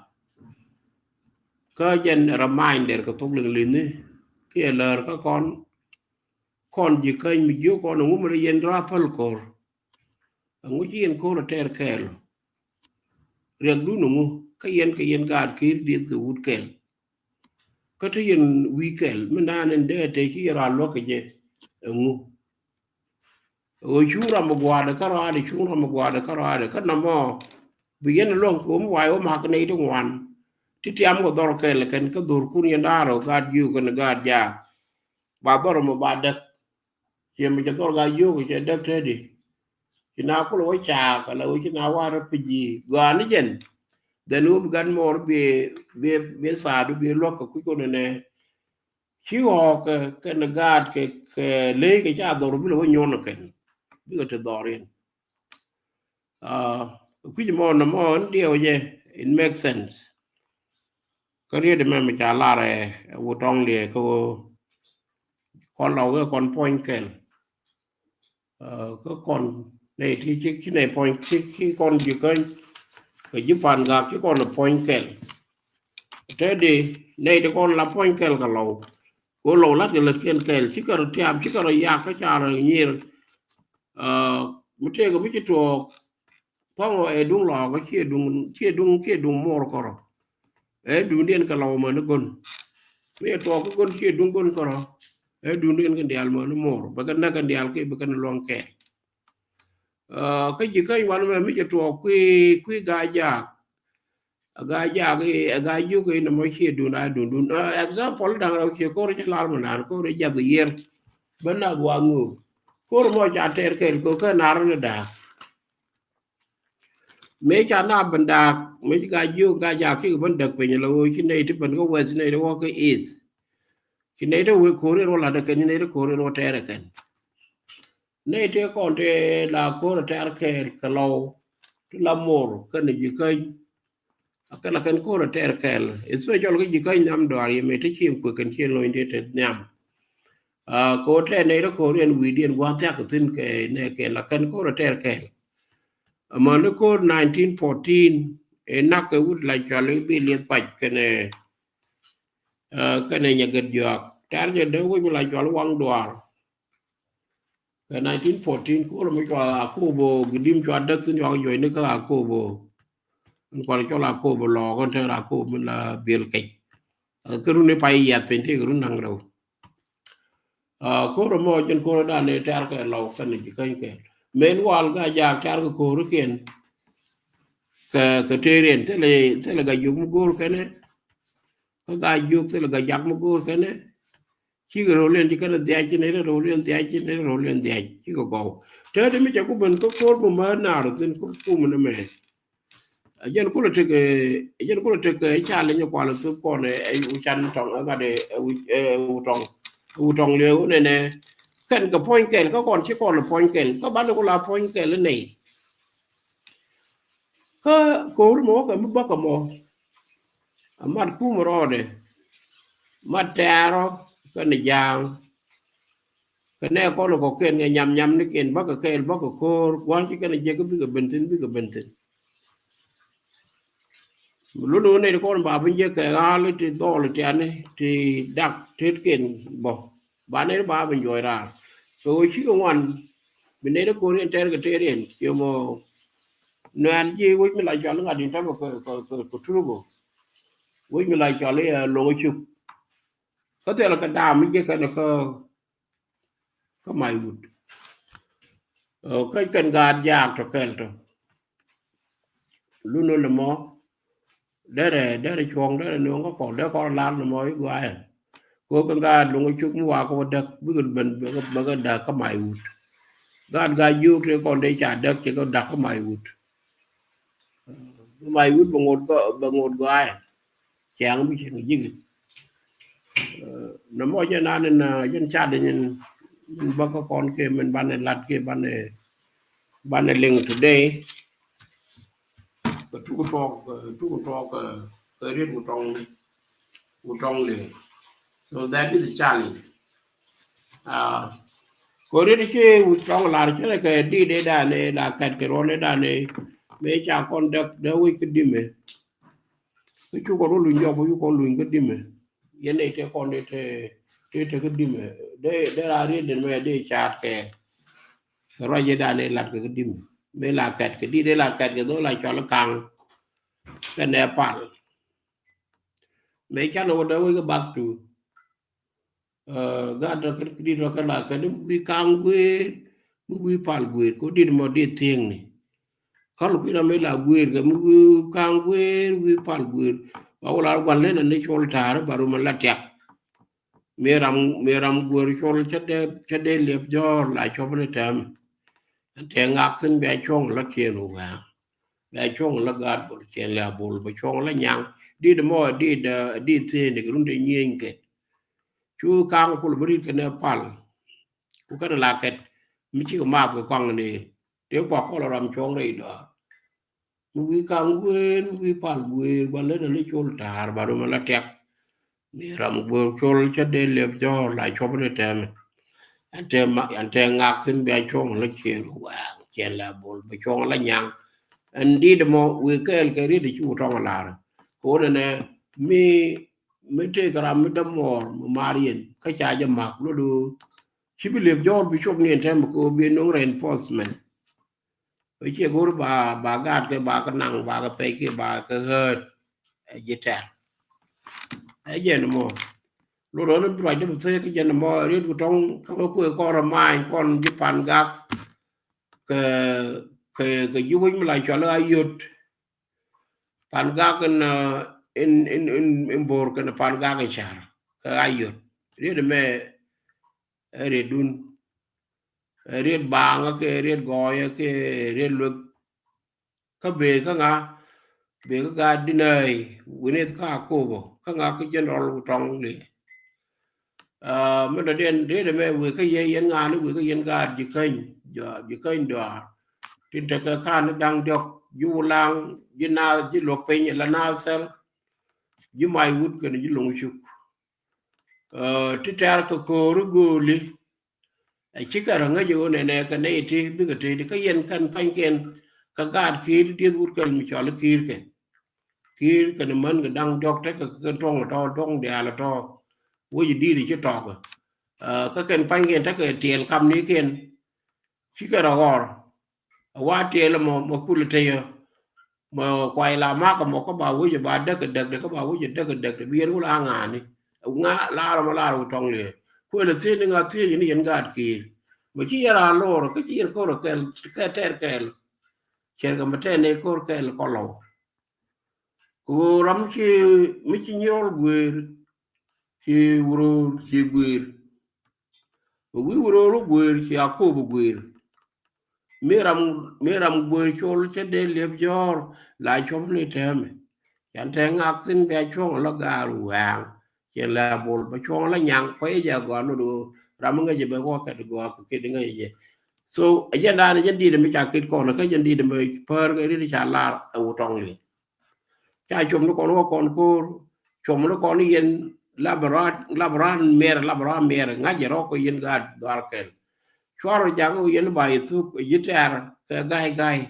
Kä jɛn reminder kɛ thok liŋ li̱ni, kiɛ lär kä kɔn, kɔn Ji̱käny mi jiök kɔn ɛŋu mi rɔ yɛn dra päl ko̱r. Ɛŋu ci yɛn ko̱r ɛ tɛɛr kɛɛl. Riɛkdun ɛŋu, kä yɛn kɛ yɛn gaat Kiir dieth kɛ wut kɛl. Kä te yɛn wi̱i̱ kɛl, mi naan in dee te ci yɛn raa luäk kɛ jɛ ɛŋu. Ɣöö cuŋ ram mi gua̱a̱dɛ kä rɔaadɛ, cuŋ ram mi gua̱a̱dɛ kä rɔaadɛ, kä nɔmɔ bi yɛn luäŋ kɛ ɣöö mi wa̱a̱ ɣöö ma̱k nɛy ti ŋuan. Ti tiam kɛ dhɔr kɛl kɛn kä dhorkun yɛn da̱a̱r ɣöö gaat jiök kɛn gaat jaak. Ba dhɔr mɔ ba däk. Ciɛ mi cɛ dhɔr Gaa-jiök cɛ däk te di. Ci na kulɛ wä caak ala wä ci na warɛ pi̱c ji̱ gɔaa ni jɛn. Dhɛn wä bi gat mɔɔr bi, bi, bi thaadu bi luäk kɛ kui̱ kɔn nɛ. Ci ɣɔɔk kɛ, kɛn gaat kɛ, kɛ ley kɛ ca dhɔr bi lɛ wä nyuɔn kɛn. Bikɛ ti dhɔr in. Aa, kui̱c mɔ nɔmɔ in diɛw jɛ, it make sense. Kä riet mɛ mi ca lar ɛ, ɛ wut tɔŋ liɛ kä wä kɔn lɔk kɛ kɔn puɔ̱ny kɛl. Aa, kä kɔn nɛy ti ci, ci nɛy puɔ̱ny, ci, ci kɔn Ji̱käny. Kɛ ji̱ Pangak ci kɔn puɔ̱ny kɛl. Te di nɛy ti kɔn la puɔ̱ny kɛl kɛ Lɔw. Kɛ Lɔw lat kɛ lät kiɛn kɛl, cikɛ rɔ tiam, cikɛ rɔ yak kä ca rɔ nyier. Aa, mi tëëkɛ mi ci tuɔɔk, thɔŋɔ ɛ duŋ lɔɔkä, ciɛ duŋ, ciɛ duŋ, ciɛ duŋ muɔr kärɔ. Ɛ duŋdiɛn kɛ Lɔw mäni go̱n. Mi ɛ tuɔɔk kä go̱n ciɛ duŋ go̱n kärɔ. Ɛ duŋdiɛn kɛ diaal mäni muɔr. Bɛ kɛ näk kɛ diaal kiɛ bɛ kɛ ni luɔ̱ŋ kɛɛl. Aa, kä Ji̱käny wanɛ mɛ mi ci tuɔɔk kui̱, kui̱ Gaa-jaak. A Gaa-jaak i̱, a Gaa-jiök i̱ nɔmɔ ciɛ duun a duun duun. Example da̱ŋ rɛw ciɛ ko̱r ci lar mi naan ko̱r i̱ jath yier. Bä na guaŋ ŋuk ko̱r mɔ ca tɛɛr kɛɛl ko̱r kä nar ni da̱a̱k. Mëë ca na ben da̱a̱k mëë ci Gaa-jiök Gaa-jaak kik ben däk piny la ɣöö ci nɛy ti ben kä west, ci nɛy ti wä kä east, ci nɛy ti wä ko̱r in wä la̱t ɛ kɛn, ci nɛy ti ko̱r in wä tɛɛr ɛ kɛn. Nɛy tëë kɔn tëë la ko̱r a tɛ̈r kɛɛl kɛ Lɔw ti la Mor kɛnɛ Ji̱käny. A kɛn a kɛn ko̱r a tɛ̈r kɛɛl, especial kä Ji̱käny nhiam dɔaar yɛ mëë te cieŋ kuek kɛn cieŋ lony tëë te nhiam. Kɛ ɣöö tɛ̈ nɛy rɔ ko̱r yɛn wi̱i̱diɛn gua̱a̱th thia̱k kɛ thi̱n kɛ nɛ kɛn la kɛn ko̱r a tɛ̈r kɛɛl. Amäni ko̱r nineteen fourteen ëë nak kɛ wut la cɔal i̱ Bi Lieth Pac kɛnɛ kɛnɛ Nyagɛt Juak. Tɛ̈r jɛ dee wec mi la cɔal i̱ Waŋ Duaar. Kɛ nineteen fourteen ko̱r mi cua Akobo Gidim cua däk thi̱n cua kɛ juɔcni kä Akobo. Min kual cɔl Akobo Lɔɔk in tɛr Akobo min la Biɛl Kec. Kä run i̱ pay yiath piny tëëkɛ run naŋ rɛw. Ko̱r mɔ jɛn ko̱r dan i̱ tɛr kɛ Lɔw kɛnɛ Ji̱käny kɛ men wal Gaa-jaak tɛr kɛ ko̱r kiɛn. Kɛ kɛ tëëriɛn thilɛ thilɛ Gaa-jiök mi go̱o̱r kɛnɛ. Kä Gaa-jiök thilɛ Gaa-jaak mi go̱o̱r kɛnɛ. Cikɛ ro̱l in ci kɛn a dhiac ci nɛy rɛ ro̱l in dhiac ci nɛy rɛ ro̱l in dhiac cikɛ gɔw. Tɛt mi cɛ ku ben kä ko̱r mi mär naar thi̱n kä kum ni mɛ. Ɛ jɛn kulɛ tekɛ ɛ jɛn kulɛ tekɛ ca leny kual thop kɔn ɛ wu can tɔŋ ɛ gat ɛ wu tɔŋ ɛ wu tɔŋ liɛ wu nɛnɛ. Kɛn kɛ puɔ̱ny kɛl kä kɔn ci kɔn puɔ̱ny kɛl kä banɛ ku la puɔ̱ny kɛl nɛy. Kä ko̱r mɔ kɛ mi bäkɛ mɔ. A mat kum rɔɔdɛ mat tɛɛrɔ kɛnɛ ja̱a̱ŋ. Kɛ nɛ kɔn kɔkiɛn kɛ nyam nyam ni kiɛn bäkɛ kɛɛl bäkɛ ko̱r gua̱n ci kɛnɛ jek bikɛ ben thi̱n bikɛ ben thi̱n. Luni wä nɛy ti kɔn ba bi jek kɛ ɣa̱a̱l ti dhɔl ti ani ti dak tet kiɛn bɔ. Ba nɛy ti ba bi juɔc raar kɛ ɣöö cikɛ ŋuan. Bi nɛy ti ko̱r in tɛr kɛ tëëriɛn ciɛ mɔ. Nuɛɛn ji̱ wec mi la cɔal i̱ ŋa̱t in tɛmɛ kɛ kɛ kɛ kɛ Turbo. Wec mi la cɔal i̱ ɛ Loŋ Cuk. Kä thilɛ kɛ daam mi ji̱ kɛn kä kä Mac Wut. Kä kɛn gaat jaak tɔ kɛl tɔ. Lun wä lɛ mɔ derɛ derɛ cuɔ̱ŋ derɛ nööŋ kä kɔn derɛ kɔn lar lɛ mɔ i̱ guayɛ. Kɛ kɛn gaat Loŋ Cuk mi wakɛ wä däk bikɛ ben bɛ kɛ däk kä Mac Wut. Gaat Gaa-jiök tëë kɔn dee ca däk cɛ kɛ däk kä Mac Wut. Mac Wut bɛ ŋot gɔaa bɛ ŋot gɔaa. Cɛŋ bi cɛŋ ji̱k. Nɔmɔ jɛ nan in jɛn cat in min bä kä kɔn kɛ min banɛ lat kɛ banɛ banɛ liŋ today. Kɛ tuk tuɔk tuk tuɔk kɛ riet wutɔŋ wutɔŋ liŋ. So that is a challenge. Kɛ riet ci wutɔŋ lar cɛ kɛ dit dee dan la kɛt kɛ ruɔn dee dan mëë ca kɔn däk dee wec kä dimɛ. Kä cukɛ rɔ luny jɔk bä cukɛ luny kä dimɛ. Yɛn nɛy tëë kɔn dee tëë tëë tëë kä dimɛ dee dee raa riet den mɛ dee caat kɛ. Kɛ ruac yɛ dan dee lat kɛ kä dimɛ mëë la kɛt kɛ dit dee la kɛt kɛ dhol la cɔl kaŋ. Kɛ nɛ pal mëë canɛ wä dee wec kä back to. Gaat rɔ kɛ dit rɔ kɛ la kɛ ni mi wi̱i̱ ka̱a̱ŋ guëër mi wi̱i̱ pal guëër kɛ dit mɔ dit thiëŋni. Kä lɔ kui̱ ram mi la guëër kɛ mi wi̱i̱ ka̱a̱ŋ guëër wi̱i̱ pal guëër. Ba wä la gua̱n lɛn ni col ta̱a̱r ba rum la tiak. Mi ram mi ram guëër col cä dee cä dee liɛp jɔ̱ɔ̱r la cuɔp ni tɛm. Ɛn tɛ ŋak thin bia cuɔ̱ŋ la kiɛn wä wɛ̈ɛ̈ŋ. Bɛ cuɔ̱ŋ la gaat bol cɛn lɛ bol bɛ cuɔ̱ŋ la nyaŋ. Dit mɔ dit dit thi̱n kɛ run te nyieny kɛ. Cu kaŋ kul bä rit kɛ nɛ pal. Ku kɛn la kɛt mi cikɛ math kɛ kɔaŋ ni. Tëë kua kɔl ram cuɔ̱ŋ rɛy dɔaar. Mi wi̱i̱ kaŋ guëër mi wi̱i̱ pal guëër ba lät ni col ta̱a̱r ba rum la tiak. Mi ram guëër col cä dee liɛp jɔ̱ɔ̱r la cuɔp ni tɛmɛ. Ɛn tɛ ma ɛn tɛ ŋak thin bia cuɔ̱ŋ la ciëër wɛ̈ɛ̈ŋ ciɛn la bol bɛ cuɔ̱ŋ la nyaŋ. Ɛn dit mɔ wi̱i̱ kɛɛl kɛ riet ci wutɔŋ lar. Kɛ wun ɛnɛ mi mi tëëk ram mi dämuɔɔr mi mar yɛn kä ca jɛ mak lot ci bi liɛp jɔ̱ɔ̱r bi cuɔp ni ɛn tɛmɛ kɛ wä bi no̱ŋ reinforcement. Ɛ ciɛ go̱r ba ba gaat kɛ ba kɛ naŋ ba kɛ pɛc kɛ ba kɛ ɣäät. Ɛ ji̱ tɛr ɛ jɛn mɔ. Lot rɔn bi ruac dee bi thee kä jɛn mɔ riet ku tɔŋ kä wä kuɛ kɔn rɔ maany kɔn ji̱ pan gak. Kɛ kɛ kɛ ji̱ wec mi la cual a yot. Pan gak in, uh, in, in, in, in Bor kɛnɛ Pan gak in Car kɛ Ayot. Riet mɛ ɛ riet dun. Ɛ riet Baŋ kɛ riet Gɔɔy kɛ riet Luek. Kä bee kä ŋa, bee kä gaat Dinɛy, Winith kä Akobo, kä ŋa kä General Wutɔŋ li. Ah, mi dɔ̱diɛn riet mɛ wëë kä yɛ yɛn ŋa̱a̱ni, wëë kä yɛn gaat Jikäny, Jikäny Dɔaar. Tin tekɛ kan ni da̱ŋ diɔ̱k, ji̱ Wulaŋ, ji̱ Naath, ji̱ Luɔk Piny, la Naath Thɛl, ji̱ Mac Wut kɛnɛ ji̱ Lo̱ŋ Cuk. Ah, ti tɛ̈r kɛ ko̱o̱ri gööli, ɛ cikɛ rɔ ŋäc ɣöö nɛnɛ kɛ nɛy ti bikɛ tëëdi kä yɛn kɛn pa̱nykiɛn kɛ gaat Ki̱i̱r ti dieth wut kɛl mi cɔl i̱ Ki̱i̱r kɛ. Ki̱i̱r kɛn män kɛ da̱ŋ diɔ̱k tekɛ kɛ tuɔ̱ŋ tɔ̱, tuɔ̱ŋ diaal tɔ̱. Wec i̱ di̱i̱t i̱ ci tɔ̱ɔ̱k. Ah, kä kɛn pa̱nykiɛn tekɛ tiɛɛl kamnikiɛn. Cikɛ rɔ ɣɔr. A wa tiɛɛl mɔ, mɔ kul teyä. Mɔ kuay la makä mɔ kä ba wec ba däk däk däk, kä ba wec däk däk däk, bi yɛn wul a ŋa̱a̱ni. Ŋa lar mɔ lar Wutɔŋ liɛ. Kuël thiec ni ŋa thiec ni yɛn gaat Ki̱i̱r. Mɔ ci yɛn ra lor, kä ci yɛn ko̱r kɛl, kɛ tɛr kɛl. Cɛr kɛ mɛ tɛn ni ko̱r kɛl kɔlɔw. Ku ram ci, mi ci Nyirol guëër, ci Wuror ci guëër. Wi̱i̱ Wuror guëër, ci Akobo guëër. Mi ram, mi ram guëër col cä dee liep jɔ̱ɔ̱r, la cuɔp ni tɛmɛ. Can tɛ ŋak thin bia cuɔ̱ŋ la gaar wɛ̈ɛ̈ŋ. Cɛ la bol bɛ cuɔ̱ŋ la nyaŋ, kɔ i̱ jɛ gɔaa lot ɣöö ram mi ŋäc jɛ bɛ wä kɛt gɔaa kɛ kɛt ŋäc jɛ. So ɛ jɛn daanɛ jɛn di̱t mi ca kit kɔn, kä jɛn di̱t mi pär kɛ rit ca lar ɛ Wutɔŋ li. Ca cuɔm ni kɔn wä kɔn ko̱o̱r, cuɔm ni kɔn yɛn laborat, laborat miɛr, laborat miɛr, ŋa̱c jɛ rɔk kɛ yɛn gaat dhuar kɛl. Cuarɛ jak kɛ yɛn ba yɛ thuk, ji̱ tɛ̈r kɛ ga̱y ga̱y.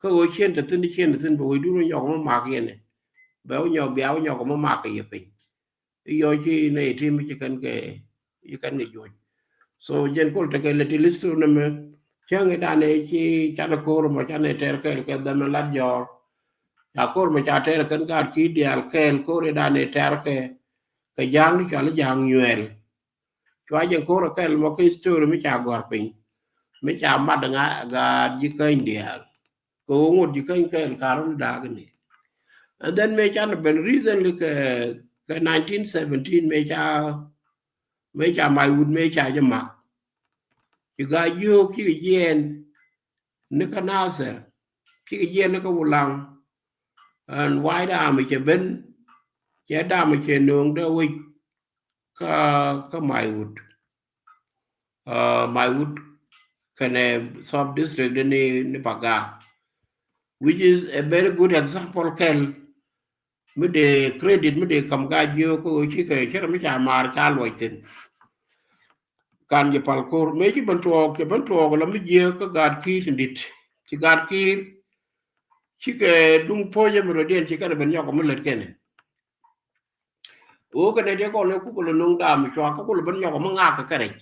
Kä ɣöö cien te thi̱n, cien te thi̱n, bɛ wec dun wä nyɔk mɔ mak yɛn ɛ. Bɛ wä nyɔk, bia wä nyɔk mɔ mak kɛ yɛ piny. I̱ yɔc ci nɛy ti mi ci kɛn kɛ, ci kɛn kɛ juɔc. So jɛn kol tekɛ lɛ ti list nɛmɛ. Cäŋ i̱ danɛ ci canɛ ko̱r mɔ canɛ tɛr kɛɛl kɛ dhɛmɛ lat jɔɔr. Ca ko̱r mɔ ca tɛr kɛn gaat Ki̱i̱r diaal kɛɛl ko̱r i̱ danɛ tɛr kɛ, kɛ ja̱a̱ŋ ni cɔal i̱ ja̱a̱ŋ nyuɛɛl. Cua jɛ ko̱r kɛl mɔ kä history mi ca gɔ̱r piny. Mi ca mat ŋa gaat Jikäny diaal. Kɛ ɣöö ŋot Jikäny kɛl karun daak ni. And then mëë can ben recently kɛ, kɛ nineteen seventeen mëë ca, mëë ca Mac Wut mëë ca jɛ mak. Ci gaat Jiök cikɛ jiɛɛn ni kä Nasir. Cikɛ jiɛɛn ni kä Wulaŋ. And White Army cɛ ben, cɛ dam cɛ nööŋ dee wec kä, kä Mac Wut. Uh, Mac Wut kɛnɛ sub district ni, ni Pagak, which is a very good example kɛl. Mi dee credit, mi dee kam gaat Jiök kä ɣöö cikɛ cɛ rɛ mi ca maar ca luɔc thi̱n. Kan jɛ pal ko̱r mëë ci ben tuɔɔk, cɛ ben tuɔɔk la mi Jiök kä gaat Ki̱i̱r tin di̱t. Ci gaat Ki̱i̱r cikɛ duŋ puɔ̱cä mi rɔ̱diɛn ci kɛn ben nyɔk mi lät kɛnɛ. Ɣöö kɛnɛ tëë kɔn ëë kukɛ lɛ no̱o̱ŋ daam cua kä kulɛ ben nyɔk mi ŋaak kɛ kɛ rɛc.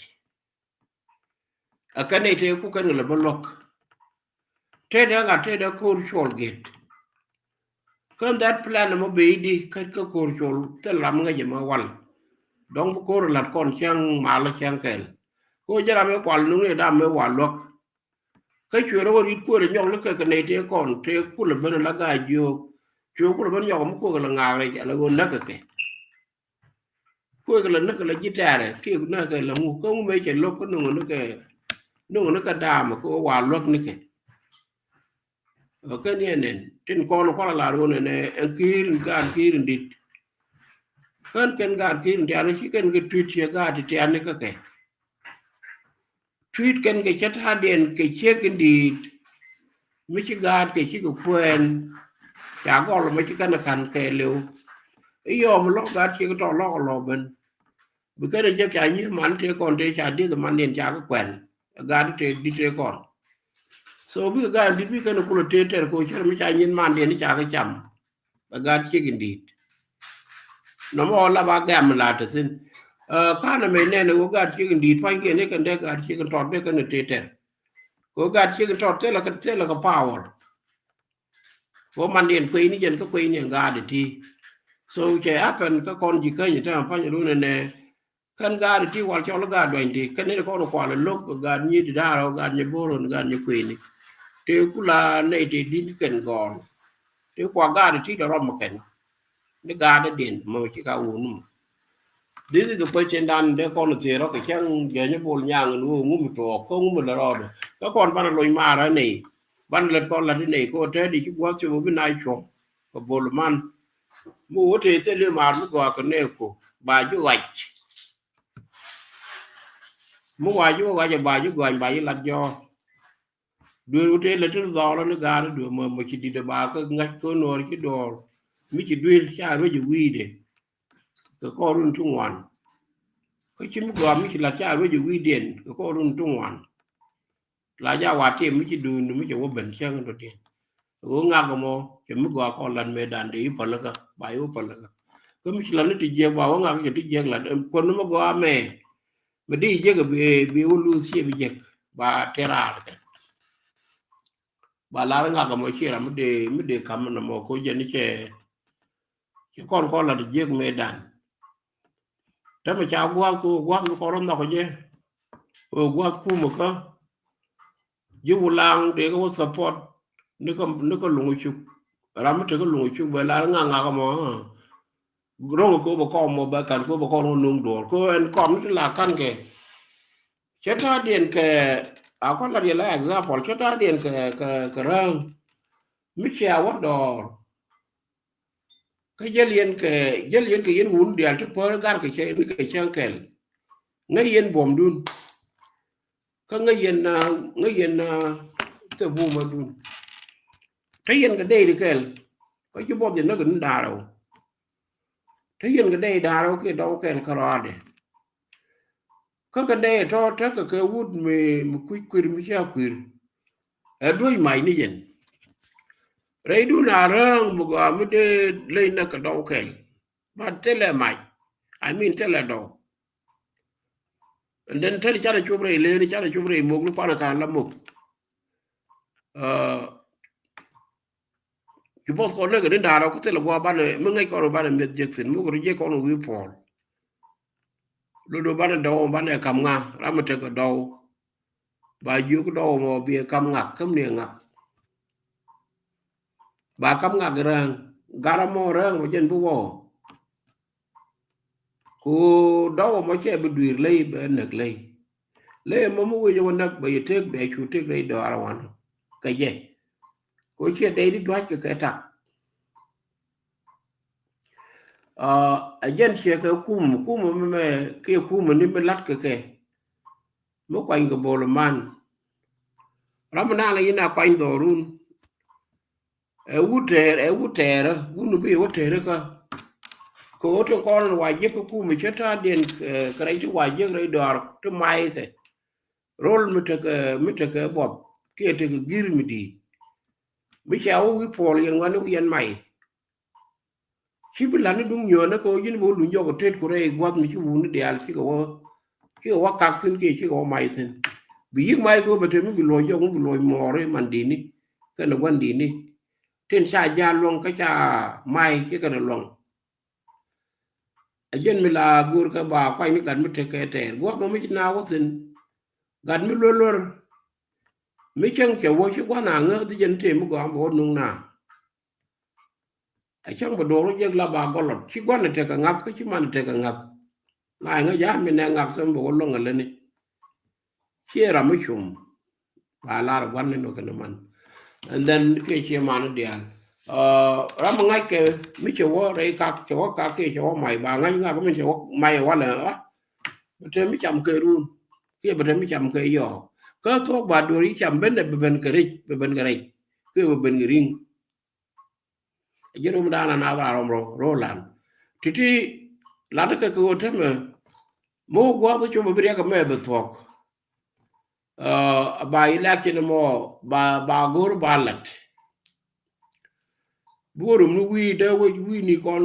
Ɛ kɛn nɛy tëë ku kɛn kɛ lɛ bä luäk. Tëëdɛ ŋa̱t tëëdɛ ko̱r cuɔl gët. Kän that plan ɛmɔ bɛ i̱di kä, kä ko̱r cuɔl thil ram ŋäc ɛmɛ wal. Dɔ̱ŋ bi ko̱r la̱t kɔn cäŋ mal cäŋ kɛl. Ko̱r jɛ ram ëë kual nuŋ ni dam ëë wal luäk. Kä cuɛ rɔ wä ri̱t kuël nyɔk ni kɛ kɛ nɛy tëë kɔn tëë kulɛ ben la ga̱a̱c jiöök. Cuɛ kulɛ ben nyɔk mi kuël la ŋaak rɛc ala ɣöö näk kɛ kɛ. Kuëk la näk la ji̱ tɛ̈rɛ kiɛ näk kɛ la ŋu kä ŋu mëë cɛ lo̱k kä no̱ŋ ni kɛ, no̱ŋ ni kɛ daam kä wa luäk ni kɛ. Kä ni ɛnɛn tin kɔn kual la lar ɣöö nɛnɛ ɛn ki̱i̱r in gaat ki̱i̱r in di̱t. Kän kɛn gaat ki̱i̱r in tian ci kɛn kɛ tui̱t ciɛ gaat ti tian ni kä kɛ. Tui̱t kɛn kɛ cä ta̱a̱diɛn kɛ ciek in di̱i̱t. Mi ci gaat kɛ cikɛ kuɛɛn ca gɔl mi ci kɛn ka̱n kɛɛliw. I̱ yɔm lɔk gaat ciek tɔk lɔk lɔ ben. Bi kɛn jek ca nyieth man tëë kɔn tëë ca dieth mandiɛn ca kɛ kuɛn. Gaat tëë di̱t tëë kɔn. So bikɛ gaat di̱t bikɛ kɛn kulɛ tëë tɛr ko cär mi ca nyieth mandiɛn ca kɛ cam. Bɛ gaat ciek in di̱i̱t. Nɔmɔ la ba gɛm la te thi̱n. Ɛ, ka̱n ɛmɛ nɛn ɛ ɣöö gaat ciek in di̱i̱t pa̱nykiɛn ni kɛn dee gaat ciek in tɔt dee kɛn in tëë tɛr. Kɛ ɣöö gaat ciek in tɔt thilɛ kɛ, thilɛ kɛ power. Kɛ ɣöö mandiɛn kueyni jɛn kä kueyni ɛn gaat iti. So cɛ happen kä kɔn ji̱ käny ɛ tɛmɛ pa̱ny run ɛnɛ. Kɛn gaat iti wal cɔl gaat duany ti kɛn ni kɔn kual ɛ lo̱k gaat nyi di da̱a̱r ɔ gaat nyi bo̱o̱r ɣän gaat nyi kueyni. Tëë kula nɛy tëë di̱t kɛn gɔɔl. Ti kua gaat ti lɛ rɔm kɛn. Ni gaat diɛn mɔ ci ka wun mɔ. This is the question dan de kɔn thirɔ kɛ cɛŋ jɛny bol nyaŋ ni wun ŋum tuɔk kä ŋum lɛ rɔɔdɛ. Kä kɔn banɛ lony marä nɛy. Banɛ lät kɔn lat nɛy kɛ wä tɛt i̱ ci gua̱th ci wä bi na cuɔm. Kɛ bol man. Mi wä tëë thil i̱ mar mi gɔaa kɛ nɛɛku ba ji̱ ɣac. Mi wa ji̱ ɣac ba ji̱ gɔany ba ji̱ lat jɔɔk. Dueer wä tëë lät ti dhɔɔl ni gaat dueer mɔ mɔ ci di̱t ba kä ŋa̱c kä nuɔɔr ci dɔɔr. Mi ci dueer ca ruec i̱ wi̱i̱dɛ. Kɛ kɔɔr run ti ŋuan. Kä ci mi gɔaa mi ci lat ca ruec i̱ wi̱i̱diɛn kɛ kɔɔr run ti ŋuan. La ja wa tim mi ci duun mi ci wä ben cäŋ in dɔ̱diɛn. Ɣöö ŋak mɔ cɛ mi gɔaa kɔn lat mëë dan dee i̱ pälikä ba i̱ wä pälikä. Kä mi ci lat ni ti jiɛk ba wä ŋak cɛ ti jiɛk lat kuän ni mi gɔaa mɛ. Mi di jiɛk bi bi wä luuth ciɛ bi jiɛk ba tëë raar kɛ. Ba lar ŋak mɔ ci ram mi dee mi dee kam ni mɔ ko jɛ ni cɛ. Ci kɔn kɔn lat jiɛk mëë dan. Tɛmɛ ca gua̱a̱th kɛ ɣöö gua̱a̱th mi kɔn rɔ nhɔk jɛ. Ɣöö gua̱a̱th kumä kä. Ji̱ wulaŋ dee kä wä support ni kä ni kä luŋ cuk. Ram mi te kä luŋ cuk bɛ lar ŋa̱k ŋa̱k mɔ. Ro̱ŋ kɛ wä bɛ kɔm mɔ bɛ kan kɛ wä bɛ kɔm nuŋ duɔ̱ɔ̱r kɛ ɛn kɔm ni ti la kan kɛ. Cɛ ta̱a̱ diɛn kɛ a kɔn la diɛn la example cɛ ta̱a̱ diɛn kɛ kɛ kɛ räŋ. Mi cia wä dɔɔr. Kä jäl yɛn kɛ jäl yɛn kɛ yɛn wun diaal ti päär gar kɛ cɛ ni kɛ cäŋ kɛl. Ŋäc yɛn buɔ̱mdun. Kä ŋäc yɛn na ŋäc yɛn na thɛ buɔ̱mdun. Te yɛn kɛ dee di kɛl. Kä ci buɔth yɛn näk ni da̱a̱r rɛw. Te yɛn kɛ dee da̱a̱r rɛw kiɛ dɔw kɛl kä rɔaadɛ. Kä kɛ dee tɔ tekɛ kɛ wut mi mi kui̱c kuir mi cia kuir. Ɛ duec mac ni yɛn. Rɛydun a räŋ mi gɔaa mi dee leny nɛ kɛ dɔw kɛl. But thilɛ mac. I mean thilɛ dɔw. And then thil canɛ cop rɛy leni canɛ cop rɛy mok ni kuanɛ kan la mok. Ci both kɔn nɛ kɛ ni da̱a̱r ɔ kä thilɛ gua̱a̱ banɛ mi ŋäc kɔn banɛ mi̱eth jek thin mi kɛ ri jek kɔn wi̱i̱ puɔl. Dodo banɛ dɔw banɛ kam ŋa ram mi tekɛ dɔw. Ba jiök dɔw mɔ biɛ kam ŋak käm ni ŋak. Ba kam ŋak räŋ gat amɔ räŋ mɔ jɛn bi wɔ. Ku dɔw mɔ cɛ bi dui̱r ley bɛ näk ley. Ley mɔ mi wec wä näk bɛ yɛ tëk bɛ cu tëk rɛy dɔaar wanɔ kɛ jɛ. Ku ciɛ dɛy di dua̱c kɛ kɛ tak. Ɛ jɛn ciɛ kɛ kum kum mi mɛ kiɛ kum ni mi lat kɛ kɛ. Mi kuany kɛ bol man. Ram mi naan la yin a kuany dhɔrun. Ɛ wut tɛɛr ɛ wut tɛɛrä wun bi wä tɛɛrä kä. Kɛ wä tin kɔn wa jiäk kä kum cä ta̱a̱ diɛn kɛ rɛc ti wa jiäk rɛc dɔaar ti may kɛ. Rol mi tekɛ mi tekɛ buɔth kiɛ tekɛ gi̱r mi di̱i̱t. Mi ca wä wi̱i̱ puɔl yɛn ŋuani wi̱i̱ yɛn may. Ci bi la̱t ni duŋ nyuɔ̱ɔ̱n ni kɛ ɣöö ji̱n bi wä luny jɔk tet ku rɛy gua̱th mi ci wuni diaal cikɛ wä cikɛ wä kak thi̱n kiɛ cikɛ wä may thi̱n. Bi yi̱k may kɛ ɣöö bɛ te mi bi luɔc jɔk mi bi luɔc muɔɔri man di̱i̱ni kɛnɛ gua̱n di̱i̱ni. Tin ca ja̱a̱l luɔ̱ŋ kä ca may ci kɛnɛ luɔ̱ŋ. Ɛ jɛn mi la go̱o̱r kɛ ba kuany ni gat mi tekɛ tɛɛr gua̱a̱k mɔ mi ci na wä thi̱n. Gat mi luer luer mi cäŋ cɛ wä ci gua̱n a ŋäth jɛn tëë mi gɔaa bɛ wä nuŋ na. A cäŋ bɛ duɔ̱ɔ̱r wä jek la ba gɔlɔt ci gua̱n a tekɛ ŋa̱th kä ci man a tekɛ ŋa̱th. Ŋa̱c ŋäc a mi nɛ ŋa̱th thäm bɛ wä luäŋ a läni. Ciɛ ram mi cum. Ba lar gua̱n ni nɔ kɛn man. And then kiɛ ciɛ man ni diaal. Ram mi ŋa̱c kɛ mi cɛ wä rɛy kak cɛ wä kak kiɛ cɛ wä mac ba ŋa̱c ŋa̱k mi cɛ wä mac ɛ walɛ. Bɛ te mi cam kɛ run kiɛ bɛ te mi cam kɛ yɔɔ. Kä thuɔ̱k ba duɔ̱ɔ̱r yi cam ben dɛ bɛ ben kɛ rɛc bɛ ben kɛ rɛc kiɛ bɛ ben kɛ ri̱ŋ. Ji̱ rom dan a nath raa rom ro ro lan. Titi lat kɛ kɛ ɣöö temɛ mi wä gua̱a̱th cop a bi riɛk ɛmɛ bi thuɔ̱k. Ba election mɔ ba ba go̱o̱r ba lat. Bi wä rom ni wi̱i̱ dee wec wi̱i̱ ni kɔn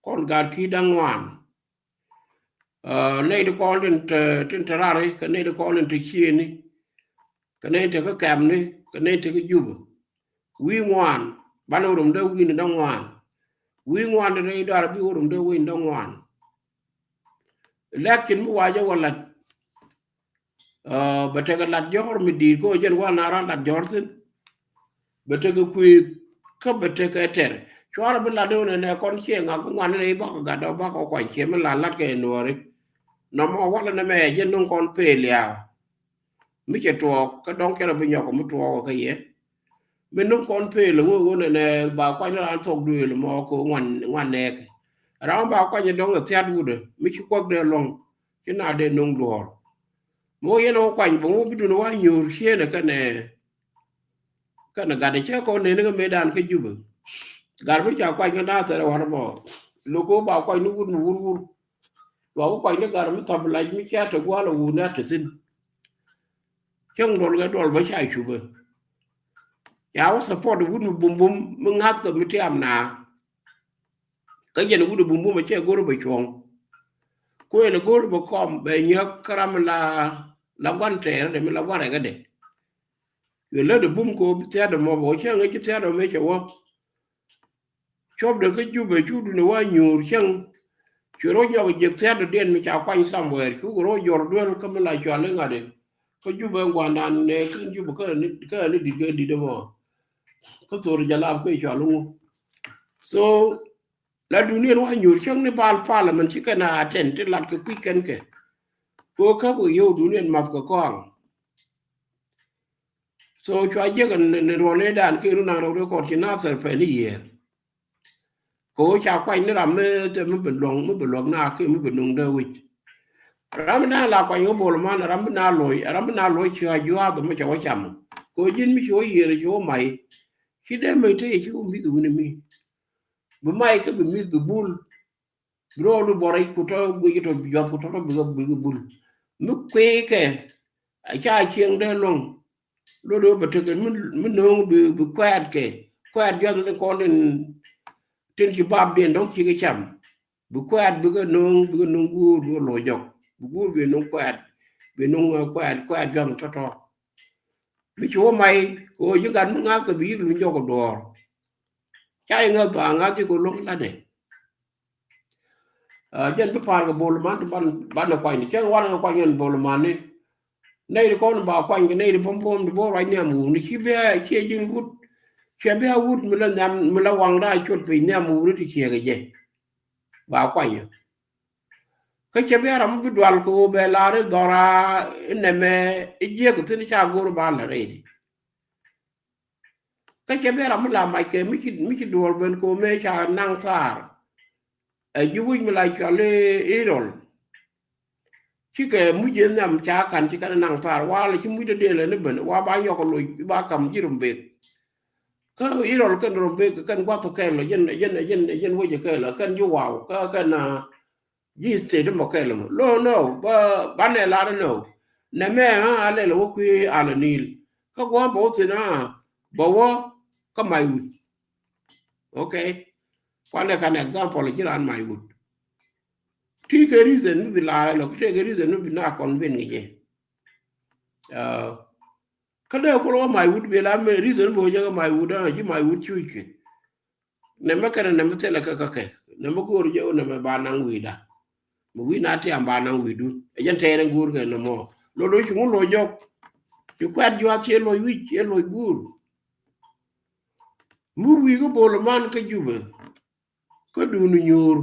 kɔn gat ki̱i̱t da̱ŋ ŋuan. Nɛy ti kɔn tin te tin te rari kɛ nɛy ti kɔn tin te ciëëni. Kɛ nɛy te kä kɛmni kɛ nɛy te kä jupä. Wi̱i̱ ŋuan banɛ wä rom dee wi̱i̱ ni dee ŋuan. Wi̱i̱ ŋuan ti rɛy dɔaar bi wä rom dee wi̱i̱ ni dee ŋuan. Election mi wacä wä lat. Bɛ tekɛ lat jɔ̱ɔ̱r mi di̱i̱t kä jɛn wal na ran lat jɔ̱ɔ̱r thi̱n. Bɛ tekɛ kuëëth Kä bɛ tekɛ tɛr cuarɛ bi lat ni wunɛ nɛ kɔn ciɛ ŋak ŋuan ni bakɔ gat dɔ bakɔ kuany ciɛ mi la lat kɛ nuɔri. Nɔmɔ walɛ nɛ mɛ jɛ nuŋ kɔn peel yaw. Mi cɛ tuɔɔk kä dɔŋ cɛ rɔ bi nyɔk mi tuɔɔk kä yɛ. Mi nuŋ kɔn peel ŋu wunɛ nɛ ba kuany ni ran thok duëël mɔ ko ŋuan ŋuan nɛɛkɛ. Ram ba kuany ni dɔŋ ɛ thiat wudɛ mi ci kuak dee luɔŋ ci na dee nuŋ duɔɔr. Mɔ yɛn ɔ kuany bɛ ŋu bi dun wa nyuur cienɛ kɛnɛ kɛnɛ gat cɛ kɔn neni kä mëëdan kä Jubɛ. Gat mi ca kuany kä Nathɛr ɛ wän mɔ. Loko ba kuany ni wut mi wur wur. Loko kuany ni gat mi thap lac mi cia te gual ɛ wun ni a te thin. Cäŋ duɔl kɛ duɔl bä ca cupä. Ca wä support wut mi bum bum mi ŋa̱th kɛ mi tiam na. Kä jɛn wut ɛ bum bum ɛ cɛ go̱r bɛ cuɔ̱ŋ. Kuël ɛ go̱r bɛ kɔm bɛ nyäk kä ram mi la la guan tɛɛr dɛ mi la guan rɛk dɛ. Yɛ lät ɛ bum ko bi thiat dɛ mɔ bɛ wä cä ŋäc ci thiat dɛ mɛ cɛ wä. Cuɔp de kä Jubɛ cu duni wa nyuur cäŋ. Cu rɔ nyɔk jiɛk thiat dɔ̱diɛn mi ca kuany somewhere cu kɛ rɔ jɔr duel kä mi la cual iŋa de. Kä Jubɛ ŋuandan nɛ kä Jubɛ kä ni kä ni dit kä dit mɔ. Kä thor jalap kä cual iŋu. So la duniɛn wa nyuur cäŋ ni bal parliament ci kɛn a attend ti lat kɛ kui̱ kɛn kɛ. Ko kä ku yio̱w duniɛn math kɛ kɔaŋ. So cua jiäk ni ruɔ̱n ëëdan ki run naŋ rɛw rɛw kɔn ci Nathɛr pɛn i̱ yiëër. Kɛ ɣöö ca kuany ni ram mi thil mi bi luɔ̱ŋ mi bi luɔ̱k na ki mi bi nuŋ dee wi̱c. Ram bi na la kuany ɣä bol man ram bi na lo̱c ram bi na lo̱c ci a juaath mi ca wä cam. Kɛ ɣöö ji̱n mi ci wä yiëër ci wä mac. Ci dee mec te yɛ ci wä mi̱th wuni mi. Bi mac kä bi mi̱th bi bul. Bi rɔɔdu rɛc bɔrɛc ku tɔ guic tɔ juɔth ku tɔ tɔ bikɛ bikɛ bul. Mi kuiikɛ a ca cieŋ dee luɔ̱ŋ. Lot wä bɛ tekɛ mi no̱o̱ŋ bi bi kuɛɛt kɛ kuɛɛt juɔth ni kɔn tin tin ci bapdiɛn dɔ̱ŋ cikɛ cam. Bi kuɛɛt bikɛ no̱o̱ŋ bikɛ no̱o̱ŋ guur bikɛ lo̱c jɔk bi guur bi no̱o̱ŋ kuɛɛt bi no̱o̱ŋ kuɛɛt kuɛɛt juɔth tɔ̱tɔ̱. Mi ci wä mac kɛ ɣöö ji̱ gat mi ŋa̱th kɛ bi yi̱k luny jɔk kɛ duɔ̱ɔ̱r. Ca iŋäth ba ŋa̱th ji̱ kɛ lo̱ŋ latdɛ. Jɛn bi pa̱a̱r kɛ bol man ti ban ban kuany ni cäŋ wan kɛ kuany ɛn bol man ni. Nɛy ti kɔn ba kuany kɛ nɛy ti pɔm pɔm ti bor ruac nhiam wuni ci bia ciɛ ji̱n wut. Ciɛ bia wut mi la nhiam mi la waŋda cuot piny nhiam wuni ti ciɛ kɛ jɛ. Ba kuany kä ciɛ bia ram mi bi dual kɛ wä bɛ lar i̱ dhɔra i̱ nɛmɛ i̱ jiɛk thin ca go̱r ba la rɛy di. Kä cɛ ben ram mi la mac kɛ mi ci mi ci duɔl ben ko mëë ca naŋ thaar. Ɛ ji̱ wi̱c mi la cɔl i̱ Irol. Cikɛ muc in nhiam ca ka̱n ci kɛn naŋ thaar wa la ci muc dee dee lɛ ni ben wa ba nyɔk loc ba kam ji̱ Rumbek. Kä Irol kɛn Rumbek kɛn guath kɛl jɛn jɛn jɛn jɛn wec kɛl kɛn ji̱ waw kä kɛn ji̱ state mɔ kɛl mɔ lo no ba ba nɛ lar no. Nɛ mɛ ha a lɛl wä kui̱ a lɛ nil. Kä gua̱a̱m bä wä thin a bä wä kä Maiwut. Okay. Kuanɛ kan example ji̱ raan Maiwut. Ti kɛ reason mi bi lar lɔ ki te kɛ reason mi bi na kɔn ben kɛ jɛ. Kä dee kul wä Maiwut bi la mi reason bi wä jɛ kɛ Maiwut a ji̱ Maiwut cuc kɛ. Nɛmɛ kɛnɛ nɛmɛ thilɛ kä kä kɛ nɛmɛ go̱o̱r jɛ wä nɛmɛ ba naŋ wi̱i̱da. Mi wi̱i̱ na tiam ba naŋ wi̱i̱dun ɛ jɛn tɛɛrɛ go̱o̱r kɛ nɛmɔ. Lo lo ci ŋun lo jɔk. Ci kuɛt juath ci ɛ loc wi̱c ɛ loc guur. Mur wi̱i̱ kä bol man kä Jubɛ. Kä duni nyuur.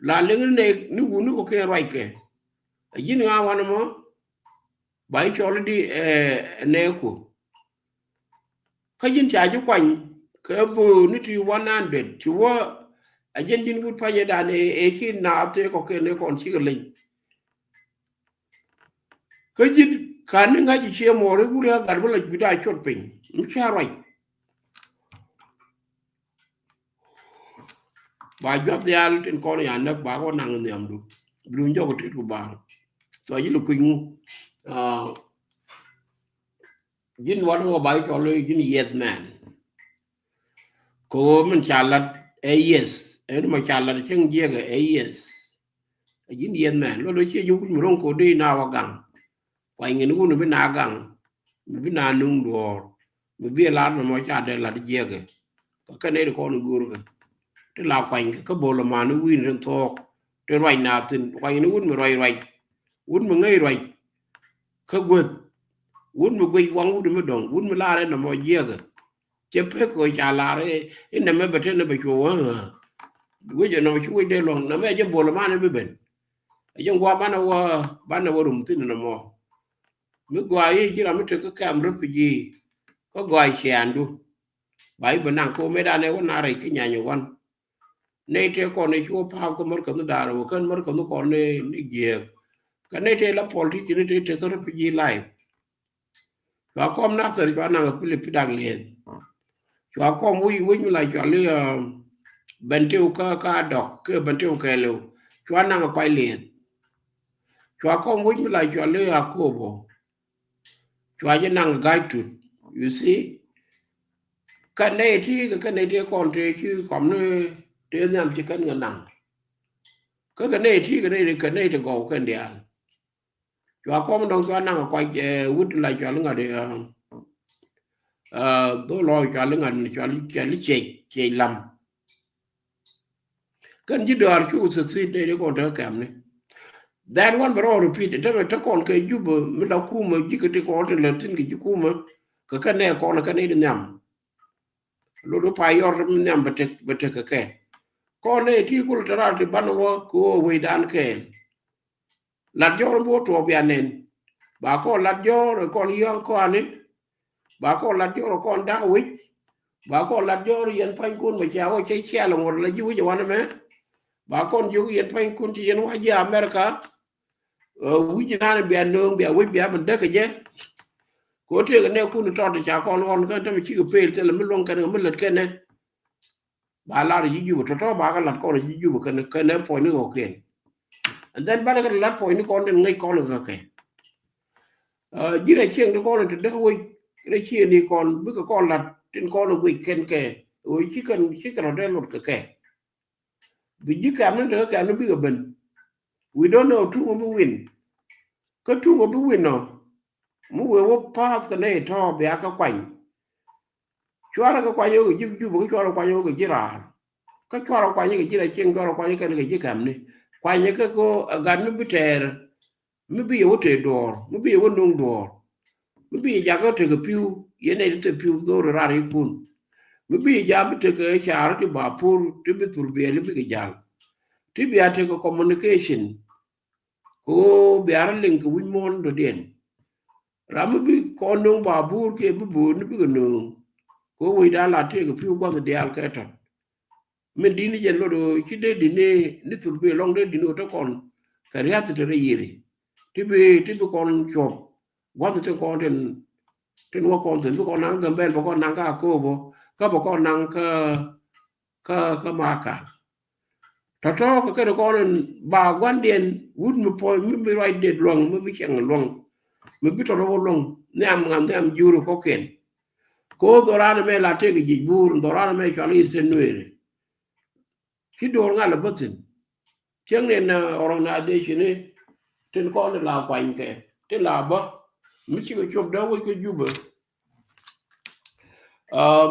La liŋ ni nɛ ni wuni kɔ kɛ ruac kɛ. A ji̱n ŋa wanɛ mɔ. Ba i̱ cɔl di ɛ nɛ ku. Kä ji̱n ca ji̱ kuany kɛ böö ni ti one hundred ci wä. A ji̱n ji̱n wut pacɛ dan ɛ ci na thee kɔ kɛ ni kɔn cikɛ leny. Kä ji̱n kan ni ŋa̱c i̱ ciɛ mɔɔr i̱ wuri a gat bä la jui̱da cot piny mi ca ruac. Ba juath dhial tin kɔn ya näk ba kɔ naŋ nhiamdu. Bi luny jɔk tit ku ba. Thɔ ji̱ lɛ kui̱ ŋu. Ji̱n wan wä ba cɔl ji̱n yes man. Ko min ca lat ɛ yes ɛn ma ca lat cieŋ jiɛk ɛ yes. Ji̱n yes man lo lo cie ji̱ wut mi ro̱ŋ ko dee na wä gaŋ. Kuany ŋi̱n wun bi na gaŋ mi bi na nuŋ duɔ̱ɔ̱r mi bi lar nɔmɔ ca dee lat jiɛkɛ. Kä kɛn nɛy ti kɔn i̱ go̱o̱rkɛ ti la kuanykɛ kä bol ɛmani wi̱i̱ni tin thuɔ̱ɔ̱k ti ruac na thi̱n kuany ŋi̱n wun mi ruac ruac wun mi ŋäc ruac. Kä guäth wun mi guic waŋ wut mi dɔ̱ŋ wun mi lar ɛn nɔmɔ jiɛkɛ. Cɛ pek kɛ ca lar i̱ nɛmɛ bɛ te ni bɛ cuɔ wä. Wec ɛnɔ ci wec dee luɔ̱ŋ nɛmɛ jɛ bol man bi ben. Ɛ jɛ ŋuɔ banɛ wä banɛ wä rum thin nɔmɔ. Mi gɔaa i̱ ji̱ ram mi tek kä kɛm refugee kä gɔaa ciaandu. Ba i̱ bɛ naŋ ko mëë danɛ wä na rɛc kä nyany wan. Nɛy tëë kɔn i̱ cu path kä mär känh da̱a̱r wä kän mär känh kɔn ni jiääk. Kä nɛy tëë la politician ni tëë tek kä refugee life. Cua kɔm Nathir cua naŋ a Philip Dak Lieth. Cua kɔm wi̱c wi̱c mi la cɔal i̱ Bentiu kä kä Adɔk kä Bentiu kɛɛliw. Cua naŋ a Kuac Lieth. Cua kɔm wi̱c mi la cɔal i̱ Akobo. Cua jɛ naŋ a Ga̱a̱c Tut. You see? Kä nɛy ti kɛ kä nɛy ti kɔn tëë ci kɔm ni tëë nhiam ci kän ŋɛ naŋ. Kä kɛ nɛy ti kɛ nɛy ti kɛ nɛy ti gɔw kɛn diaal. Cua kɔm dɔŋ cua naŋ kuac wut la cua li ŋa̱t dhol ɔ cua li ŋa̱t cua li ciec ciec lam. Kɛn ji̱ dɔaar cu succeed nɛy ti kɔn te kɛmni. That one bɛ rɔ repeat tämɛ te kɔn kɛ Jubɛ mi la kumä ji̱ kɛ ti kɔn te lät thin kɛ ji̱ kumä kɛ kɛn nɛ kɔn kɛn nɛy ti nhiam. Lot wä pay yɔr mi nhiam bɛ tek bɛ tek kɛ kɛ kɔn nɛy ti kul te raar ti ban wä kɛ wä wecdan kɛɛl. Lat jɔr bi wä tuɔɔk bia nɛn. Ba kɔn lat jɔr kɔn yɔ̱ŋ kɔani. Ba kɔn lat jɔr kɔn da̱k wi̱c. Ba kɔn lat jɔr yɛn panykun bɛ cia wä cɛ cial ŋuɔt la ji̱ wi̱c ɛ wanɛ mɛ. Ba kɔn jiök yɛn panykun ci yɛn wä ji̱ America. Wi̱c nan bia nööŋ bia wi̱c bia ben däk kɛ jɛ. Kɛ wä tëëk ɛ nɛ kun tɔt ca kɔn ɣɔn kɛn tämɛ cikɛ pel thilɛ mi luäŋ kɛn kɛ mi lät kɛn nɛ. Ba lar ji̱ Jubɛ tɔ̱tɔ̱ ba kɛ lat kɔn ji̱ Jubɛ kɛn kɛn puɔ̱nyni kɔ̱kiɛn. And then banɛ kɛ lat puɔ̱nyni kɔn tin ŋäc kɔn kɛ kɛ. Ji̱ rɛ cieŋ ti kɔn ti dee wec rɛ cieŋ ni kɔn bikɛ kɔn lat tin kɔn wec kɛn kɛ wec ci kɛn ci kɛn rɔ dee lot kɛ kɛ. Bi ji̱ kɛmni ti kɛ kɛmni bikɛ ben. We don't know tuŋ bi win. Kä tuŋ bi win nɔ mi wee wä path kɛ nɛy tɔ̱ bia kɛ kuany. Cuarɛ kɛ kuany wä kɛ ji̱ Jubɛ kä cuarɛ kuany wä kɛ ji̱ raar. Kä cuarɛ kuany kɛ ji̱ rɛ cieŋ cuarɛ kuany kɛn kɛ ji̱ kɛmni. Kuany kɛ kɛ gat mi bi tɛɛr mi bi yɛ wä tëë duɔɔr mi bi yɛ wä nuŋ duɔɔr. Mi bi yɛ jakä tekɛ pi̱w yɛn nɛy ti thil pi̱w dhor rar ikun. Mi bi yɛ jam bi tekɛ car ti ba pur ti bi thul biɛl bikɛ jal. Ti bia tekɛ communication. Kɛ ɣöö bia rɔ liŋ kɛ wi̱c muɔ̱ɔ̱n dɔ̱diɛn. Ram mi bi kɔn nööŋ ba buur kiɛ bi bo̱o̱r ni bikɛ nööŋ. Kɛ ɣöö wecdan la tëëkɛ pi̱w gua̱th diaal kɛ tɔ̱t. Min di̱t ni jɛn lot ɣöö ci dee di̱t ni ni thul bi lɔŋ dee di̱t ni ɣöö te kɔn kɛ riath te rɛy yiëri. Ti bi ti bi kɔn cuɔp gua̱th tin kɔn tin tin wä kɔn thi̱n bi kɔn naŋ Gambɛl bä kɔn naŋ kä Akobo kä bä kɔn naŋ kä kä kä Makal. Tɔ̱tɔ̱ kɛ kɛn kɔn in ba gua̱ndiɛn wut mi puɔ̱ny mi bi ruac det luäŋ mi bi cieŋ luäŋ mi bi tɔ̱tɔ̱ wä luäŋ nhiam ŋa̱n nhiam juri kɔ̱kiɛn. Ko dhoran mɛ la tëk jic buur dhoran mɛ cual Eastern Nuer. Ci do̱r ŋa̱l a bä thi̱n. Cieŋ ni na organization ni tin kɔn ti la kuany kɛ tin la bä mi cikɛ cop dee wec kä Jubɛ.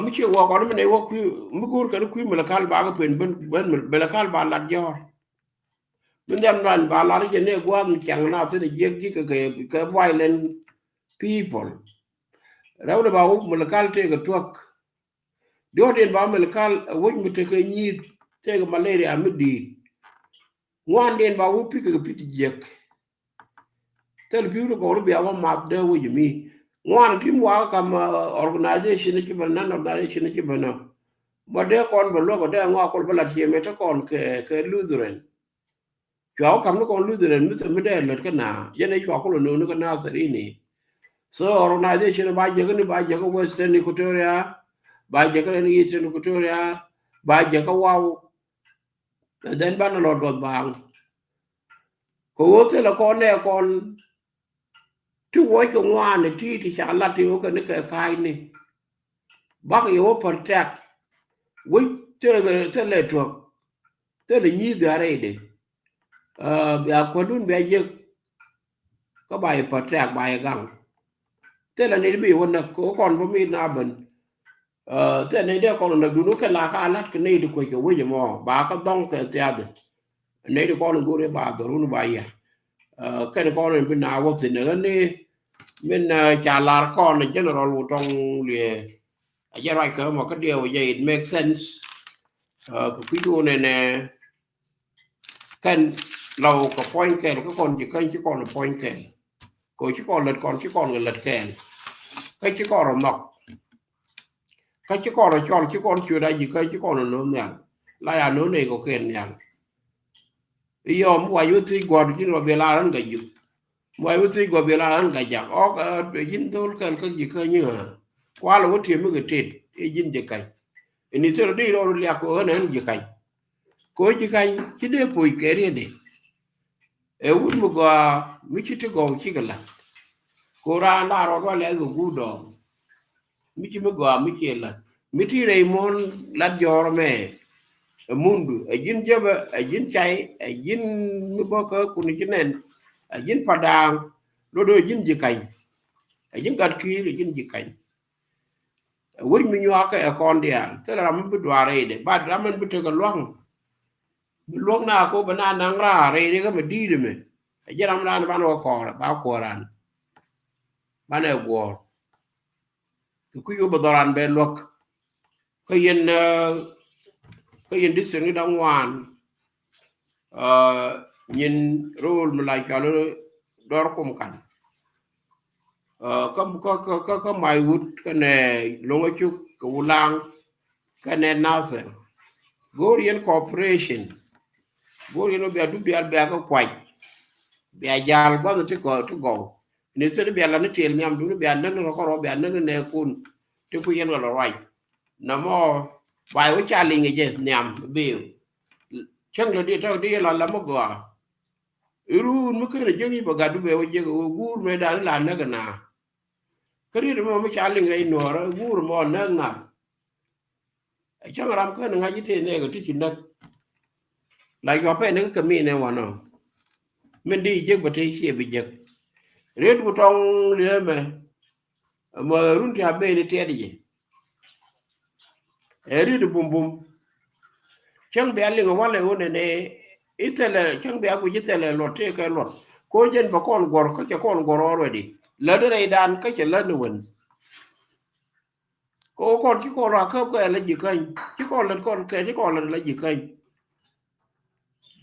Mi ciɛ wä kɔn mi nɛ wä kui̱ mi go̱o̱r kɛn kui̱ Malakal ba kɛ pen ben ben Malakal ba lat jɔ̱ɔ̱r. Mi nhiam ran ba lat jɛ ni gua̱a̱th mi ciaŋ na thin jiɛk ji̱ kɛ kɛ violent people. Rɛw de ba wä Malakal tëëkɛ tuäk. Diɔ̱ɔ̱kdiɛn ba Malakal ɛ wec mi tekɛ nyi̱i̱th tëëkɛ malaria mi di̱i̱t. Ŋuandiɛn ba wä pi̱kɛ kɛ pi̱t jiɛk. Thil pi̱w ti gɔw ri bia wä math dee wec mi ŋuan ti mi wakä kam organization ci bä nan organization ci bä nɔ. Bä dee kɔn bä luɔk dee ŋuak kol bä lat ciɛ mɛ te kɔn kɛ kɛ Lutheran. Cua wä kam ni kɔn Lutheran mi thil mi dee lät kä na jɛn ɛ cua kol nööŋ ni kä Nathir ini. So organization ba jek ni ba jek kä Western Equatoria, ba jek kä ni Eastern Equatoria, ba jek kä Waw. And then banɛ lɔ duɔth baaŋ. Kɛ ɣöö thilɛ kɔn nɛ kɔn ti wuɔc kɛ ŋuan ti ti ca lat ti ɣöö kɛ ni kɛ ka̱a̱cni. Bak yɛ wä protect wec thilɛ thilɛ tuɔk. Thilɛ nyi̱i̱th dhia̱a̱r rɛydɛ. Bia kuändun bia jek. Kä ba yɛ protect ba yɛ gaŋ. Thilɛ ni bi wä näk kɛ wä kɔn bä mi na ben. Thilɛ ni dee kɔn näk dun wä kɛ la ka lat kɛ ni di kuec kɛ wec mɔ ba kä dhɔŋ kɛ thiath. Ni di kɔn go̱ri ba dhorun ba yɛ. Kɛn kɔn bi na wä thin ni min ca lar kɔn general wä tɔŋ liɛ. A jɛ ruac kɛ mɔ kä diɛw jɛ, it make sense. Kɛ kui̱ wun ɛnɛ kɛn lɔw kɛ puɔ̱ny kɛl kä kɔn ji̱ käny ci kɔn puɔ̱ny kɛl. Kɛ ci kɔn lät kɔn ci kɔn kɛ lät kɛl. Kä ci kɔn rɔ nhɔk. Kä ci kɔn rɔ cɔl ci kɔn ciöt a ji̱ käny ci kɔn rɔ no̱o̱ŋ nhial. La ya no̱o̱ŋ nɛy kɔ kɛn nhial. Iɔ mi wac wä thiec guɔ̱t ji̱n rɔ biɛ la rän gɛ juth. Muay wä thiec gɔ̱ biɛl an gajak ɔk ɛ ji̱n dhol kɛl kä ji̱ kä nyi ɣä. Kualɛ wä tiɛm mi kɛ tet i̱ ji̱n ji̱ ka̱ny. Ini thil di rɔɔd liak kɛ ɣän ɛn ji̱ ka̱ny. Kɛ ɣän ji̱ ka̱ny ci dee poc kɛ riet di. Ɛ wut mi gɔaa mi ci ti gɔw cikɛ la̱t. Kɛ ɣän raan la rɔɔd walɛ kɛ guut dɔɔŋ. Mi ci mi gɔaa mi ci lat mi ti rɛy muɔ̱n lat jɔɔr mɛ. Ɛ mundu ɛ ji̱n jebɛ ɛ ji̱n cay ɛ ji̱n mi bä kä kun ci nɛn. Ɛ ji̱n padaaŋ lot ɛ ji̱n ji̱ kany. Ɛ ji̱n gat ki̱i̱r ɛ ji̱n ji̱ kany. Ɛ wec mi nyuakä ɛ kɔn diaal thilɛ ram mi bi duaar rɛydɛ bat ram min bi tekɛ lua̱ŋ. Mi luäk na ko bɛ na naŋ raar rɛydɛ kä mi di̱i̱t ɛmɛ. Ɛ ji̱n ram dan ban wä kɔɔr ba kuɔran. Banɛ guɔɔr. Kɛ kui̱ wä bɛ dhɔran bɛ luäk. Kä yɛn kä yɛn district ni da̱ŋ wan. Nyin rol mi la cɔl dɔr kum kan. Kä kä kä kä may wut kɛnɛ loŋä cuk kɛ wulaŋ kɛnɛ nathɛr. Go̱o̱r yɛn cooperation. Go̱o̱r yɛn wä bia dup dial bia kä kuac. Bia jal guath ti gɔw. Ni thil bia la ni tiɛl nhiam duni bia näk ni rɔ kɔrɔ bia näk ni nɛ kun ti ku yɛn kɛ lɔ ruac. Nɔmɔ bay wä ca liŋ jɛ nhiam biu. Cäŋ lɔ di tɔk di la la mi gɔaa. Irun mi kɛn a jek ni bɛ gat du bɛ wä jek wä guur mɛ dan la näk na. Kä riet mɔ mi ca liŋ rɛy nuɔrä guur mɔ näk na. Cäŋ ram kän ŋa̱c i̱ tëë nɛɛk ɛ ti ci näk. La yuapɛ ni kä kɛ mi nɛ wanɔ. Min di jek bä te ciɛ bi jek. Riet ku tɔŋ liemɛ. Mɔ run ti a ben i̱ tiɛt i̱ jɛ. Ɛ riet i̱ bum bum. Cäŋ bia liŋ ɛ walɛ wun ɛnɛ i̱ thɛlɛ cäŋ bia guic i̱ thɛlɛ luɔt tëë kɛ luɔt. Ko jɛn bä kɔn guɔr kä cɛ kɔn guɔr already. Lät rɛydan kä cɛ lät ni wen. Kɛ ɣöö kɔn ci kɔn rɔ a käp kɛ la ji̱ käny ci kɔn lät kɔn kɛ ci kɔn lät la ji̱ käny.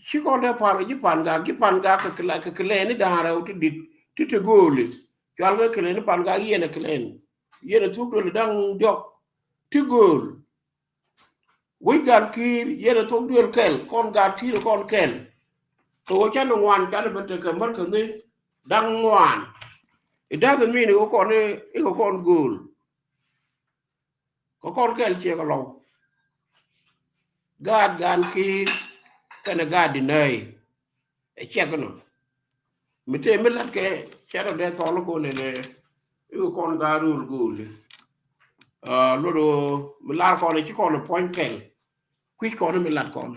Ci kɔn dee pan kɛ ji̱ pan gak ji̱ pan gak kɛ kɛ lɛɛni da̱a̱n rɛw ti dit ti te gööli. Cual kɛ kɛ lɛɛni pan gak yɛn ɛ kɛ lɛɛni yɛn ɛ thuk duel da̱ŋ diɔk ti gööl. Wec gaat ki̱i̱r yɛn ɛ thok duël kɛl kɔn gaat ki̱i̱r kɔn kɛl. Kɛ ɣöö canɛ ŋuan canɛ ben tekɛ mär kɛ ni da̱ŋ ŋuan. It doesn't mean i̱ kɛ kɔn i̱ kɛ kɔn gööl. Kɛ kɔn kɛl ciɛ kɛ lɔw. Gaat gaan ki̱i̱r kɛnɛ gaat di nääi. Ɛ ciɛk inɔ mi tëë mi la̱tkɛ cɛ rɔ dee thɔl kɔn ɛnɛ. I̱ kɔn gaat rööl gööli. Luɔt ɣöö mi lar kɔn ci kɔn puɔ̱ny kɛl. Kui̱c kɔn mi lat kɔn.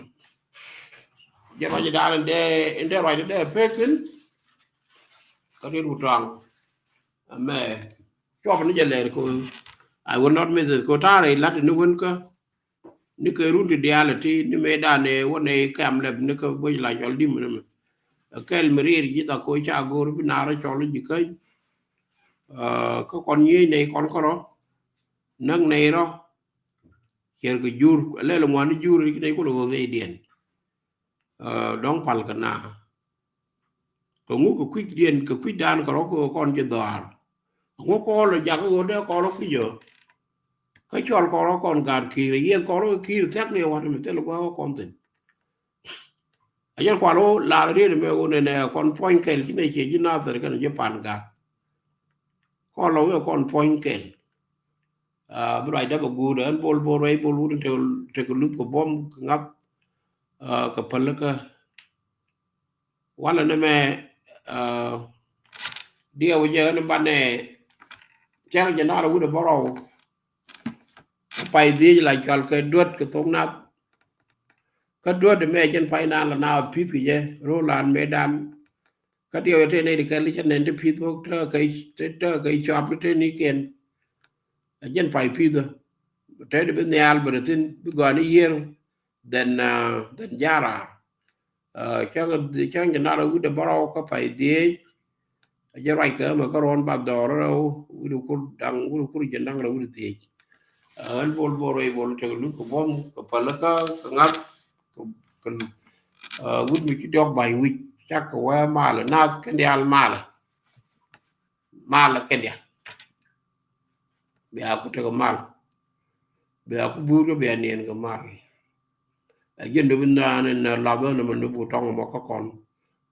Jɛ ruac dan in dee in dee ruac dee pek thin. Kä riet wut tɔaŋ. Amɛ cuɔp ni jɛ lɛr ko. I will not miss it ko ta̱a̱ rɛy la̱t ni wen kä. Ni kɛ run ti diaal ti ni mëë dan ɛ wä nɛ kɛm lɛp ni kɛ buɔc la cɔl dim ni mɛ. Kɛl mi rier ji̱ tha ko ca go̱o̱r bi naar cɔl ji̱ käny. Kä kɔn nyiey nɛy kɔn kärɔ näk nɛy rɔ. Ciɛr kɛ jur lɛl ŋuan ni jur ni kulɛ ɣöth nɛy diɛn. Dɔ̱ŋ pal kɛ na. Kɛ ŋu kɛ kui̱c diɛn kɛ kui̱c dan kɛ rɔ kɛ kɔn ji̱ dhɔaar. Ŋu kɔɔl ɔ jak ɣöö dee kɔɔl ɔ kui̱c ɔ. Kä cɔl kɔɔl ɔ kɔn gaat ki̱i̱r ɛ yieth kɔɔl ɔ kɛ ki̱i̱r thiak ni ɛ wa̱t mi thil ɛ gua̱a̱k ɔ kɔn thi̱n. A jɛn kual ɣöö lar riet ɛmɛ ɣöö nɛnɛ kɔn puɔ̱ny kɛl ci nɛ ciɛ ji̱ nathɛr kɛn ji̱ pan gak. Kɔn lɔ wee kɔn puɔ̱ny kɛl. Bi ruacdä bɛ guut ɛn bol bol ruac bol wut in tekɛ luth kɛ buɔ̱m kɛ ŋa̱th. Kɛ pälikä walɛ ni mɛ. Diɛw jɛ ni banɛ cɛl jɛ nar wut ɛ bärɔw. Pay dhiec la cual kɛ duet kɛ thok nath. Kä duet mɛ jɛn pay nan la na pith kɛ jɛ rolan mɛ dan. Kä diɛw jɛ tëë nɛy ti kɛl cɛ nɛn ti pith bä tɛ kɛ tɛ kɛ cuap ni tëë ni kiɛn. Jɛn pay pith tɛ di bi nhial bɛ thin bi gɔani yier. Then then jara. Cäŋ cäŋ jɛ nar wut ɛ bärɔw kä pay dhiec. Jɛ ruac kɛ mɛ kä ruɔn ba dhɔr rɛw wut kur daŋ wut kur jɛ daŋ rɛw wut dhiec. Ɣän Bol Bol rɛy Bol tekɛ luth kɛ buɔ̱m kɛ päl kä kɛ ŋa̱th kɛ luth. Wut mi ci diɔk ba̱ny wi̱c cak kɛ wee malɛ nath kɛn diaal malɛ. Malɛ kɛn diaal. Bia ku tekɛ mal. Bia ku buur kä bia niɛn kɛ mal. Ɛ jɛn dee bi naan in lath ɣän ɛmɛ ni bu tɔŋ ɛmɔ kä kɔn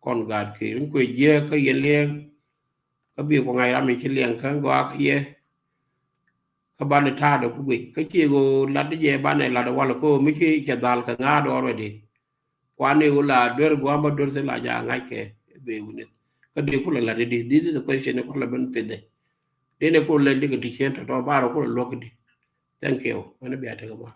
kɔn gaat kɛ rin kuɛ jiɛ kä yɛn liɛŋ. Kä bi ku ŋa̱c ram in ci liɛŋ kä gɔaa kä yɛ. Kä banɛ ta̱a̱dɛ ku guic kä ci ɣöö lat di jɛ banɛ lat walɛ kä ɣöö mi ci cɛ dhal kɛ ŋa̱a̱t already. Kuan i̱ ɣöö la duer gua̱a̱m bä duer thil la ja ŋa̱c kɛ bee wunith. Kä dee ku la lat di this is the question ni kuan la ben pithɛ. Dee ni ku lɛn di kɛ ti cien tɔ̱tɔ̱ bar ku la luɔk di. Thank you. Ɣän bia tekɛ mal.